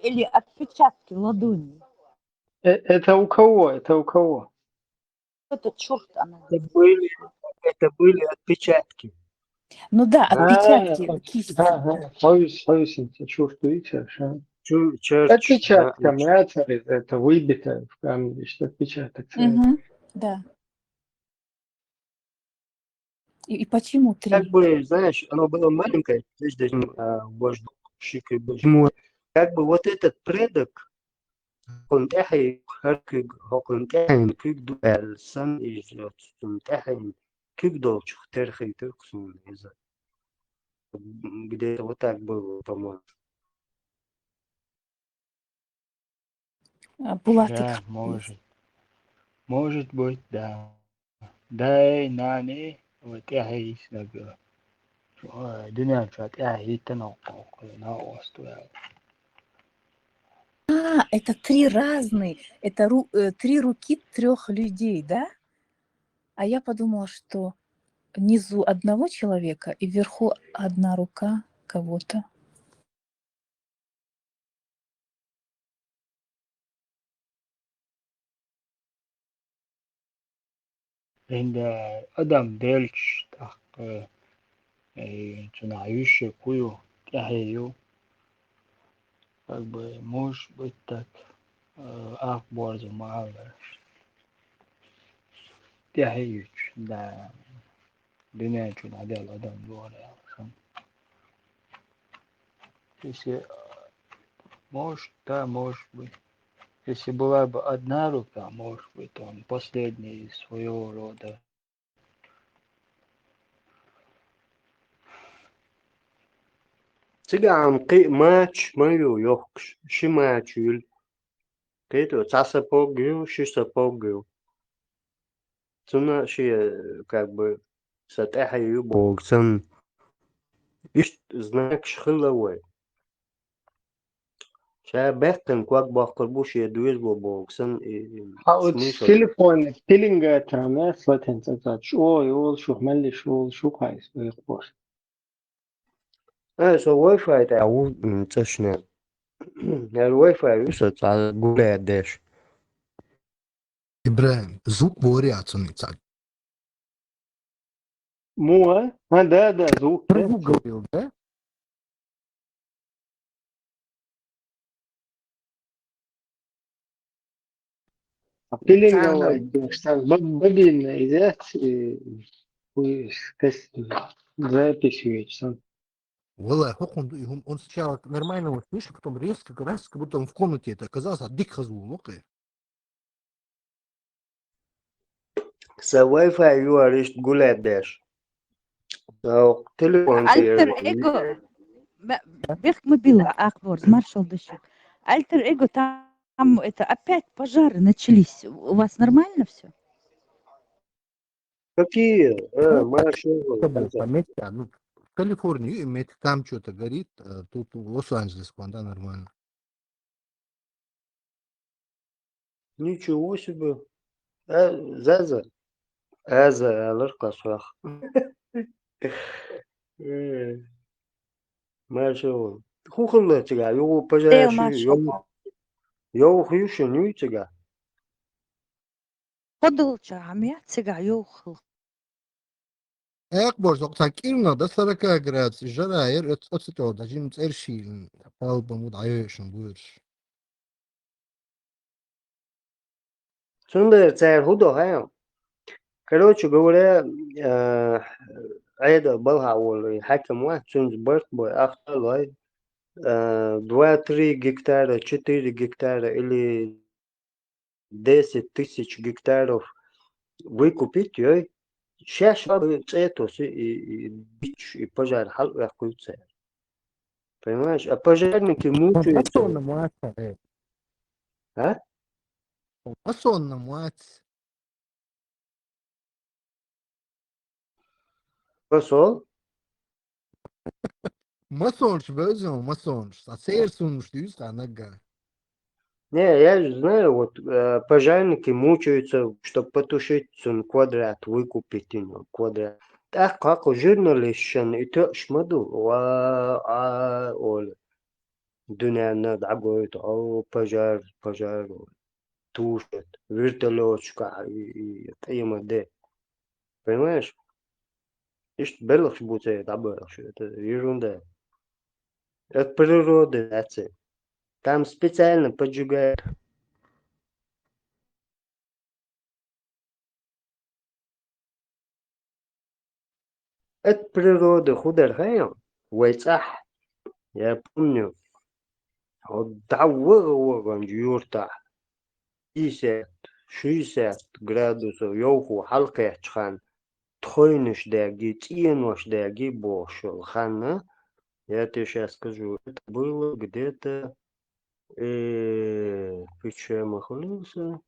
Или отпечатки ладони. Э, это у кого? Это у кого? Это чёрт она. Это были, это были отпечатки. Ну да, а, отпечатки, вот, кисти. Ага, хьовса, хьовса, чёрт, видите, ага. Чу-, чёрт, отпечатка, да, мятарь, это выбито в камне, что отпечаток. Мгм, да. И, и почему три? Как бы, знаешь, оно было маленькое, здесь даже, а, воздух, шикы, почему? Как бы вот этот предок, хӀокхунна тӀаьхье хӀара куьг, хӀокхунна тӀаьхьенна куьг ду аьлла санна, иза оцу цунна тӀаьхьенна куьг долчух терхийтира-кх суна иза. Где-то вот так было, по-моему. А, Булатик. Да, может. Может быть, да. Да, э, нани, вот тӀаьхье йиснарг, э, дуьнен чохь тӀаьхье йиттина кху-, кху-, накъост ваьлла. А, это три разные, это ру-, э, три руки трёх людей, да? А я подумала, что внизу одного человека и вверху одна рука кого-то. ХӀинца адам делча, тӀаккха, э, цунах йиш хӀун ю, тӀаьхье ю. Как бы, может быть, так, э, ах борзо ма аллара. ТӀаьхье юьтуш, да. Дуьнен чу дӀаделла адам дора аьлла санна. Если, может, да, может быть. Если была бы одна рука, может быть, он последний из своего рода. Цигахь кхин а мачаш ма ю йохкуш, ши мача юьлу. Кхетий, цхьа сапог ю, ши сапог ю. Цунна шен, как бы, сан тӀаьхье ю боху санна. Иштта знакаш хилла вай. Ша баьккхина ког боккхур бу шен доьзало боху санна, и, и хьан оцу смысл? Телефон пилинга тана слатен цӀа чӀогӀа йолуш, меллиш волуш, хьайса вайх боху. Э, со Wi-Fi тӀехь ву, м, цӀашна. ХӀара Wi-Fi ву со цхьа гуле деш. ИбрахӀим, звук бори ацунна цхьа. Муха? А, да, да, звук. Про Google, да? Пилинговать деш, сан баб-, бабинна иза, э, уй, кас-, запись веч сан. Валлай, хӀокхунна ду и хӀума, он сначала нормально вот слышал, потом резко, раз, как будто он в комнате это оказался, а дика хаза ву, мукъе. Сан Wi-Fi ю хӀара иштта гуле деш. Сан телефон. Альтер эго. Ма-, бехк ма билла, Акъборз, маршал да шуга. Альтер эго, там это опять пожары начались. У вас нормально все? Какие? Э, ну, маршал, по местам, ну, в Калифорнии, и мет-, там что-то горит, э, тут в Лос-Анджелес, вон, да, нормально. Ничего себе. Э, Заза. Аза, алар касах. Э, маршал. Хухалла чига, йогу пожар. Э, ши, маршал. Йогу, йогу хюши, ню чига. Подолча, а мя чига, йогу хыл. Акъборз, оксан кирна да сорока градус, жара ер, оц-, оцетол да, жим цершилин, палба муд айошин буйрш. Цунда цар худо хаян. Короче говоря, э, айда балха волы, хаким ва, цунз барт бой, ахталой, э, два-три гектара, четыре гектара или десять тысяч гектаров выкупить, ёй, щас ва бы цетос и, и, и бич, и пожар хал вяхкуется. Понимаешь? А пожарники мучаются. Масонна муаца, э. А? Масонна муац. Посол? Масонш, бözüm, масонш. А сейр сунуш дюз ханага. Не, я же знаю, вот, э, пожарники мучаются, чтоб потушить цун квадрат, выкупить ему квадрат. Так как журналист шен и то шмаду, ва, а, оле. Дунянна дагоет, о, пожар, пожар, оле. Тушат, вертолётчика и, и, и МД. Понимаешь? Ишт белых буце, да, белых, это ерунда. Это природа, that's it. Там специально поджигают. Это природа, худар хаян, вай цах. Я помню, вот да, вага, вага, юрта. Пятьдесят, шестьдесят градусов, йоху, халкъяч хан, тхойнуш даги, цӀенош даги, бошул ханна. Я тебе щас скажу, это было где-то, э, Пичемахулюса.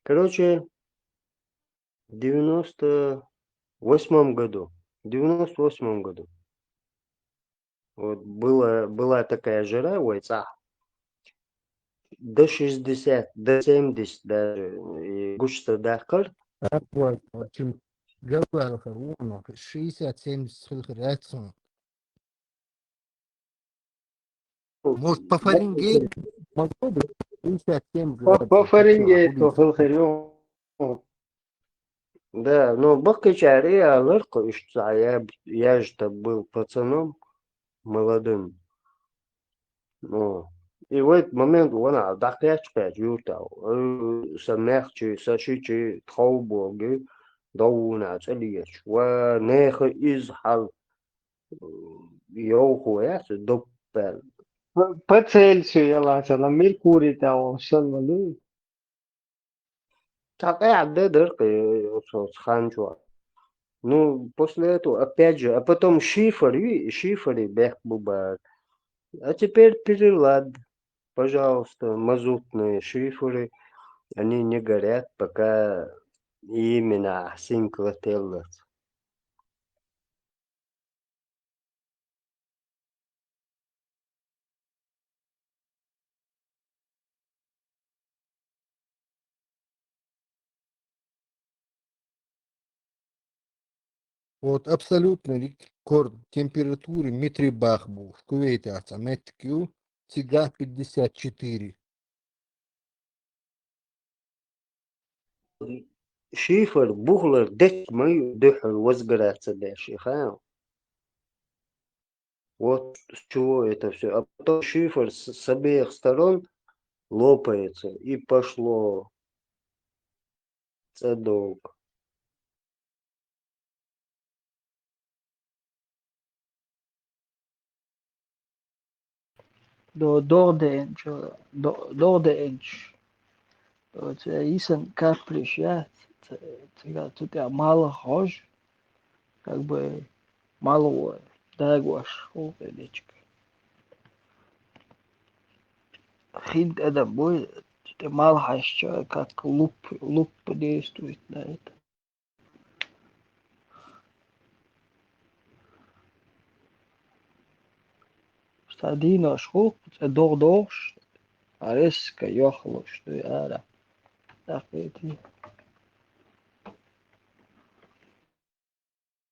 Короче, в девяносто восьмом году. В девяносто восьмом году. Вот была, была такая жара, вай цах. До шестьдесят, до семьдесят даже. И гучта дахкар. А, вот, вот, чем говорил, шестьдесят, семьдесят, сколько лет. Может, по Фаренгейту? Могло быть. По, по Фаренгейту, слухай, ну. Да, но бакъ чари алар, ко ишца, я, я же-то был пацаном молодым. Ну, и в этот момент вона дакъячкъяч юрта, э, са мехчи, са шичи, тхов боги, довуна цӀалиеч. Ва неха из хал. Йоу, хуя, доп пел. По, по Цельсию я лаца, на Меркурий того, что ли? Так, э, да, да, э, со, с ханчо. Ну, после этого, опять же, а потом шифер, и шифер и бех бубар. А теперь перелад, пожалуйста, мазутные шиферы, они не горят, пока именно синклотеллес. Вот абсолютный рекорд температуры метри бах был в Кувейте, а меткю цига пятьдесят четыре. Шифер, бухлар, дек май духар возгораться дальше, ха? Вот с чего это все. А потом шифер с, с обеих сторон лопается, и пошло цедок. До, дорденч, до, дорденч. Вот, э, исэн каплиш, я, т-, т-, т-, тут я мало хож, как бы мало, дагваш, о, величко. хинт адам буй, тӀе мал хьаьшча, как луп, луп действует на это. Ца дийнош хул, цӀа догӀ догӀуш, резко йохлуш дуй ара. ТӀаккха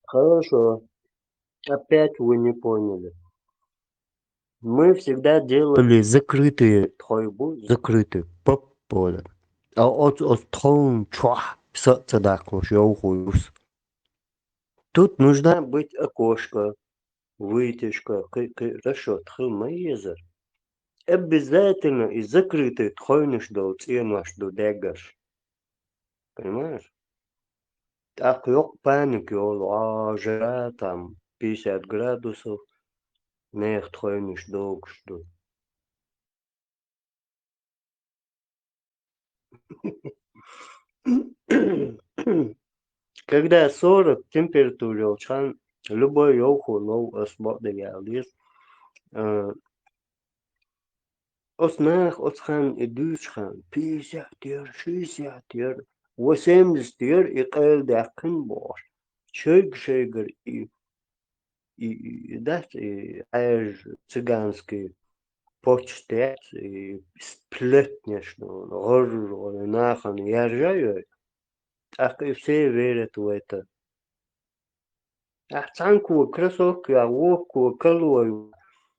Хорошо. Опять вы не поняли. Мы всегда делали закрытые тхой бу, закрытые, поп-, пола. А от, от тхоун чух са ца даккхуш йовхо юс. Тут нужна быть окошко, вытяжка, кы-, кы-, расчёт хы ма езар. Обязательно и закрытые тхойнуш дол цӀенош ду дегаш. Понимаешь? ТӀаккха йокъ паник йолу, а, жара там пятьдесят градусов, нехан тхойнуш догуш ду. Когда сорок температура йолчу хан, любой йовхо лов ас бакъдерг аьлла деза. А, оцу наха оцу ханна и дуьйцу хан, пятьдесят яра, шестьдесят яра, восемьдесят яра и къайладаьккхина бохуш. Шайга-шайгара и, и, и, и дац и Ӏаьржа цыганский почтец, и сплетнеш, гӀорра нахана яржа а йой, тӀаккха и все верят в это. Ахь цхьаьнакхо кроссовка ю, воккхо кало ю,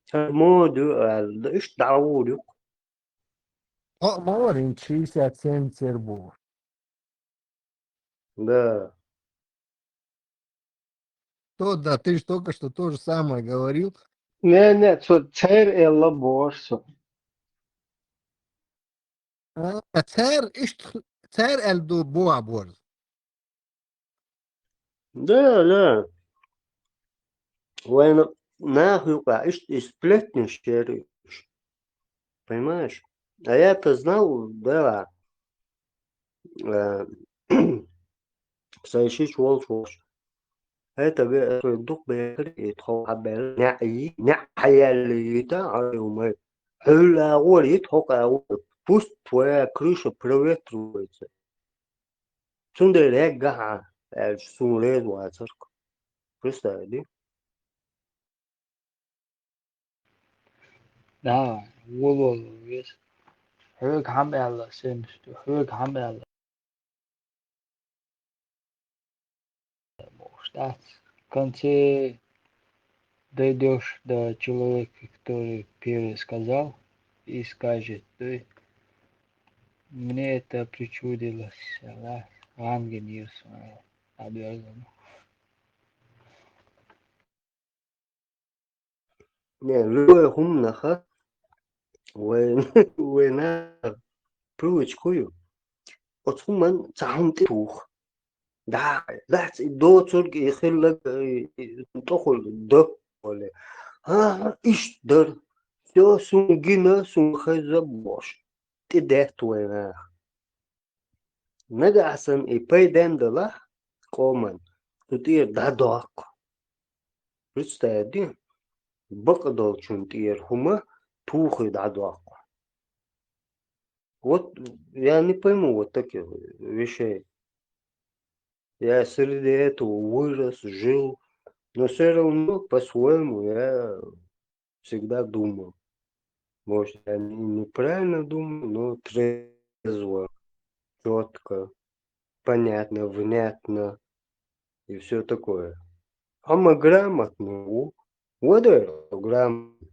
цхьа мода ю аьлла, иштта дӀагӀур ю. Хьо а ма вара хӀинца шестьдесят семь цер бу. Да. То, да, ты же только что то же самое говорил. Не, не, цо цер элла бохуш со. А, цер, иштта, цер аьлла ду боху борз. Да, да. Вайн нах юкъа иштта и сплетнеш яра уьш. Понимаешь? А я-то знал, да, э, сайн шича волчу волчу. Это ве-, это дукха бехар, и тхо хьабаьлла, неӀ йи-, неӀ хьаяьлла йита, а ю май. Хьуьлла агӀор йита, хӀокху агӀор. Пусть твоя крыша проветривается. Цундела хьегга хьан, аьлча, суна реза вацара. Представь, ди? Да, волавала веза. Хьоьга хьан аьлла, сенаш ду, хьоьга хьан аьлла. Бохуш дац. В конце дойдёшь до человека, который первый сказал и скажет, то есть, мне это причудилось, да, ангел Иисус, а, обязан. Не, любой хӀуманах вайн, вайн привычка ю. Оцу хӀуманна цхьа хӀума тӀе туха. Да, лаьцна и доцург, и хилларг, и, и, тӀохула до, оле. А, иштта дара. Всё, суна гина, суна хеза бохуш. ТӀедетта вайн наха. Нагахь санна и пайденна далахь къоман, цу тӀера дӀадоккху. Представь, ди, бакъдолчун тӀера хӀума тухий дӀадоккху. Вот я не пойму вот таких вещей. Я среди этого вырос, жил, но всё равно по-своему я всегда думал. Может, я не-, неправильно думал, но трезво, чётко, понятно, внятно и всё такое. А мы грамотные, у-, вот это грамотно.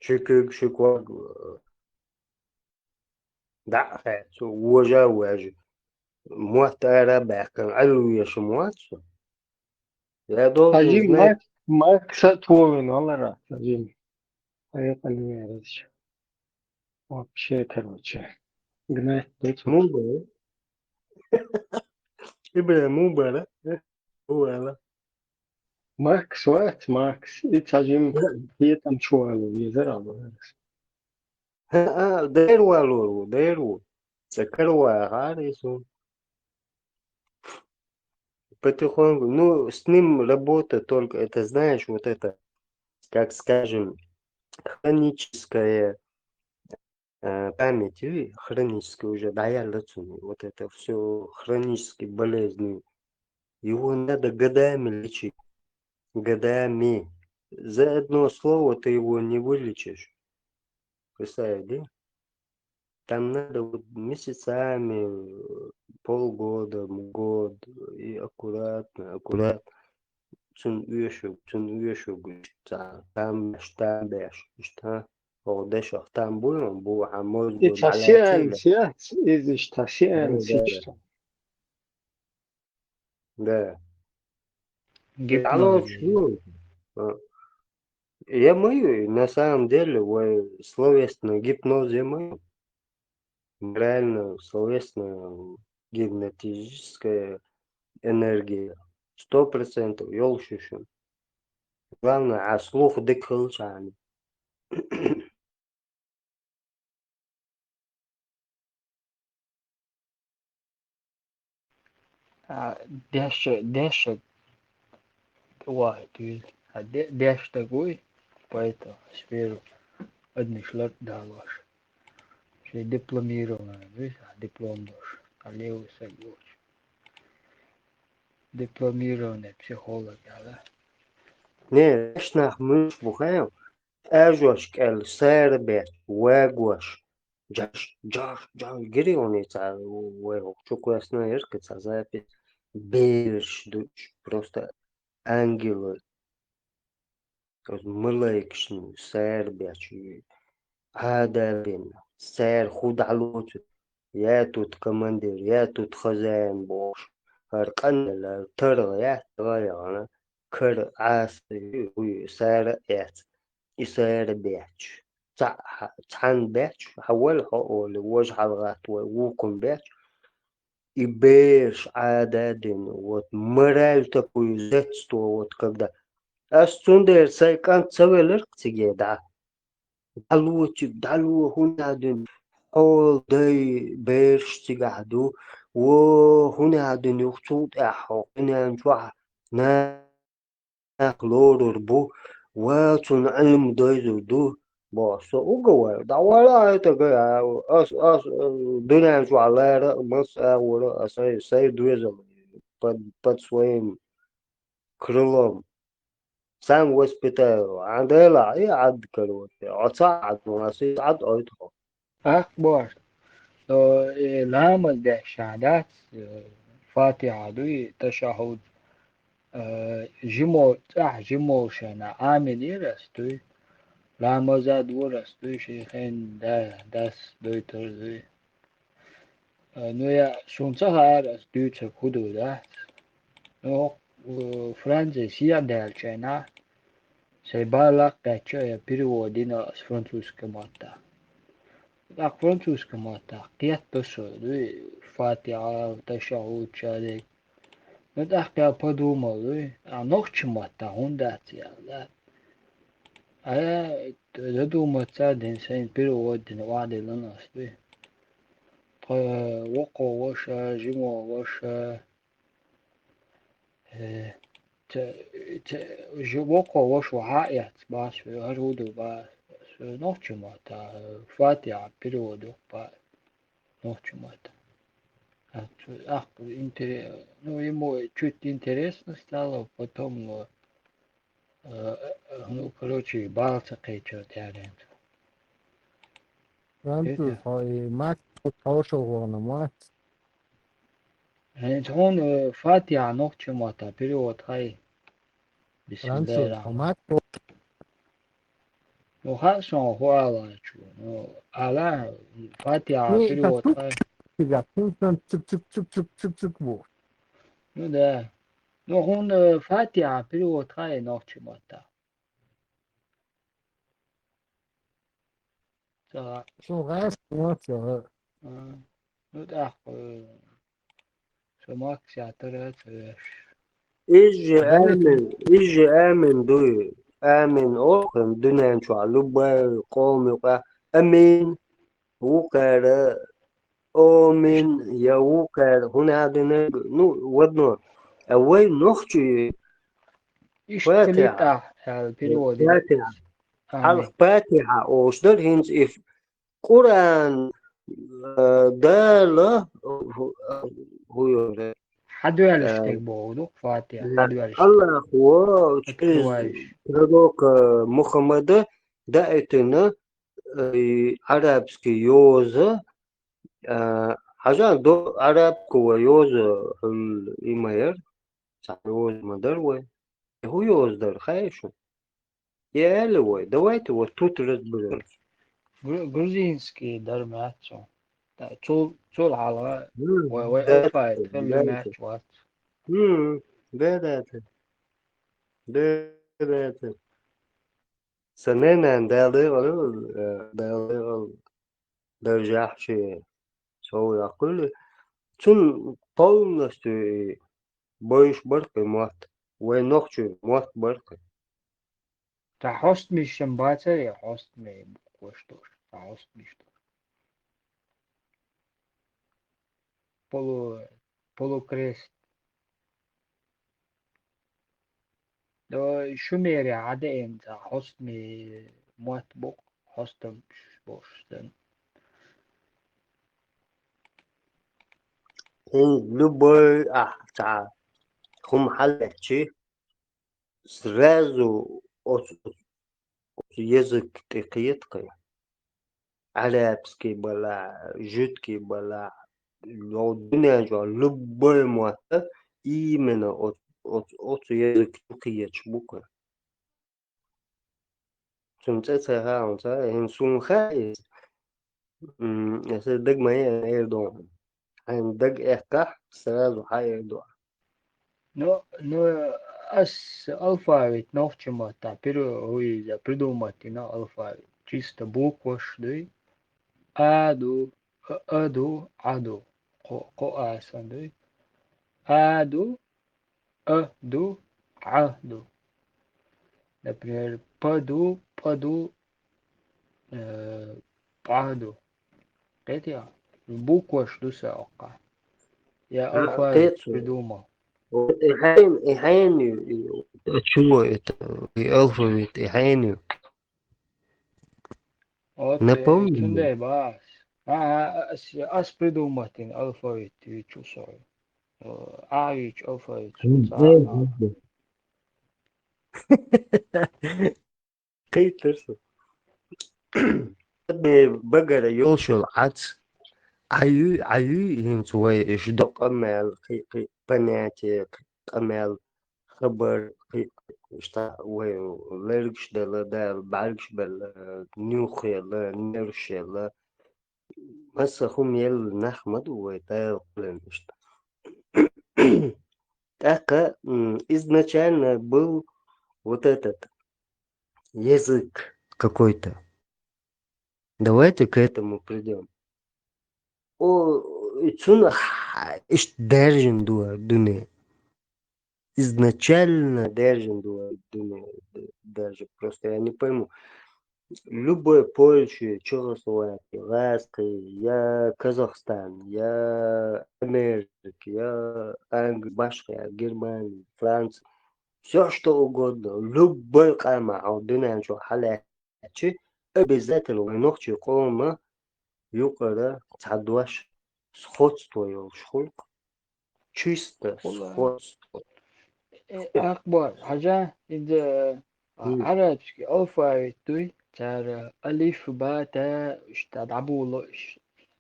Ши куьг, ши ког, э, дӀа а хаьа, цо вожа а вожа, мотт ара а баьккхина, Ӏилла веша ма вац со. Я должен Хьажи, знать. Макс, Макса а тховина валара, Хьажи. Айкъа не верац. Вообще, короче, гнать тут. Мун бара. Ибра мун бара. Вала. Макс вац, Макс. И цхьа жим хетам чу валу, везар алу. ХӀаъ, дера валор ву, дера ву. Цхьа караваьхьара и суна. Потихоньку. Ну, с ним работа только, это, знаешь, вот это, как скажем, хроническая э, память, и хронически уже дӀаяьлла цунна. Вот это все хронические болезни. Его надо годами лечить. Годами. За одно слово ты его не вылечишь. Представляете? Там надо вот месяцами, э, полгода, год, и аккуратно, аккуратно. Цун уьшуг, цун уьшуг, там беш, там беш, иштта. О, дешах там бу, бу, а мозг И бу, цхьа маляци сеанс, беш. я, иза иштта сеанс, Да, да, иштта. Да. Гипноз. Алло, чего? А, я мою, на самом деле, вай словесный гипноз я мою. Реально, словесная гипнотическая энергия. Сто процентов, йолуш ю шуна. Главное, а слух дика хилча. А, дешша, дешша, ва, дуьйла. А де-, дешша стаг вуй, поэтому сферу одниш лар далош. Ши дипломированный вуй, а диплом дош. А левый саг вуч. Дипломированный психолог, да? Не, дешнах муьш бу хаьм? Ажош кӀел, сара беш, вагош. Джаш, джаш, джаш, гири он и ца, вай, чу квесна ирка ца запись. Берш дуч, просто ангелы. Просто малайкашна сара беш. Ӏадабин, сара худа лоцу. Я тут командир, я тут хозяин бохуш. ХӀара къаннала таргӀа яц, гӀайгӀана, кара Ӏаса, уй, сара а эц. И сара бечу. Цхьаъ хьа-, цхьаьна бечу, хьан вала хьо олу, важа хьалагӀатта вай, вукхун бечу. И бераш Ӏададина, вот мораль такую зацто, вот когда. Ас цундела сайн кӀант ца велира циге дӀа. ДӀалочиг, дӀало, хӀун а дуьйна, хьол дай бераш цигахь ду, во, хӀун а дуьйна юха цул тӀаьхьа хьо, къинан чохь на нах лорур бу, ва цунна Ӏилма дойзур ду, боху, со угавар, дӀавала хьайта гай, ас, ас, э, дуьнен чохь лара а, мас а агӀора а, ас сайн, сайн доьзал под, под своим крылом. Сам воспитаю, Ӏан делахь, и Ӏад кароте, оца Ӏад, ас и Ӏад ойтхо. Ахь боху, со, э, ламаз деш ша дац, э, Фатихьа дуй, ташаххьуд, э, жимо, цӀахь жимо шайна Ӏамин ира ас дуй. Ламаза дора ас дуй, шайхен да, дас дойтар дуй. Э, ну, я, суна ца хаьара ас дуьйцург хӀун ду, да? Ну, э, Франци сиа даьлла шайна, Сайн бала кхетча, я перевод дина ас французский маттахь. ТӀаккха французский маттахь кхетта со, дуй, Фатиха, ташаххьуд, шадерг. Ну, тӀаккха я подумал, дуй, а нохчи маттахь хӀунда дац яла, да? А я задуматься дина, сайн перевод дина, охьадиллина ас, дуй. Тхо воккхо ваша, жимо ваша, Э, ца, ца, жи-, воккхо ваша вахьа а эц, бац, хӀара хӀун ду, бац, нохчи матта, Фатиха перевод ю, бац, нохчи матта. А цу, ах, интере-, ну, ему чуть интересно стало, потом, ну, э, э, ну, короче, бала ца кхечо тӀаьхьаренца. Француз, хьо и Макс хорошо вахана, Макс. ХӀинца хьуна, э, Фатиха нохчи матта перевод хьай. Француз, Бисмиллахир-рахман. Хьо Макс. Ну, хаьа сон хӀун ала чу. Ну, ала, Фатиха перевод хьай. Цигахь, цуьнан цуьк, цуьк, цуьк, цуьк, цуьк, цуьк бу. Ну да. Ну, хьуна, э, Фатиха перевод хьай нохчи матта. Ца. Шу гӀайс вац, а. А. Ну, тӀаккха, э, шу Максига тара ца веш. Иза же амин, иза же амин дуй. Амин охин дуьнен чохь любой къоми юкъа. Амин. Вукхара Омин, я вукхара, хӀун а динарг, ну, вадно. А вай нохчий Иштта Фатиха. Литахь, аьлла, перевод. Фатиха. Хьалха Патихьа олуш дара, хӀинца и Къуръан, э, Дала, хӀу-, хӀу йолу дара. Хьадоьллуш Э, стаг боху ду, Фатиха, э, хьадоьллуш стаг. Аллахо чуьра Открываешь. Пророка Мухаммада даийтина, э, и арабский йоза, э, хьажа до арабского йоза, хьуна и ма яра, цхьа йоза ма дара вай. И хӀу йоза дара, хаьий шуна? И аьлла вай, давайте вот тут разберёмся. Гру-, грузинский дара маьццо. Да, цул, цул хьалха М, вай, вай да, алфавит хилла да, маьццо вац. М, да, да, да. Да, да, да. Сан нанна Дала декъала, э, Дала декъала даржехь шен сов яккхийла. Цунна полностью и бойуш бара-кх и мотт. Вай нохчийн мотт бара-кх и. Цхьа хьостамашна бацара, я хьостамийн букваш долуш, цхьа хьостамаш долуш. Полу-, полукрест. Э, Шумере хьадеана цхьа хьостамийн мотт бу-кх, хьостамаш болуш санна. ХӀинца любой ахь цхьа хӀума хьалаьцчи, сразу оцу, оцу язык тӀе кхета-кх. Арабский балахь, жуьгтский балахь, йо, дуьнен чохь любой мотт именно оцу, оцу, оцу язык чу кхеташ бу-кх. Цуьнан цӀе ца хаьа хьуна, ца, хӀинца суна хаьа иза. М, аса дага ма яра эр ду хьуна. Хьайна дага эккхахь, сразу хьаэр ду. Ну, ну, ас алфавит нохчийн маттахь пир-, хӀу иза придумать дина алфавит. Чисто букваш дуй. А ду, а, а ду, Ӏа ду. Кхо, кхо а санна дуй. А ду, а ду, Ӏа ду. Например, п ду, пӀа ду, э, пӀа ду. Кхетий? Букваш ду сан оккха. Я алфавит придумал. Вот и хьайн, и хьайн ю, и, а чего это? И алфавит, и хьайн ю. Вот, э, напомни. Цундей бац. А, а, ас, ас придумать дина алфавит вичу сой. Э, а вичу алфавит сой. М, ца, э, а. Кхийтар со. Багара йолуш йолу Ӏац, Ӏа юй, Ӏа юй, хӀинца вай иштта до къамел, кхи-, кхи-, понятие, кхи-, къамел, хабар, кхи-, кхи-, иштта вай лергаш дала, Дала бӀаьргаш белла, нуьхъ елла, нерш елла. Масса хӀума елла нах ма ду вай, Дала кхоьллина иштта. ТӀаккха, м, изначально был вот этот язык какой-то. Давайте к этому придём. О, и цунах иштта даьржина ду дуьне. Изначально даьржина ду дуьне, даже просто я не пойму. Любой Польши, Чехословакия, гӀазкхи, я Казахстан, я Америка, я Англи, башха, я Германия, Франция, всё что угодно, любой къаман хьо дуьнен чу хьалаьцчи, обязательно вайн нохчийн къоман юкъара цхьа дош, сходство йолуш хуьлу-кх. Чисто сходство. Э, Акбар, хьажа, иза, а, М. Арабский алфавит дуй, цара алиф, ба, та, иштта дӀаболо, иш-,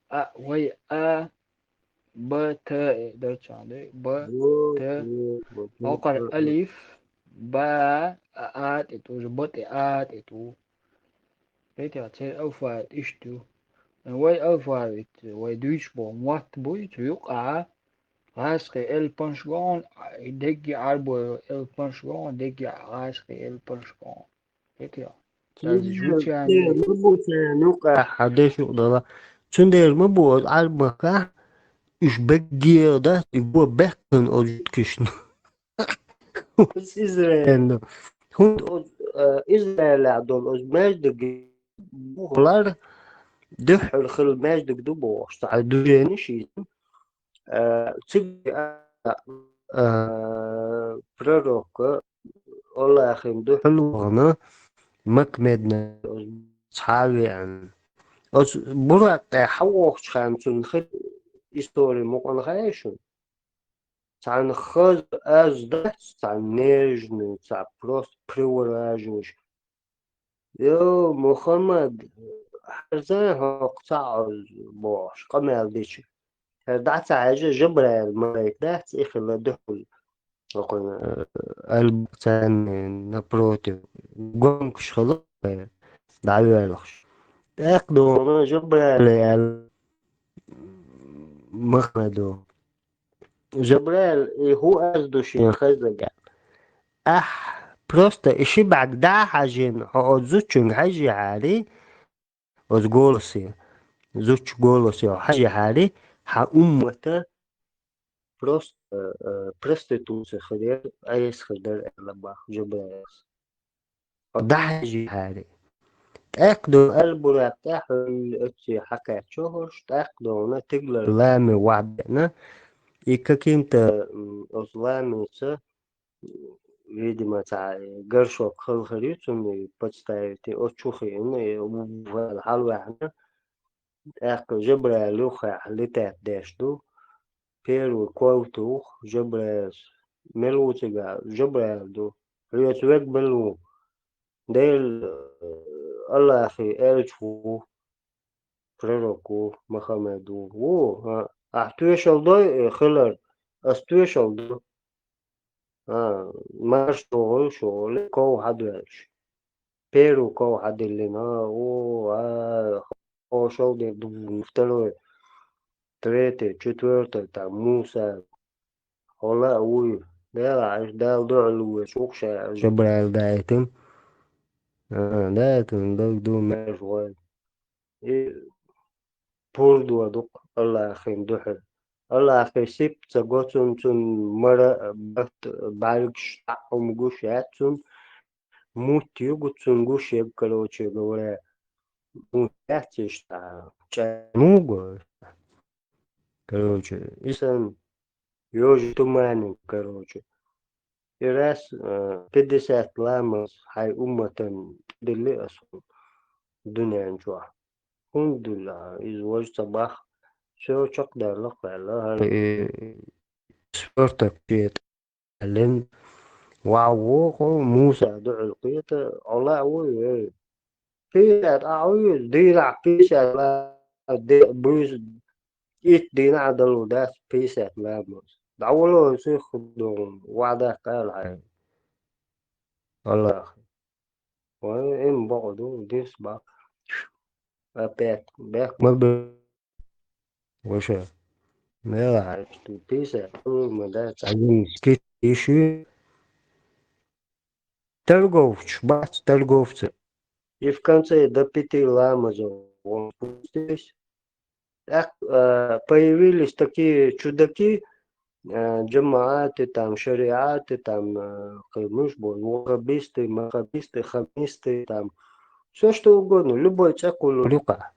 а, вай, а, б, т, э, дар цхьа дуй, б, т, вот, вот, окхара вот, вот. Алиф, ба, а, а тӀе ту, б тӀе а тӀе ту. Кхетий, церан алфавит иштта ю. Вай алфавит, вай дуьйцуш болу мотт буй, цу юкъахь гӀазкхийн элпанаш го хьуна, дегги Ӏарбойн элпанаш го хьуна, дегги гӀазкхийн элпанаш го хьуна. Кхетий? Цаьрца жуьгтича ма бу церан юкъахь хьан деш юкъадала. Цундела ма бу оцу Ӏарбашкахь уьш бегге дац, и го баьккхина оцу жуьгташна. Оцу Израиль. ХӀунда оцу, э, Израилехь долу оцу маьждиг бухалар дуьххьара хилла маьждиг ду бохуш, цхьа движени шийтина. Э, цига, э, пророкка Аллахьан дуьхьал вахана, Макмедна цхьа а веана. Оцу Буракъ тӀе хьавогӀучу хенна цунна хи-, истори мукъана хаьий шуна? Цхьана хаза аз дац, цхьана нежный, цхьа просто привораживающий. Йо, Мухаммад, хьарзайн хӀокху цхьаъ бохуш, къамел дича. ХӀара дӀа ца хьаьжжа, Жабраил малайк дац, и хила дуьхьал. Окхуьнан, э, албацанна напротив, гонкаш хила, э, дӀавоьлхуш. ТӀаккха догӀу Жабраиле аьлла Мухаммадо: «Жабраил, и хӀун аз ду шена хаззарг?» — аьлла. Ахь просто и ши бӀаьрг дӀа а хьажийна, хьо оцу зудчуьнга хьаьжжехьарий, оцу голосе, зудчун голосе хьо хьаьжжехьарий, хьан уммата просто, э, проституция хир яра, Ӏеса хир дара аьлла боху Жабраилас. Хьо дӀахьаьжжехьарий. ТӀаккха догӀу Аль-Буракъ тӀехь хьуьлла оцци хьакхаьччо хӀорш, тӀаккха догӀуна тигалара лами вахьа деана, и каким-то, м, оцу ламица, видимо, цхьа горшок хала хир ю цунна и подставить, оцу чу хиъна, и хьалаваьхьна, тӀаккха Жабраил юххехь летать деш ду, первый ков туху Жабраилс. Мила ву цигахь? Жабраил ду. Хьоьца верг мила ву? Делан, э, Аллахьан элча ву, пророк ву, Мухаммад ву. Ву, а, ахь тоьшалла дой, э, хилар? Ас тоьшалла ду. А, марша догӀийла шу, олий, ков хьадоьллуш. Первый ков хьадиллина, о, а, хьошалла де ду, второй, третий, четвёртый, там, Муса, хьо лаа вуй, Дела, Ӏаш Дала дуьхьал ву веш, вукху ша Жабраил даийтина. А, даийтина, даг ду, маьрша вай. И пурдо ду-кх Аллахьан дуьхьал. Аллахьан сип ца го цунна, цунна мара а, бат а, бӀаьргаш а, хӀума гуш яц цунна, мутт югу цунна гуш ерг, короче говоря, мутт яц иштта, чӀа муха го? Короче, и санна, ёжа туманин, короче. И раз, э, пятьдесят ламаз хьайн умматан тӀедилли аса хьуна дуьнен чохь. ХӀунда дуьллу, иза важа ца бах, всё, чекхдаьлла-кх ваьлла, хӀара и спортак чета аьллина, ваха воху Муса дуьхьал кхета, Ӏо лаа вуй, вей? Писат а Ӏуьйзу, дийнахь писат ла-, де-, буьйса итт дийнахь а далур дац писат ламаз. ДӀавало сих догӀун, ваӀда кхаьлла хьайн. Аллахь. Вай, им бакъ ду, дис бакъ. Опять, бехк ма бе-, ваша. Мела хьаьжча, писат, ма дац. Один скид иши. Торговцаш бац, торговцы. И в конце до пяти ламазов он спустились. Так, э, появились такие чудаки, э, джамааты, там, шариаты, там, э, кхы муш бу, ваххабисты, махабисты, хамисты, там, всё что угодно, любой цӀе кхуллу юкъа.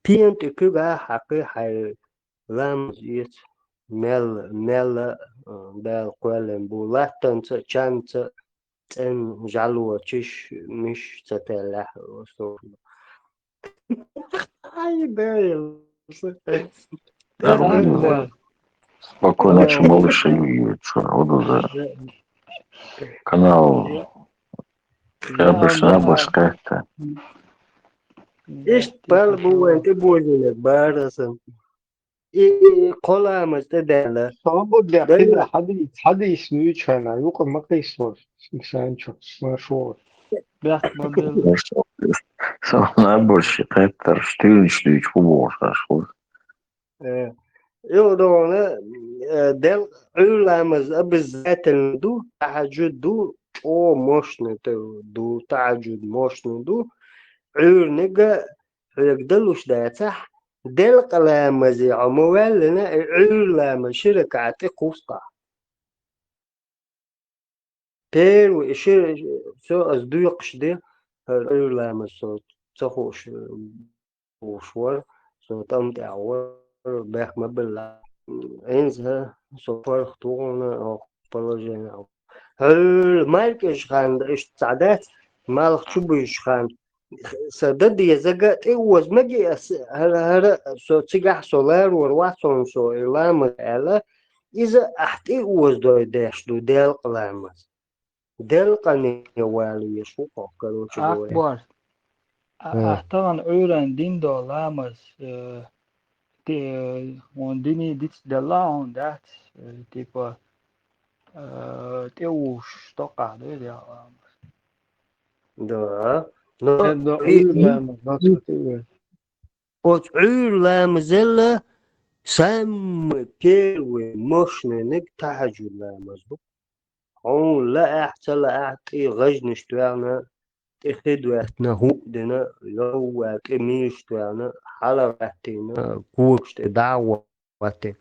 Пен тӀе куьйга хьакхи хьайн ламаз эца, мел, мел, э, Дала кхоьллина бу, латтанца а, чанца а, цӀена жӀало чиш, миш ца теллехь, астагӀфируллахӀ. Ай, Дела. Спокойно, что малыша Юрьевича. Вот это. Канал. Я больше, я больше как-то. Иштта пал бу вайн тӀе божинарг бара сан. И, и, и кхо ламаз тӀедаьлла. Сан бу дехкина, хьадис, хьадис нуьйчхьана, юкъа ма кхийсо, сан чу, сан шо. Бехк ма белла. Сан набарши кхеттарш, туьйранаш дуьйцу хӀун бохуш аш хӀума? Э, юха догӀана, э, дел Ӏуьйра ламаз обязательно ду, тахьаджуд ду, чӀогӀа мощный ду, тахьаджуд мощный ду, Ӏуьйраниг а хьоьга далуш дацахь, делкъа ламазе хьо ма ваьллина, и Ӏуьйра ламаз ши ракаӀат тӀе кхувсахь. Первый, ши, со ас доькъуш де, хӀара Ӏуьйра ламаз со ца хууш, хууш вара, со тӀам тӀехь вара, бехк ма белла. ХӀинца со паргӀат ву хьуна, хӀокху положенехь. Хьуьлла маркӀаж ханна иштта цхьа дац, Малх чу буьйш хан. Са дадезага тӀе оза меги ас, хӀара, хӀара, со цигахь со ларор вац хьуна со, и ламаз аьлла, иза ахь тӀе оза дой деш ду, делкъа ламаз. Делкъане вала веш ву хьо, короче говоря. Ахбор. А, Ха. Ахь тахана Ӏуьйран дин до ламаз, э, те, он диний диц делла хьуна дац, э, типа, э, тӀе уш токъахь ду и делкъа ламаз. Да. Но Э, да, и, Ӏуьйра и, ламаз, да, и, цо тӀе уш. Оцу Ӏуьйра ламазелла самый первый мощнайниг тахьаджуд ламаз ду. Хьуна лаахь, ца лаахь, тӀе гӀажнаш тоьхна, тӀе хи доьттина, хӀуъ дина, ловва тӀе мийш тоьхна, хьалагӀаттийна, когаш тӀе дӀа а гӀоттийна.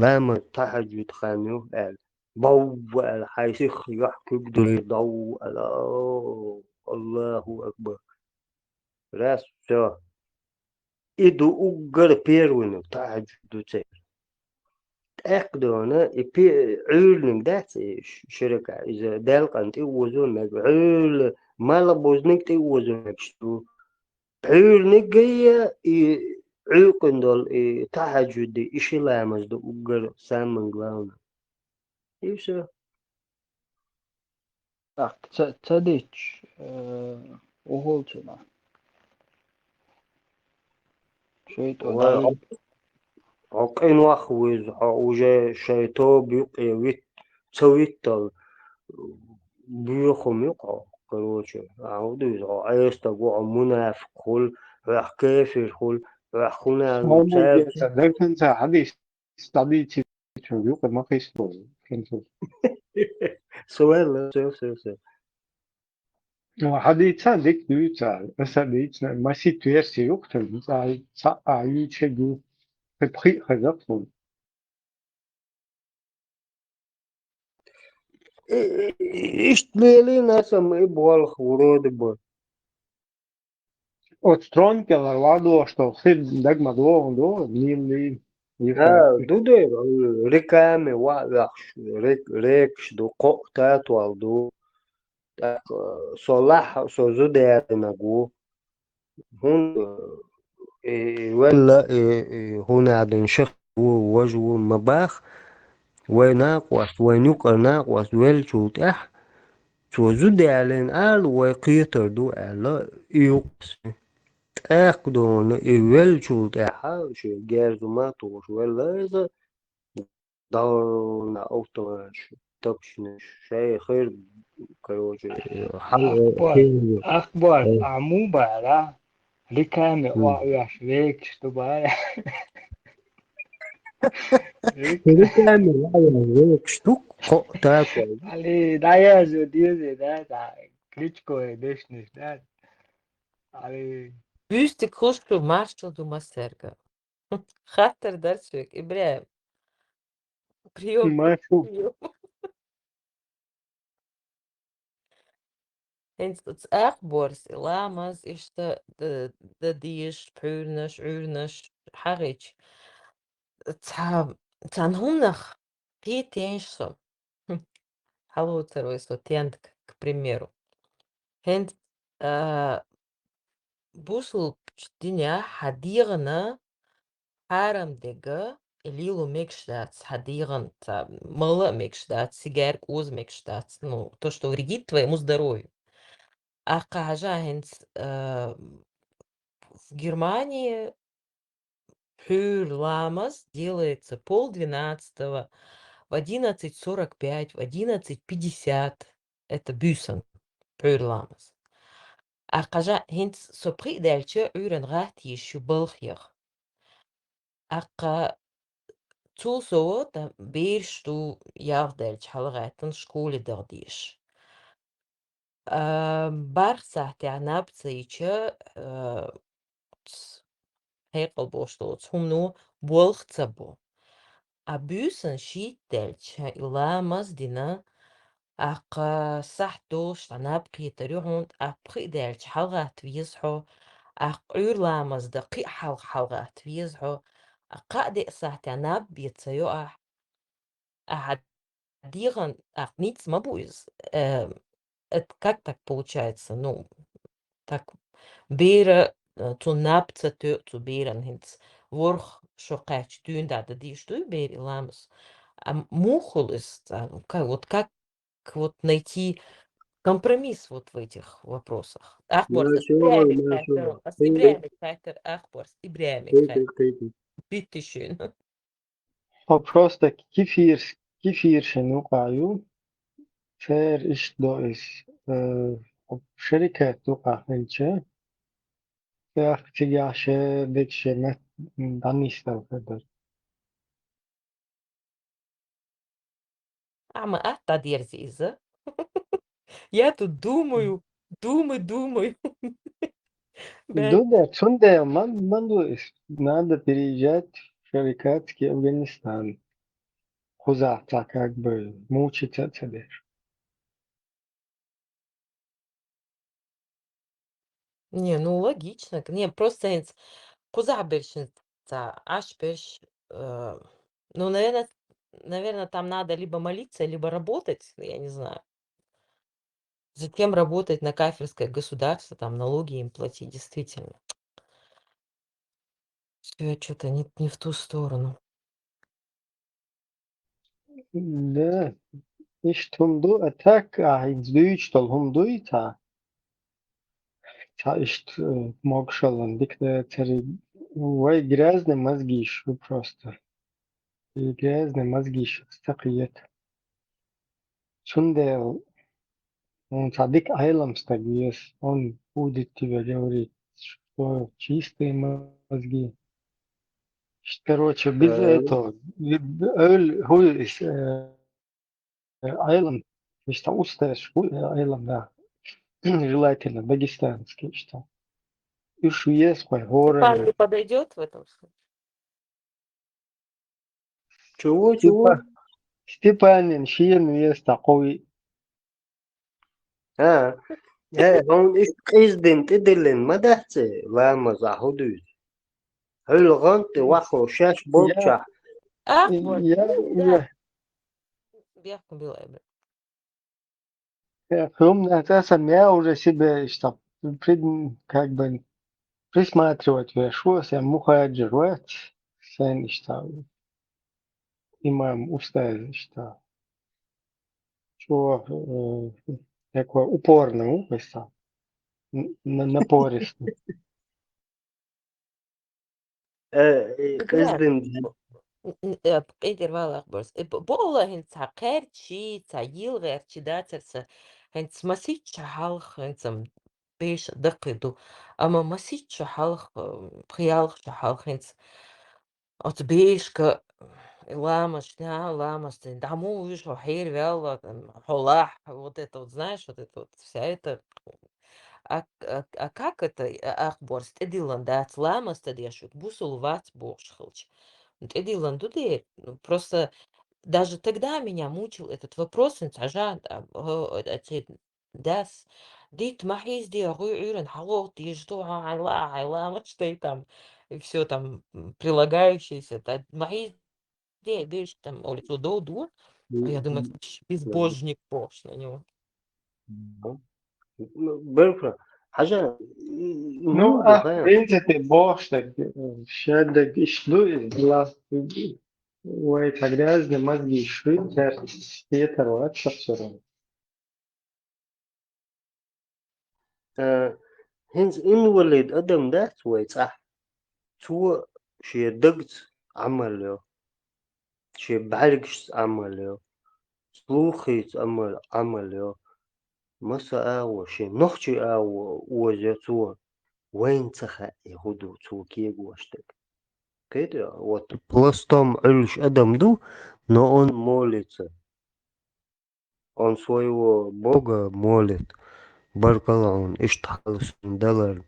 Ламаз тахьаджуд хан ю аьлла. Бовва аьлла, хьайн сиха юьхь куьг дуьллий, дов аьлла, Аллаху акбар. Раз, всё. И ду уггар первыйниг, тахьаджуд ду церан. ТӀаккха дуьйна, и пе-, Ӏуьйраниг дац, и ш-, ширакаь, иза делкъана тӀе озо мега, Ӏуьйра, малхбузниг тӀе озо мегаш ду. Пхьуьйраниг а, и Ӏуьйкъина долу, и тахьаджуд, и ши ламаз ду уггар самый главный. И всё. Так, ца, ца дича, э, ухула цунах. ШайтӀо Вай, дӀавигна. Хьо, хьо къинойх ву иза, хьо уже шайтӀо буькъе вит-, ца виттал, боьха хӀума ю хьо, короче. Ахьа хӀун ду иза, хьо Ӏеса стаг ву, хьо мунафикъ хуьлу, хьох кефир хуьлу, хьох хӀун аьлла, Хьо цаьрца дерканца хьадис дӀадийцичун юкъа ма хисталла, хӀинца. Со ваьлла, со, со, со. Ну, хьадийца дика дуьйцу, аса дийцина, масийтта версия юкъа, цхьа а юьйцуш ду, кхин пхиъ хаза тхуна. И, и, иштта лелийна аса ма и болх вроде бы. Оцу трон кӀелара вадош долу хи дага ма догӀу ду, милли, Да, ду дера, рекаме ваъ ваьхш, рек-, рекаш ду, кхоъ татол ду. ТӀаккха со лахь, со зуда яьллинарг ву. ХӀунда, э, э, валла, э, э, хӀунда аьлла шах ву, важа ву ма баха, вай накъост, вайн юкъара накъост веллачул тӀаьхьа, цо зуда яьллина ала, вай кхетар ду аьлла, и юкъа. ТӀаккха дуьйна и веллачул тӀаьхьа, шен герзума тухуш велла иза, Дала автоматаш, тапчанаш, шай хир, короче, хьал, Ахбор, хир. Ахбор, Э. Ахьа муха бара? Рекаме М. охьавеш векаш ду бара. Рек-, Рекаме охьавеш векаш ду, кхоъ такой. Али, дӀаяжо деза, да, да, Кличко дешнаш, да. Али. Буьйстиг хуш ду, маршалла ду массаьрга. Хаттар дар соьга, ИбрахӀим. Приём. Машу. Приём. ХӀинца оцу Ахборс, ламаз, иштта д-, дан дезаш, пхьуьйранаш, Ӏуьйранаш хьагӀича, цхьа, цхьана хӀуманах кхетийша со. Хьалоцур вай со тендка, к примеру. ХӀинца, а, бусулбачу динехь хьан дегӀана хьарам дерг, и лело мегаш дац, хьан дегӀана ца, мала а мегаш дац, сигар кӀоза мегаш дац. Ну, то, что вредит твоему здоровью. Аккха хьажа хӀинца, а, в Германии пхьуьйра ламаз делается пол двенадцатого, в одиннадцать сорок пять, в одиннадцать пятьдесят. Это буьйсанна пхьуьйра ламаз. Аккха хьажа хӀинца со пхиъ даьлча Ӏуьйранна гӀатта йиш ю балхех. Аккха цул сов тхан бераш ду ялх даьлча хьалагӀаьттина школе даха дезаш. А, барх сахьтехь наб ца йича, а, ц-, хьекъал болуш долу цхьа хӀумано болх ца бо. А буьйсанна шийтта даьлча и ламаз дина, аккха сахьт долуш дӀа наб кхетар ю хьуна, тӀаккха пхиъ даьлча хьалагӀатта веза хьо, аккха Ӏуьйра ламаз дан кхин а хьалха хьалагӀатта веза хьо, а кхаа-деа сахьтехь наб бен ца йо ахь, ахьа дегӀан, тӀаккха ницкъ ма бу иза, э, это как так получается? Ну, так, бера, э, цу наб ца тоьу цу беран хӀинца. ВорхӀ шо кхаьчча дуьйна да дийш дуй бери ламаз. А м-, мухул из, а, ка-, вот как вот найти компромисс вот в этих вопросах? Ахборс, Машалла, ибрямик машалла. Хайтер, ас ибрямик Хайтер, ахборс, ибрямик Хайтер. Хайтер, хайтер. Биттишин. Хо просто кефир, кефир шин юкъа ю. Цер ишт до из, э, шерикат юкъа хинча. Ях, цигахь ше декше мет, м, данистал хадер. Амма атта дерзи иза. Я тут думаю, думаю, думаю. Бен. Ду да, цунде, ман, ман ду ис-, надо переезжать в Шарикатский Афганистан. Хуза, так как бы мучиться тебе. Не, ну логично. Не, просто хӀинца кхузахь берш хӀинца Ӏаш берш, э, ну, наверное, наверное, там надо либо молиться, либо работать, я не знаю. Зачем работать на кафирское государство, там налоги им платить, действительно. Всё, я чё-то не, не в ту сторону. Да, иштта хӀума ду, а так, а, хӀинца дуьйцуш долу хӀума дуй цхьа? Цхьа иштта, э, могушаллан дика дацари, вай грязный мозги ю просто. И грязный мозги ю ца кхета. Цундела хьуна цхьа дика Ӏелам стаг веза, он будет тебе говорить, что чистые мозги. Короче, без Э, этого, э, хӀу-, э, Ӏелам, иштта устазаш, хӀу-, э, Ӏелам, да. Желательно дагестанский, иштта. Уьш веза кхой, хӀора Степан не подойдёт в этом случае? Чего, чего? Степа-, Степанин шена веста кхови. А, э, хьуна иштта къиза дина тӀедиллина ма дац и ламаз, ахь хӀу дуьйцу? Хьуьлла гӀант тӀе вахо шаьш болчахь. Ах, я, вот, я, да. Я. Бехк билай бе. Э, хӀуманах цӀа сан я уже себе иштта прид-, как бы, присматривать веш ву, сан мухаджир вац, сан иштта имам, устаз иштта. Чо, э, такой упорный ву, иштта. Н-, на-, напористый. Э, э, Град. Къиза дина. Н-, н-, э, пкъидир валах барс. Э, б-, бо Алла хӀинца цхьа кхерчи, цхьа йил гӀерчи дацар ца. ХӀинца масичча хьалха, хӀинца ам беша даккхий ду. Амма масичча хьалха, э, пхиялхча хьалха хӀинца оцу бешка, э, ламаш, да, ламаш, дӀа муха вуьйш хьо хьерваьлла, хьо лахь, вот это вот, знаешь, вот это вот, вся эта А, а, а как это, а, ахборс тӀедиллан дац, ламаз ца деш ву, бусул вац бохуш хилча? Ну, тӀедиллан ду дера. Ну, просто даже тогда меня мучил этот вопрос, хӀинца хьажа, а, о, о, ответ дас. Дитт ма хьийзде, гӀуй Ӏуьйранна хьалогӀу дезаш ду, хьан, хьан ла-, хьан ламаз дай там, и всё там, м, прилагающееся, да, ма хьийз- Де, беш там улицу дов ду. А я думаю, безбожник бохуш на него. Мгм. Ну, Белфра, хьажа, ну, ну, а, в принципе, бохуш так, э, шаддаг иш ду, из была, ой, так грязные мозги, шуй, цар хетар вац, всё равно. Э, хӀинца инвалид адам дац вай цӀахь? Цо шен дагца Ӏамал йо, шен бӀаьргашца Ӏамал йо, слухица Ӏамал, Ӏамал йо, масса агӀо, шен нохчий агӀо оза йо цо, вайна ца хаьа, и хӀун ду цо кегош дерг. Кхетий, вот пластом Ӏуьллуш адам ду, но он молится. Он своего Бога молит. Баркалла хьуна, иштта хьал суна даларна.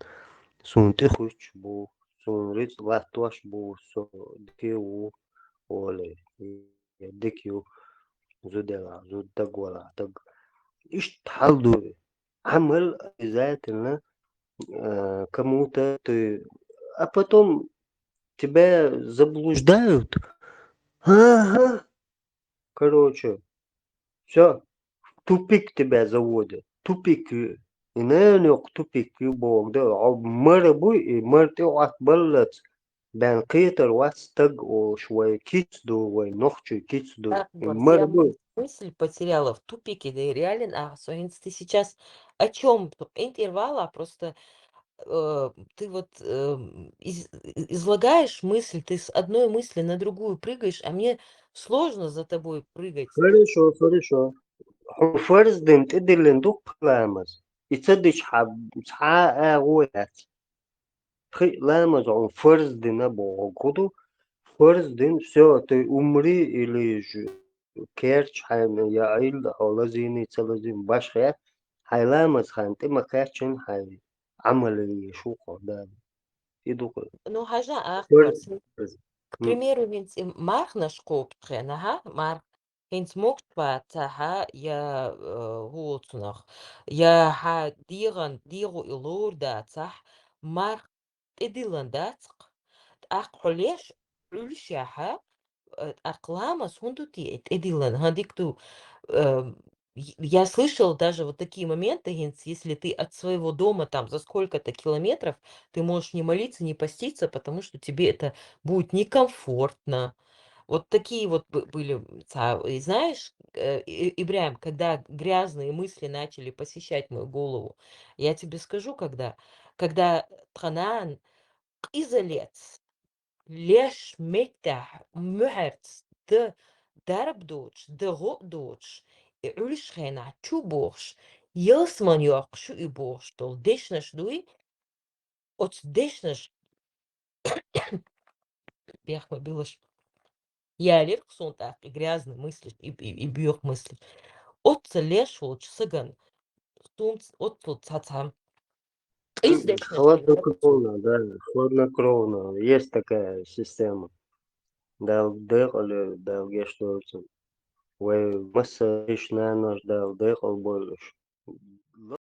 Суна тӀехуьттуш бу, суна рицкъ латтош бу, со дика ву, олий. Я дика ю, зуда ялахь, зуда, даг валахь, даг. Иштта хьал ду. Ӏамал обязательно, э, кому-то ты, а потом тебя заблуждают. Ага. Короче, всё, в тупик тебя заводят. тупик ю. И наьна йоккха тупик ю боху да. Хьо мара буй, и мара тӀе Ӏоттабаллалц бен кхетар вац стаг олуш вай кица ду, вай нохчий кица ду. Так, И вот, мара я буй. мыс-, мысль потеряла в тупике, да и реален, а, со хӀинца ты сейчас о чём? КъинтӀера вала, просто, э, ты вот, э, из-, излагаешь мысль, ты с одной мысли на другую прыгаешь, а мне сложно за тобой прыгать. Хорошо, хорошо. Хьо фарз дина тӀедиллина ду-кх ламаз. И ца дича хьан цхьа а агӀо яц. Пхи ламаз хьуна фарз дина бохург хӀун ду? Фарз дина, всё, ты умри или ж-, керча хьайна я Ӏилла, хьо лазийний, ца лазийний, башха яц, хьайн ламаз хьайна тӀе ма кхаьччина, хьайн Ӏамал е еш ву-кх хьо Дала. И ду-кх. Ну, хьажа, ах, Фарз. К М. примеру, хӀинца и марханаш кхобучу хенахь, марх хӀинца могуш бацахь, я, э, хӀун цунах, я хьан дегӀан, дегӀо и ловр дацахь, марх тӀедиллина дац-кх. ТӀаккха хьо леш Ӏуьллушехь, э, тӀаккха ламаз хӀун ду те тӀедиллина? ХӀан, дика ду, э, я слышала даже вот такие моменты, хӀинца, если ты от своего дома там за сколько-то километров, ты можешь не молиться, не поститься, потому что тебе это будет некомфортно. Вот такие вот бы-, были, м, ца-, и знаешь, э, И-, Ибрахим, когда грязные мысли начали посещать мою голову, я тебе скажу, когда. Когда тханан къизалец, леш меттехь, муьхьарца дан дарба доцуш, дан гӀо а доцуш, и Ӏуьллуш хенахь чу бохуш, ялсаман йоккхуш ю и бохуш долу дешнаш дуй, оцу дешнаш бехк ма биллалаш, ялира-кх суна тӀаккха и грязный мыслиш, и, и, и боьха мыслиш. Оццул леш волчу сагана суна ц-, оццул цхьа-цхьа къиза дешнаш Хладнокровно, да, хладнокровно. Есть такая система. Дала декъала, Дала гечдойла цунна. Вай массо а йиша-нанас Дала декъала бойла уьш.